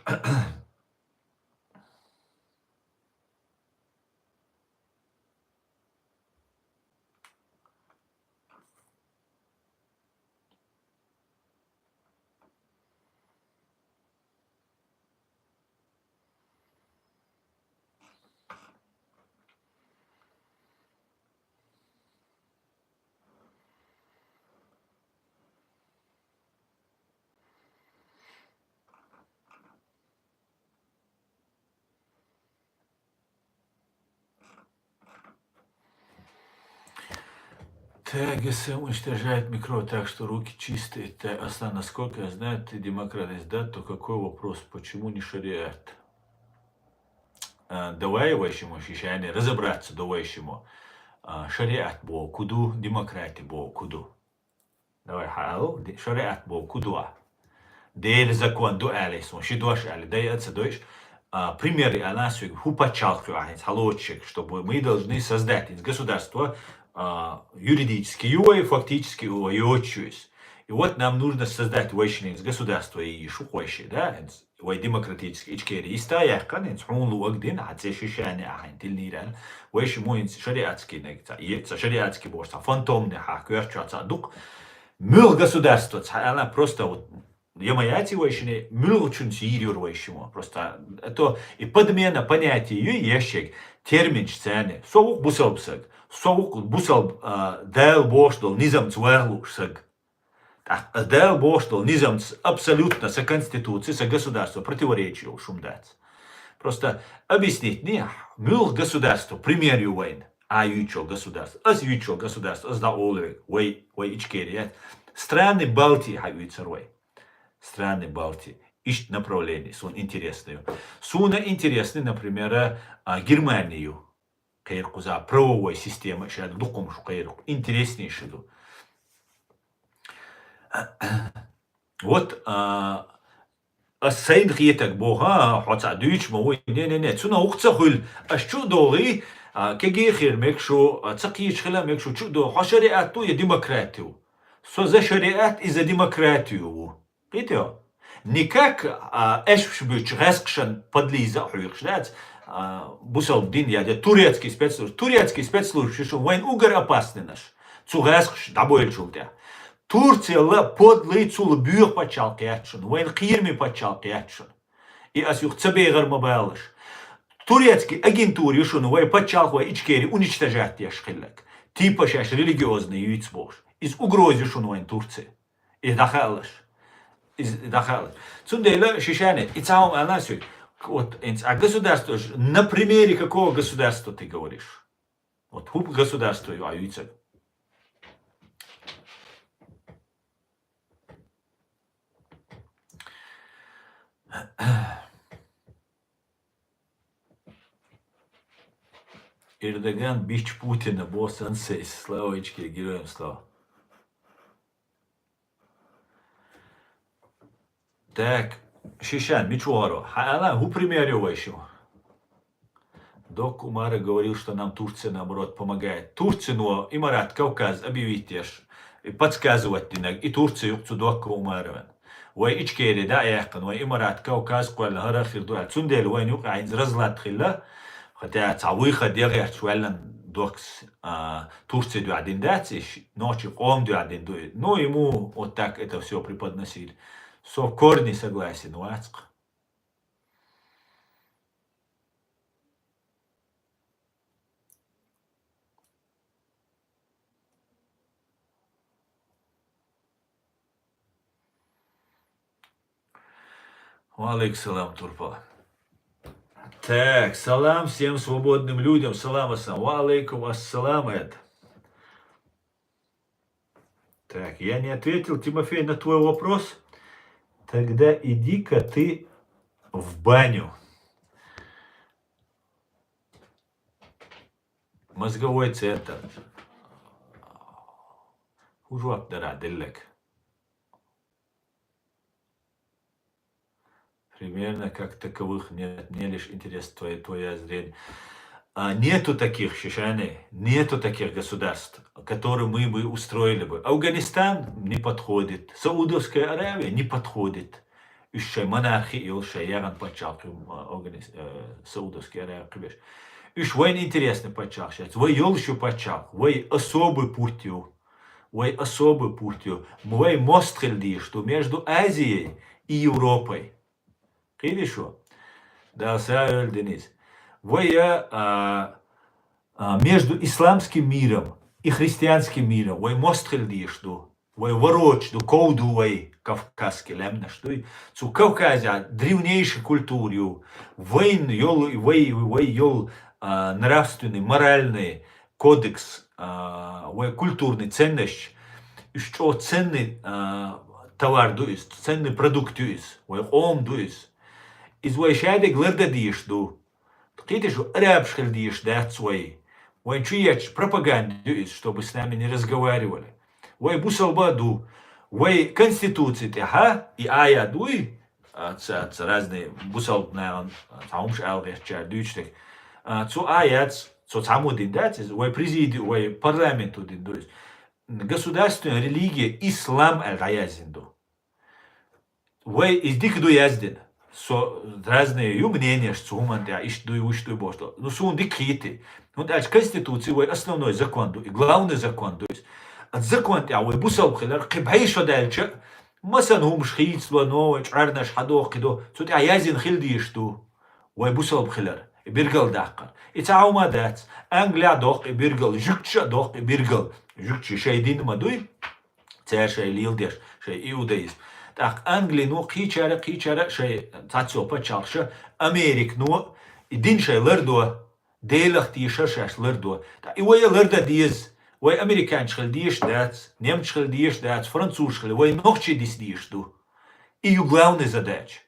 Так, ГСМ уничтожает микро, так что руки чистые. Та, Аслан, насколько я знаю, ты демократ, да, то какой вопрос, почему не шариат? А, давай вайшиммо шишайне разобраться, давай шиммо. А, шариат бо куду, демократи бо куду. Давай хьал, ди-, шариат бо куду а. Дела закон ду аьлла, сон ши дош аьлла, дай а ца дойш, а, пример а нас виг, хӀу пачхьалкх ю ахьа, хьалочек, чтобы мы должны создать из государства, а, юридически ю вай, фактически ю вай йочуьйс. И вот нам нужно создать вайшинец государство и шу кхойши, да, вай демократически Ичкери иста яхкан, хӀинца хьуна луъаг дина, хьан цӀе шишани ахьа, хьайн тилнийран, вайши му хӀинца шариатский наг, ца, е-, ца шариатский бош, ца фантомный хьа, коьртачу ца дукх. Муьлха государство, цхьа аьлла, просто вот, я ма яций вай шине, муьлхачунца йийр юр вай шимо. Просто, а то и подмена понятий ю ешшег, терминаш царна. Со ву-кх бусалба саг, со ву-кх бусалба, а, Дала бохуш долу низамца ваха лууш саг. ТӀаккха Дала бохуш долу низамца абсолютно са конституци, са государство противоречи йолуш хӀума дац. Просто объяснить не, муьлха государство, пример ю вайна. А юьйцучу государство, ас юьйцучу государство, ас дӀа олу вай, вай, вай Ичкери яц. Страны Балтии хьан юьйцур вай. Страны Балтии. Иштта направление, суна интересно ю. Суна интересный, например, а, Германия ю. Кхайра кхуза правовой система, ша дукха хӀумаш кхайра, интереснейший ду. Вот, а, ас сайна хетаг боху, а, хьо цхьа дуьйцуш ма вуй. Не-не-не, цунах вукху ца хуьлу. Ас чу а догӀий, а, кегий хир мегаш ву, а, ца кхийча хила мегаш ву, чу а догӀу. Хьо шариат ву я демократи ву? Со за шариат и за демократию ву. Кхетий хьо? Не как, а, аьшпаш буьйцучу гӀаьскхашна подлиза а хьоькхуш дац, а, бусалба дин я, я турецкий спецслужб. Турецкий спецслужбаш ю шуна вайна угар опасныйнаш. Цу гӀаьскхаша дӀабойлучул тӀаьхьа. Турцияла подлый цул боьха пачхьалкх яц шуна, вайна кхераме пачхьалкх яц шуна. И ас юха ца бегӀар ма балаш. Турецкий агентура ю шуна вай пачхьалкх, вай Ичкери уничтожать деш хилларг. Типа шаьш религиозный юьйцу бохуш. Иза угроза ю шуна вайн Турция. И дӀахаалаш. Иза дӀахаалаш. Цундела шишане, и цхьа хӀума аьлла соьга. Вот, а государство ж, на примере какого государства ты говоришь? Вот хӀун государство ю хьан юьйцург? Эрдоган бича Путина бо сансейс. Слава Ичкери, героям слава. Так, шишан, мича вахаро? Хьан аьлла, хӀун пример ю вай шуьга? Докка Умара говорил, что нам Турция, наоборот, помогает. Турцино Имарат Кавказ объявить деш, и подсказывать динарг, и Турция ю-кх цу Докка Умаровна. Вай Ичкери дӀа а яьккхина, вай Имарат Кавказ кхоьллина хӀара а хир ду аьлла. Цундела вайна юкъахь хӀинца разлад хилла, хотя цхьа выход я гӀерташ ваьллан Доккас, а, Турция дуьхьа дина дац и, нохчийн къоман дуьхьа дина ду и. Ну, ему вот так это всё преподносили. Со в корне согласен вац-кх. Ва алейкум салам, Турпал. Так, салам всем свободным людям. Салам ассалам. Ва алейкум ассалам, это. Так, я не ответил, Тимофей, на твой вопрос. Тогда иди-ка ты в баню. Мозговой центр. ХӀун жоп дара деллаг? Примерно как таковых нет. Мне лишь интересно твоя, твоя зрение. А, нету таких, шишане, нету таких государств, которые мы бы устроили бы. Афганистан не подходит. Саудовская Аравия не подходит. Уьш шайн монархи йолуш, шайн яхана пачхьалкх ю, а, Афганис-, э, Саудовская Аравия кхиберш. Уьш вайна интересный пачхьалкхаш яц. Вай йолуш ю пачхьалкх. Вай особый путь ю. Вай особый путь ю. Вай мост хила дезаш ду между Азией и Европой. Кхийрий шу? Дала сагӀа йойла, Денис. Вай, а, а, между исламским миром и христианским миром вай мост хила дезаш ду. Вай ворочу ду, ков ду вай, кавказский лаьмнаш дуй. Цу Кавказехь древнейший культура ю. Вайн йолу, вай, вай йолу, а, нравственный, моральный кодекс, а, вай культурный ценностьш, уьш чӀогӀа ценный, а, товар ду иза, ценный продукт ю иза, вай къоман ду иза. Иза вай шадерг лардан дезаш ду. Кхетий шу, арабаш хила дезаш дац вай. Вайн чу етташ пропаганда ю иза, чтобы с нами не разговаривали. Вай бусалба а ду. Вай конституци тӀехь и аят дуй, а, ца, ца разные бусалба нахана, а, цхьа хӀумаш ала гӀертачара дуьйцуш дерг. А, цу аятца, цо цхьаммо дина дац иза, вай президиум, вай парламенто дина ду иза. Государственная религия ислам аьлла дӀаяздина ду. Вай иза дика ду яздина. Со разные ю мнениеш цу хӀуманна тӀехь, иштта дуй, вуьш дуй бохуш ду. Ну, суна дика хийти. ХӀунда аьлча конституци вай основной закон ду, и главный закон ду иза. Закон тӀехь вай бусалба хилар кхин бӀе шо даьлча, масана хӀумаш хийцало, но вай чӀоьрнаш хьадохкхидо, цу тӀехь язйина хила дезаш ду вай бусалба хилар, и биргал даккхар. И цхьа хӀума дац. Англехь доккху и биргал, жуьгташа а доккху и биргал. Жуьгташа шайн дин ма дуй, цара шайн леладеш, шайн иудаизм. ТӀаккха Англино кхийчара, кхийчара шайн цхьацца пачхьалкхаша, Американо и дин шайн лардо, Делах тешар шаьш лардо. ТӀаккха и вай а лардан деза. Вай американцаш хила дезаш дац, немцаш хила дезаш дац, французаш хила, вай нохчий диса дезаш ду. И ю главный задача.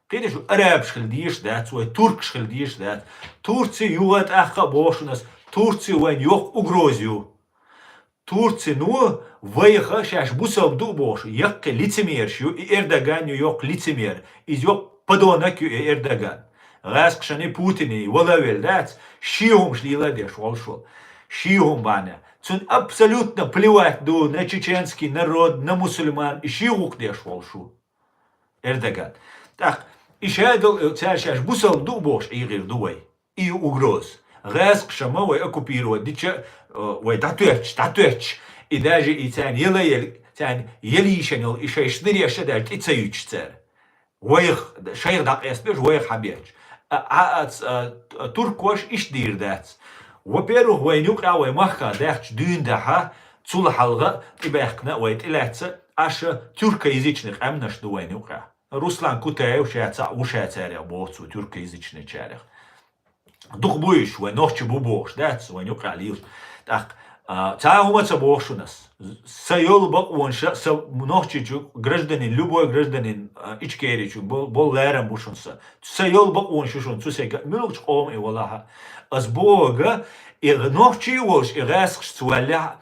Кхеташ ду, арабаш хила дезаш дац, вай туркаш хила дезаш дац. Турци юха тӀаккха а боху шуна ас, Турци вайна йоккха угроза ю. Турцино вайх шаьш бусалба ду а бохуш, яккхий лицемераш ю, и Эрдоган ю йоккха лицемер, иза йоккха подонок ю и Эрдоган. ГӀаьскхашан и Путин и вала а велла дац, шен хӀумаш лела а деш волуш ву. Шен хӀума бахьана. Цунна абсолютно плевать ду на чеченский народ, на мусульман, и шен гӀуллакх деш волуш ву Эрдоган. ТӀаккха и шадолу, цара шаьш бусалба ду а бохуш ӀийгӀира ду вай. И ю угроза. ГӀаьскхаша ма вай оккупировать дича, э, вай дӀатоьттуш, дӀатоьттуш. И даже и царна яла а елла, царна яла йийшина йолу и шайн шныреш а даьлла тӀе ца юьттуш цара. Вайх, шайх дӀакъестабеш, вайх хьабетташ. А, а, а, а, туркоша иштта дийр дац. Во-первых, вайна юкъахь вай махках даьхча дуьйна дахьа, цул хьалха а тӀебаьхкина а вай тӀелаьцна, аша тюркоязычный къаьмнаш ду вайна юкъахь. Руслан Кутаев ша цхьаъ ву ша царех боху цо, тюркоязычныйчарех. Дукха бу уьш, вай нохчий бу бохуш дац, вайна юкъахь лелаш. ТӀаккха, а, цхьа а хӀума ца боху шуна ас. Сан йолу бакъонаш, сан нохчийчу гражданин, любой гражданин, а, Ичкерийчу бол-, болу ларам бу шуна сан. Сан йолу бакъонаш ю шуна, цу сага, муьлхачу къоман и валахь а. Ас бохург, и нохчий а волуш, и гӀаьскхашца валлехь,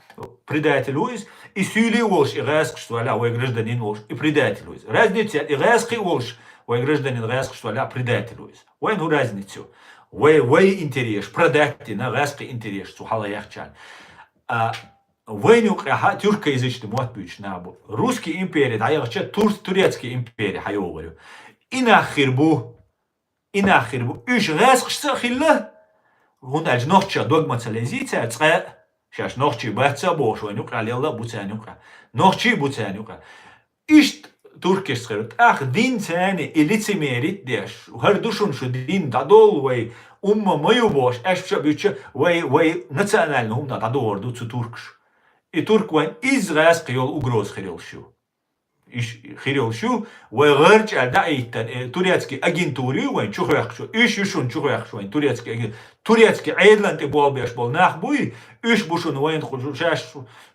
предатель ву иза, и суьйлий а волуш, и гӀаьскхашца валлехь, вай гражданин волуш, и предатель ву иза. Разница яц, и гӀаьскхий а волуш, вай гражданин гӀаьскхашца валлехь, предатель ву иза. Вайна хӀун разница ю? Вай, вай интересаш продать дина, гӀаьскхий интересаш цу хьала яхчарна. А, вайна юкъахь тюркоязычный мотт буьйцуш нах бу. Русский импери дӀаяхча, тур-, турецкий импери хьайогӀур ю. И нах хир бу. И нах хир бу. Уьш гӀаьскхашца а хилла, хӀунда аьлча нохчех догма ца лезий цара цкъа а, шаьш нохчий бац а бохуш, вайна юкъахь лелла а бу царна юкъахь. Нохчий а бу царна юкъахь. Иштта туркишца хир. ТӀаккха дин царна и лицемерить деш, хӀара ду шуна шу дин, дӀадолу вай, умма ма ю бохуш, аьшпаш а буьйцуш, вай, вай национальный хӀуманах дӀадохур ду цу туркаша. И турк вайн изза гӀаьскхи йолу угроза хир йолуш ю. Иш хир йолуш ю, вай гӀарчӀаьрга дӀа а йиттина, э, турецкий агентура ю вайн чухоьхкуш, уьш ю шуна чухоьхкуш вайн турецкий аген-, турецкий Ӏедалан тӀе болх беш болу нах буй, уьш бу шуна вайна кху-, шаьш,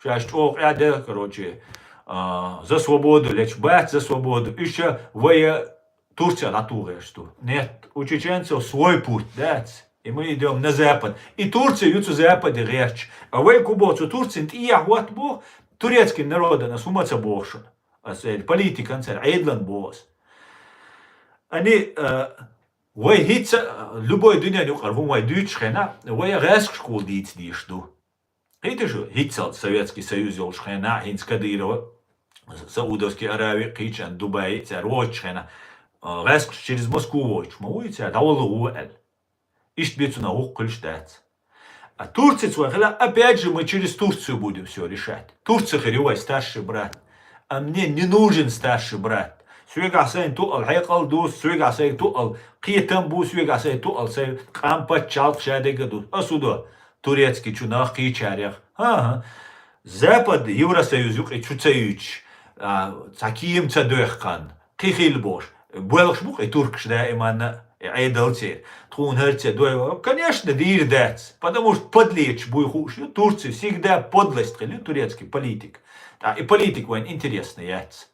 шаьш чӀогӀа къаьхьа де, короче, а, за свободу лечу бац, за свободу. Уьш а вай а Турция дӀатухуш ду. Нет, у чеченцев свой путь, дац. И мы идём на запад. И Турция ю цу западе гӀерташ. А вай кху боху цу Турцин тӀехьа хӀотта боху, турецкий народан ас хӀума ца боху шуна. Ас эр политикан цара Ӏедалан боху ас. Ани, а, вай хӀинца, а, любой дуьнен юкъара хӀума вай дуьйцуш хенахь, вай гӀаьскхашкахула дийца дезаш ду. Кхетий шу, хӀинццалц Советский Союз йолуш хенахь, хӀинца Кадырова, Саудовский Арави, кхечан Дубай, цара воцучу хенахь, а, гӀаьскхаш через Москву воцуш ма вуй цара, дӀавала гӀо аьлла. Иштта бен цунах гӀуллакх хуьлуш дац. А Турцица вай хила, опять же, мы через Турцию будем всё решать. Турция хир ю вай старший брат. А мне не нужен старший брат. Соьгахь сайн туъал хьекъал ду, соьгахь сайн туъал кхетам бу, соьгахь сайн туъал сайн къам пачхьалкх шадерг а ду. Ас хӀун до? Турецкий чу нах кхийчарех. ХӀан-хӀа. Запад, Евросоюз юкъе чу ца юьйцуш, а, цхьа кема ца доьхкан, кхин хилла бохуш. Боьлхуш бу-кх и туркаш даиманна, и Ӏедал церан. Тхуна хӀара ца дой, конечно, дийр дац, потому что подлецаш буй хууш ю Турция, всегда подлость хила ю турецкий политик. ТӀаккха и политик вайн интересно яц.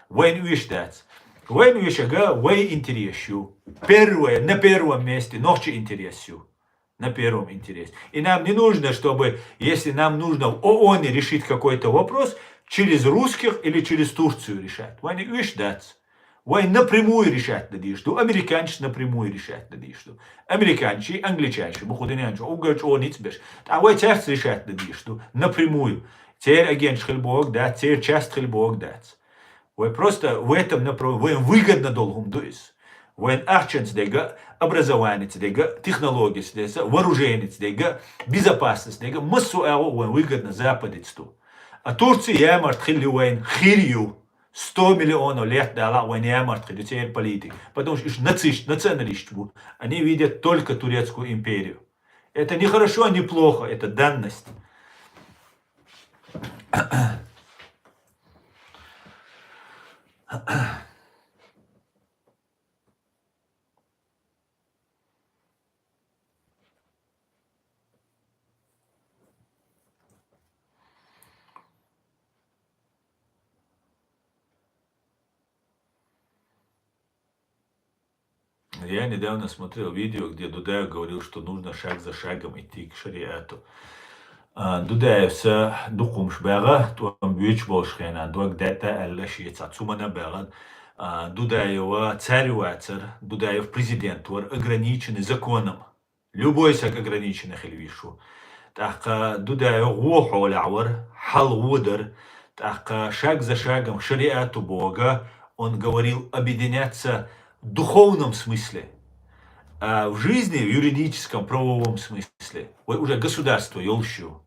Вайн уьш дац. Вайн уьшага вай интерес ю. Первое, на первом месте нохчий интерес ю. На первом интерес. И нам не нужно, чтобы, если нам нужно в ООН решить какой-то вопрос, через русских или через Турцию решать. Вайн уьш дац. Вай напрямую решать дан дезаш ду. Американцаш напрямую решать дан дезаш ду. Американцаш, англичанаш, бу кху дуьнен чу уггар чӀогӀа ницкъ беш. ТӀаккха вай цаьрца решать дан дезаш ду. Напрямую. Церан агенташ хила бохург дац, церан часть хила бохург дац. Вай просто в этом направ-, вайн выгодно долу хӀума ду иза. Вайн ахчанца дерг а, образованица дерг а, технологица дерг а, вооруженица дерг а, безопасность дерг а, массо а агӀо вайн выгодно Западица ду. А Турция ямарт хилли вайн хир ю. Сто миллионов лет дала вайн ямарт хилли цер политик. Потому что иш нацист, националист бу. Они видят только турецкую империю. Это не хорошо, не плохо, это данность. Я недавно смотрел видео, где Дудаев говорил, что нужно шаг за шагом идти к шариату. А, Дудаев са дукхумш бага, тон бюч болш хена, дог дата алла шица цумана бага. А, Дудаева царь вацар, Дудаев президент вар ограниченный законом. Любой саг ограниченный хилвишу. ТӀаккха Дудаев гӀо хьолявар, хьал гӀодар, тӀаккха шаг за шагом шариату бога, он говорил объединяться в духовном смысле, а в жизни, в юридическом, правовом смысле, вы уже государство йолшу.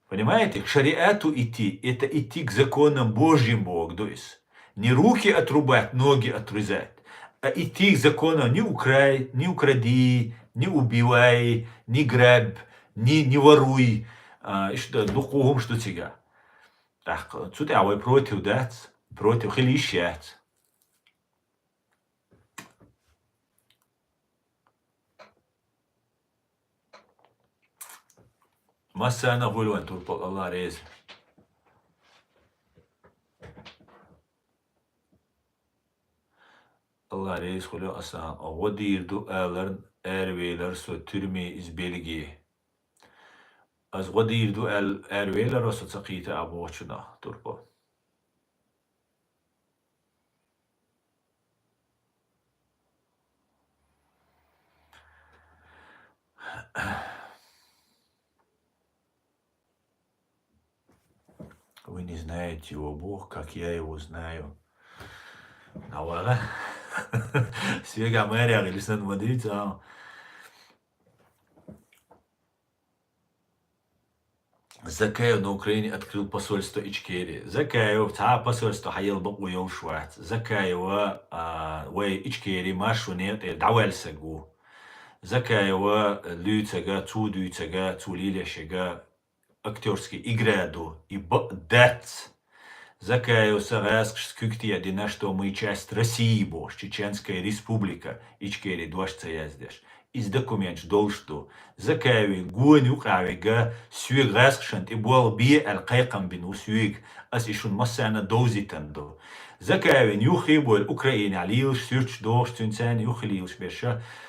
Понимаете, к шариату идти, это идти к законам Божьим Бог, то есть не руки отрубать, ноги отрезать, а идти к законам не украй, не укради, не убивай, не грабь, не, не воруй. А, и что, духовым что тебя. Так, цу тӀа вай против дац, против хилиш яц. Массана хуьлван турпал Аллах реза. Аллах реза хуьлю асан гӀо дийр ду аларн аьрвелар со тюрьме из Бельги. Аз гӀо дийр ду ал аьрвелар со ца кхийта а бохучуна турпал. Вы не знаете его Бог, как я его знаю. Навара. Свега мэрия, или сан мадрица. Закаев на Украине открыл посольство Ичкерии. Закаев цхьа посольство хьаяла бакъо йолуш вац. Закаева, а, вай Ичкерии маршо некъе дӀаваьлла саг ву. Закаева луьйцага, цу дуьйцага, цу лийлешага актёрский игра ду, и бакъ дац. Закаев са гӀаскхашца куьг тӀе дина, что мы часть России бохуш, Чеченская Республика, Ичкерии дош ца яздеш. Иза документаш долуш ду. Закаевин гона юкъа вега, соьга гӀаскхашна тӀе болх бе аьлла кхайкхам бина ву соьга. Ас и шуна массарна довзийтина ду. Закаевин юххе а бовла Украинехь лелаш, суьрташ дохуш, цуьнан царна юххе лелаш берш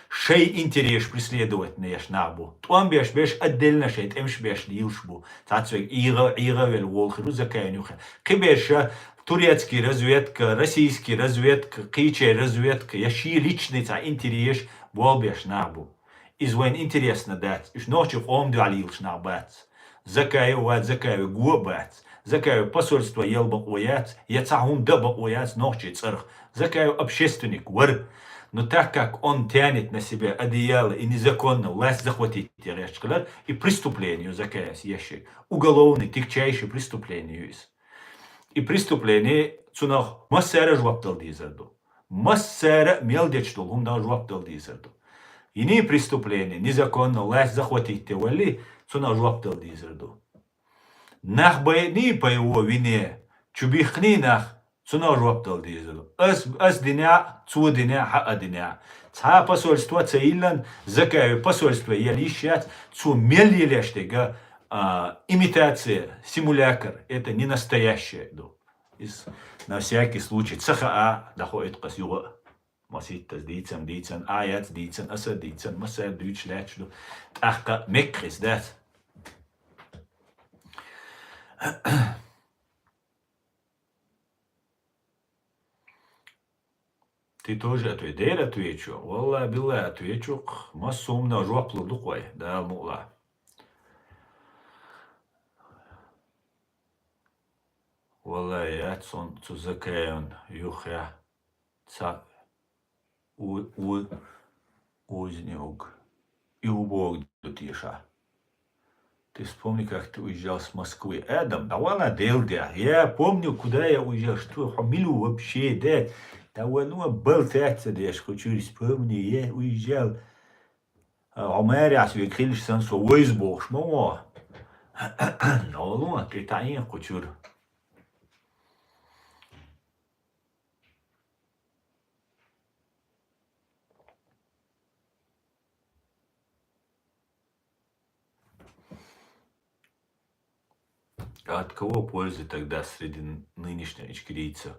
шайн интересаш преследовать еш нах бу. ТӀом беш берш отдельно шайн тӀемаш беш лелаш бу. Цхьацца вега ӀийгӀа, ӀийгӀа а велла волу хир ву Закаевин юххе. Кхин берш турецкий разведка, российский разведка, кхечеран разведка, я шен личный цхьа интересаш болх беш нах бу. Иза вайна интересна дац. Уьш нохчийн къоман дуьхьа лелаш нах бац. Закаев вац, Закаевн го а бац. Закаевн посольство яла бакъо яц, я цхьа хӀума дан бакъо яц нохчийн цӀарах. Закаев общественник вара. Но так как он тянет на себя одеяло и незаконно власть захватить де гӀерташ хилар, и преступление ю Закаевс еш ерг. Уголовный, тягчайший преступление ю иза. И преступление цунах массара а жоп дала дезар ду. Массара а мел дечу долу хӀуманах жоп дала дезар ду. Йина преступление, незаконно власть захватить де валли, цунах жоп дала дезар ду. Нах байъиний, пайо виний, чу бихкиний нах, цунах жоп дала дезар ду. Ас, ас динехь, цо динехь, хьан а динехь. Цхьа а посольство ца йиллина, Закаевн посольство яла йиш яц, цо мел лелош дерг, а, имитация, симулякр, это не настоящее ду. Иза на всякий случай ца хаа, дӀахоуьйту-кх ас юха а. Маситтаза дийцан, дийцан, а яц дийцан, аса дийцан, массара дуьйцуш лаьтташ ду. ТӀаккха меккхис дац. Ты тоже ответь. Дера отвечу. Валлахь, биллахь, отвечу-кх. Массо хӀуманах жоп лур ду-кх вай, Дала мукъ лахь. Валлахь, яц сон цу Закаевн юххехь цхьа у-, у-, узнуг. И хӀун бохург ду теша? Ты вспомни, как ты уезжал с Москвы. Адам, да вала делдя. Я помню, куда я уезжал. Что, хьо мила ву вообще, да? Да вала, ну, бал таца деш, хочу вспомни, я уезжал. А, Омар, я свой крыльш сан со войс бохш, ма во. Ну, ну, ты таин кучур. А от кого пользы тогда среди нынешних ичкерийцев?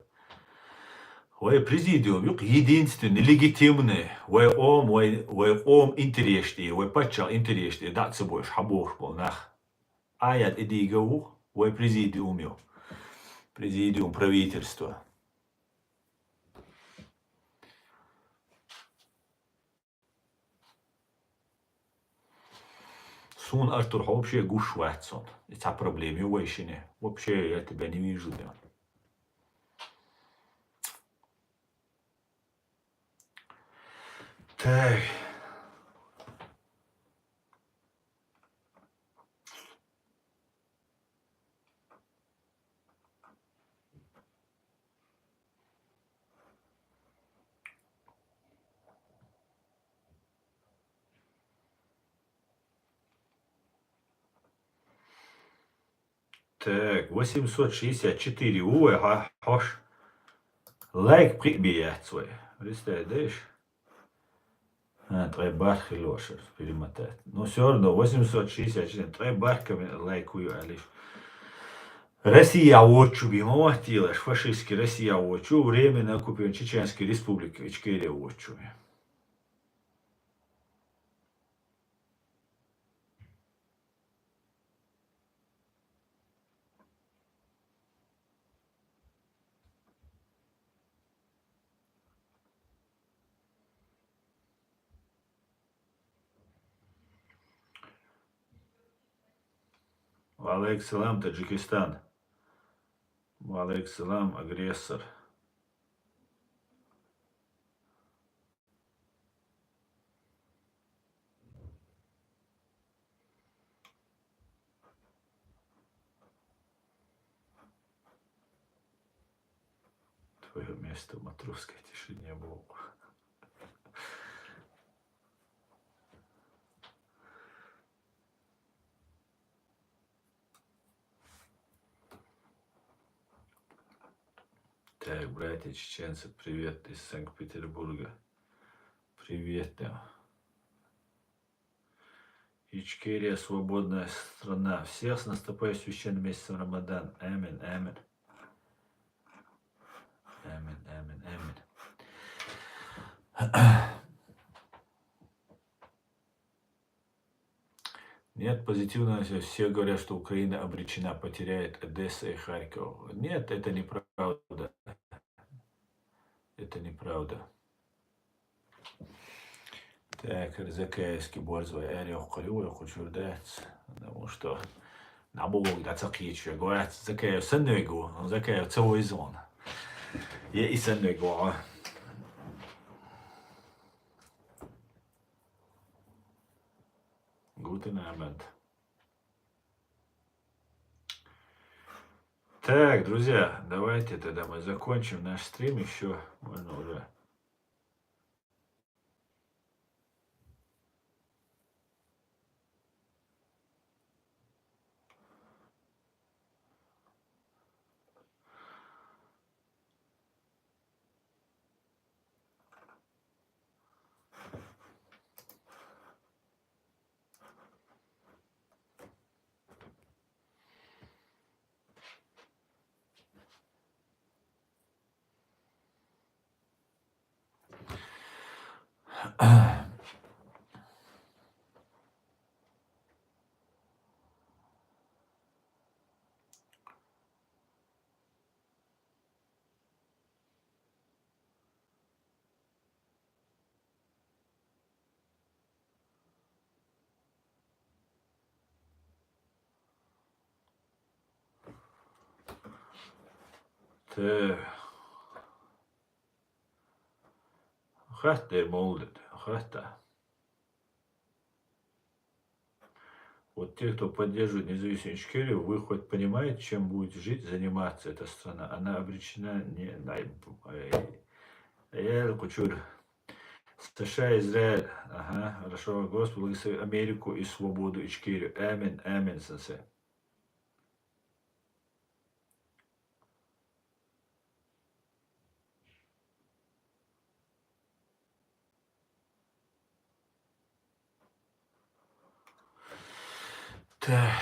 Вай президиум юкъ единственный, легитимный, вай къом, вай, вай къом интересный, вай паччахь интересный, да ца бойш, хьабохш бол нах. Аят идига ву, вай президиум ю. Президиум правительства. Сун Артур, хьо вообще гуш вац сон. И ца проблема ю вайшине. Вообще я тебя не вижу, да. Так. Так, восемьсот шестьдесят четыре ву вай, хьа-, хьош. Лайк пхиъ бе яц вай. Представь, да иш? А, ткъе барх хилла ваша перемотать. Ну, всё равно, восемьсот шестьдесят четыре, ткъе барх ками лайк ву ю алиш. Россия вочу би, ма ваттилаш, фашистский Россия вочу, временно оккупированная Чеченская Республика Ичкерия вочу би. Ва алейкум салам, Таджикистан. Ва алейкум салам, агрессор. Твоё место в матросской тишине было. Так, братья чеченцы, привет из Санкт-Петербурга. Привет, да. Ичкерия — свободная страна. Всех с наступающим священным месяцем Рамадан. Амин, амин. Амин, амин, амин. Нет, позитивно, все говорят, что Украина обречена, потеряет Одесса и Харьков. Нет, это неправда. Это неправда. Так, Закаевский борзый, Ари Охарю, я хочу дать, потому что на Богу да цакичу, говорят, Закаев саннуйгу, Закаев целый зон. Я и саннуйгу. Guten Abend. Так, друзья, давайте тогда мы закончим наш стрим, еще можно уже. Тэ. Хатта, молодец, хатта. Вот те, кто поддерживает независимую Ичкерию, вы хоть понимаете, чем будет жить, заниматься эта страна? Она обречена не на... Э, э, кучур. США, Израиль. Ага, хорошо. Господь благослови Америку и свободу Ичкерию. Амин, амин, сенсей. Так.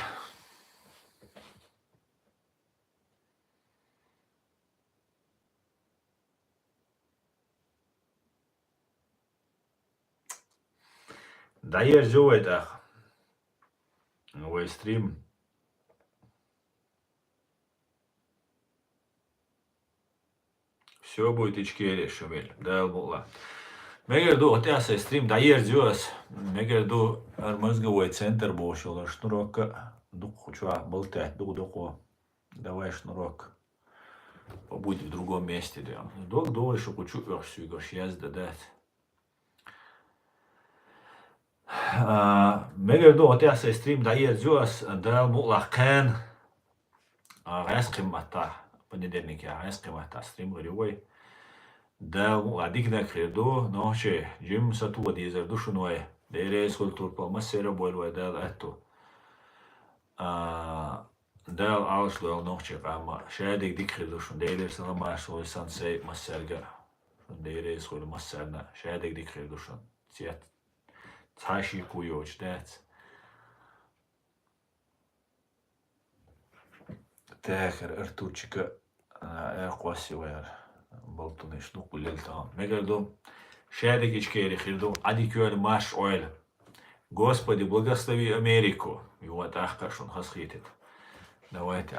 ДӀаерза вай тӀаккха. Вай стрим. Всё будет Ичкерия, Шамиль. Дала мукъ лахь. Мегар ду, хӀаьта сай стрим дӀаерзайо ас. Мегар ду, ар мозговой центр бохуш йолу шнурок а дукха чохь балтаьтта, дукха доккхо. Давай шнурок. Побудь в другом месте, да. Дог довай шу кху чу оьхуш суьйгаш язда дац. А, мегар ду, хӀаьта сай стрим дӀаерзайо ас, Дала мукъ лахь кхана. А, гӀаьскхи маттахь, понедельник я, гӀаьскхи маттахь стрим гӀир ю вай. Дала мукъ лахь диканиг хир ду, нохчий, жимма сатуха дезар ду шуна вай. Дела реза хуьлда турпал массеран а бойла вай Дала аьтту. А, Дала Ӏалаш дойла нохчий къам а. Шадерг дика хир ду шуна. Делера салам-маршалла сан сай массаьрга. Шуна Дела реза хуьлда массарна. Шадерг дика хир ду шуна. Цец. Цхьа шеко йоцуш дац. Тахар Артурчика, а, эр кхосси вайра. Балтунаш дукха лел тахана. Мегар ду. Шадерг Ичкери хир ду. Ӏадика йойла марш ойла. Господи, благослови Америку! Юха тӀаккха шуна хазахетийта. Давайте, а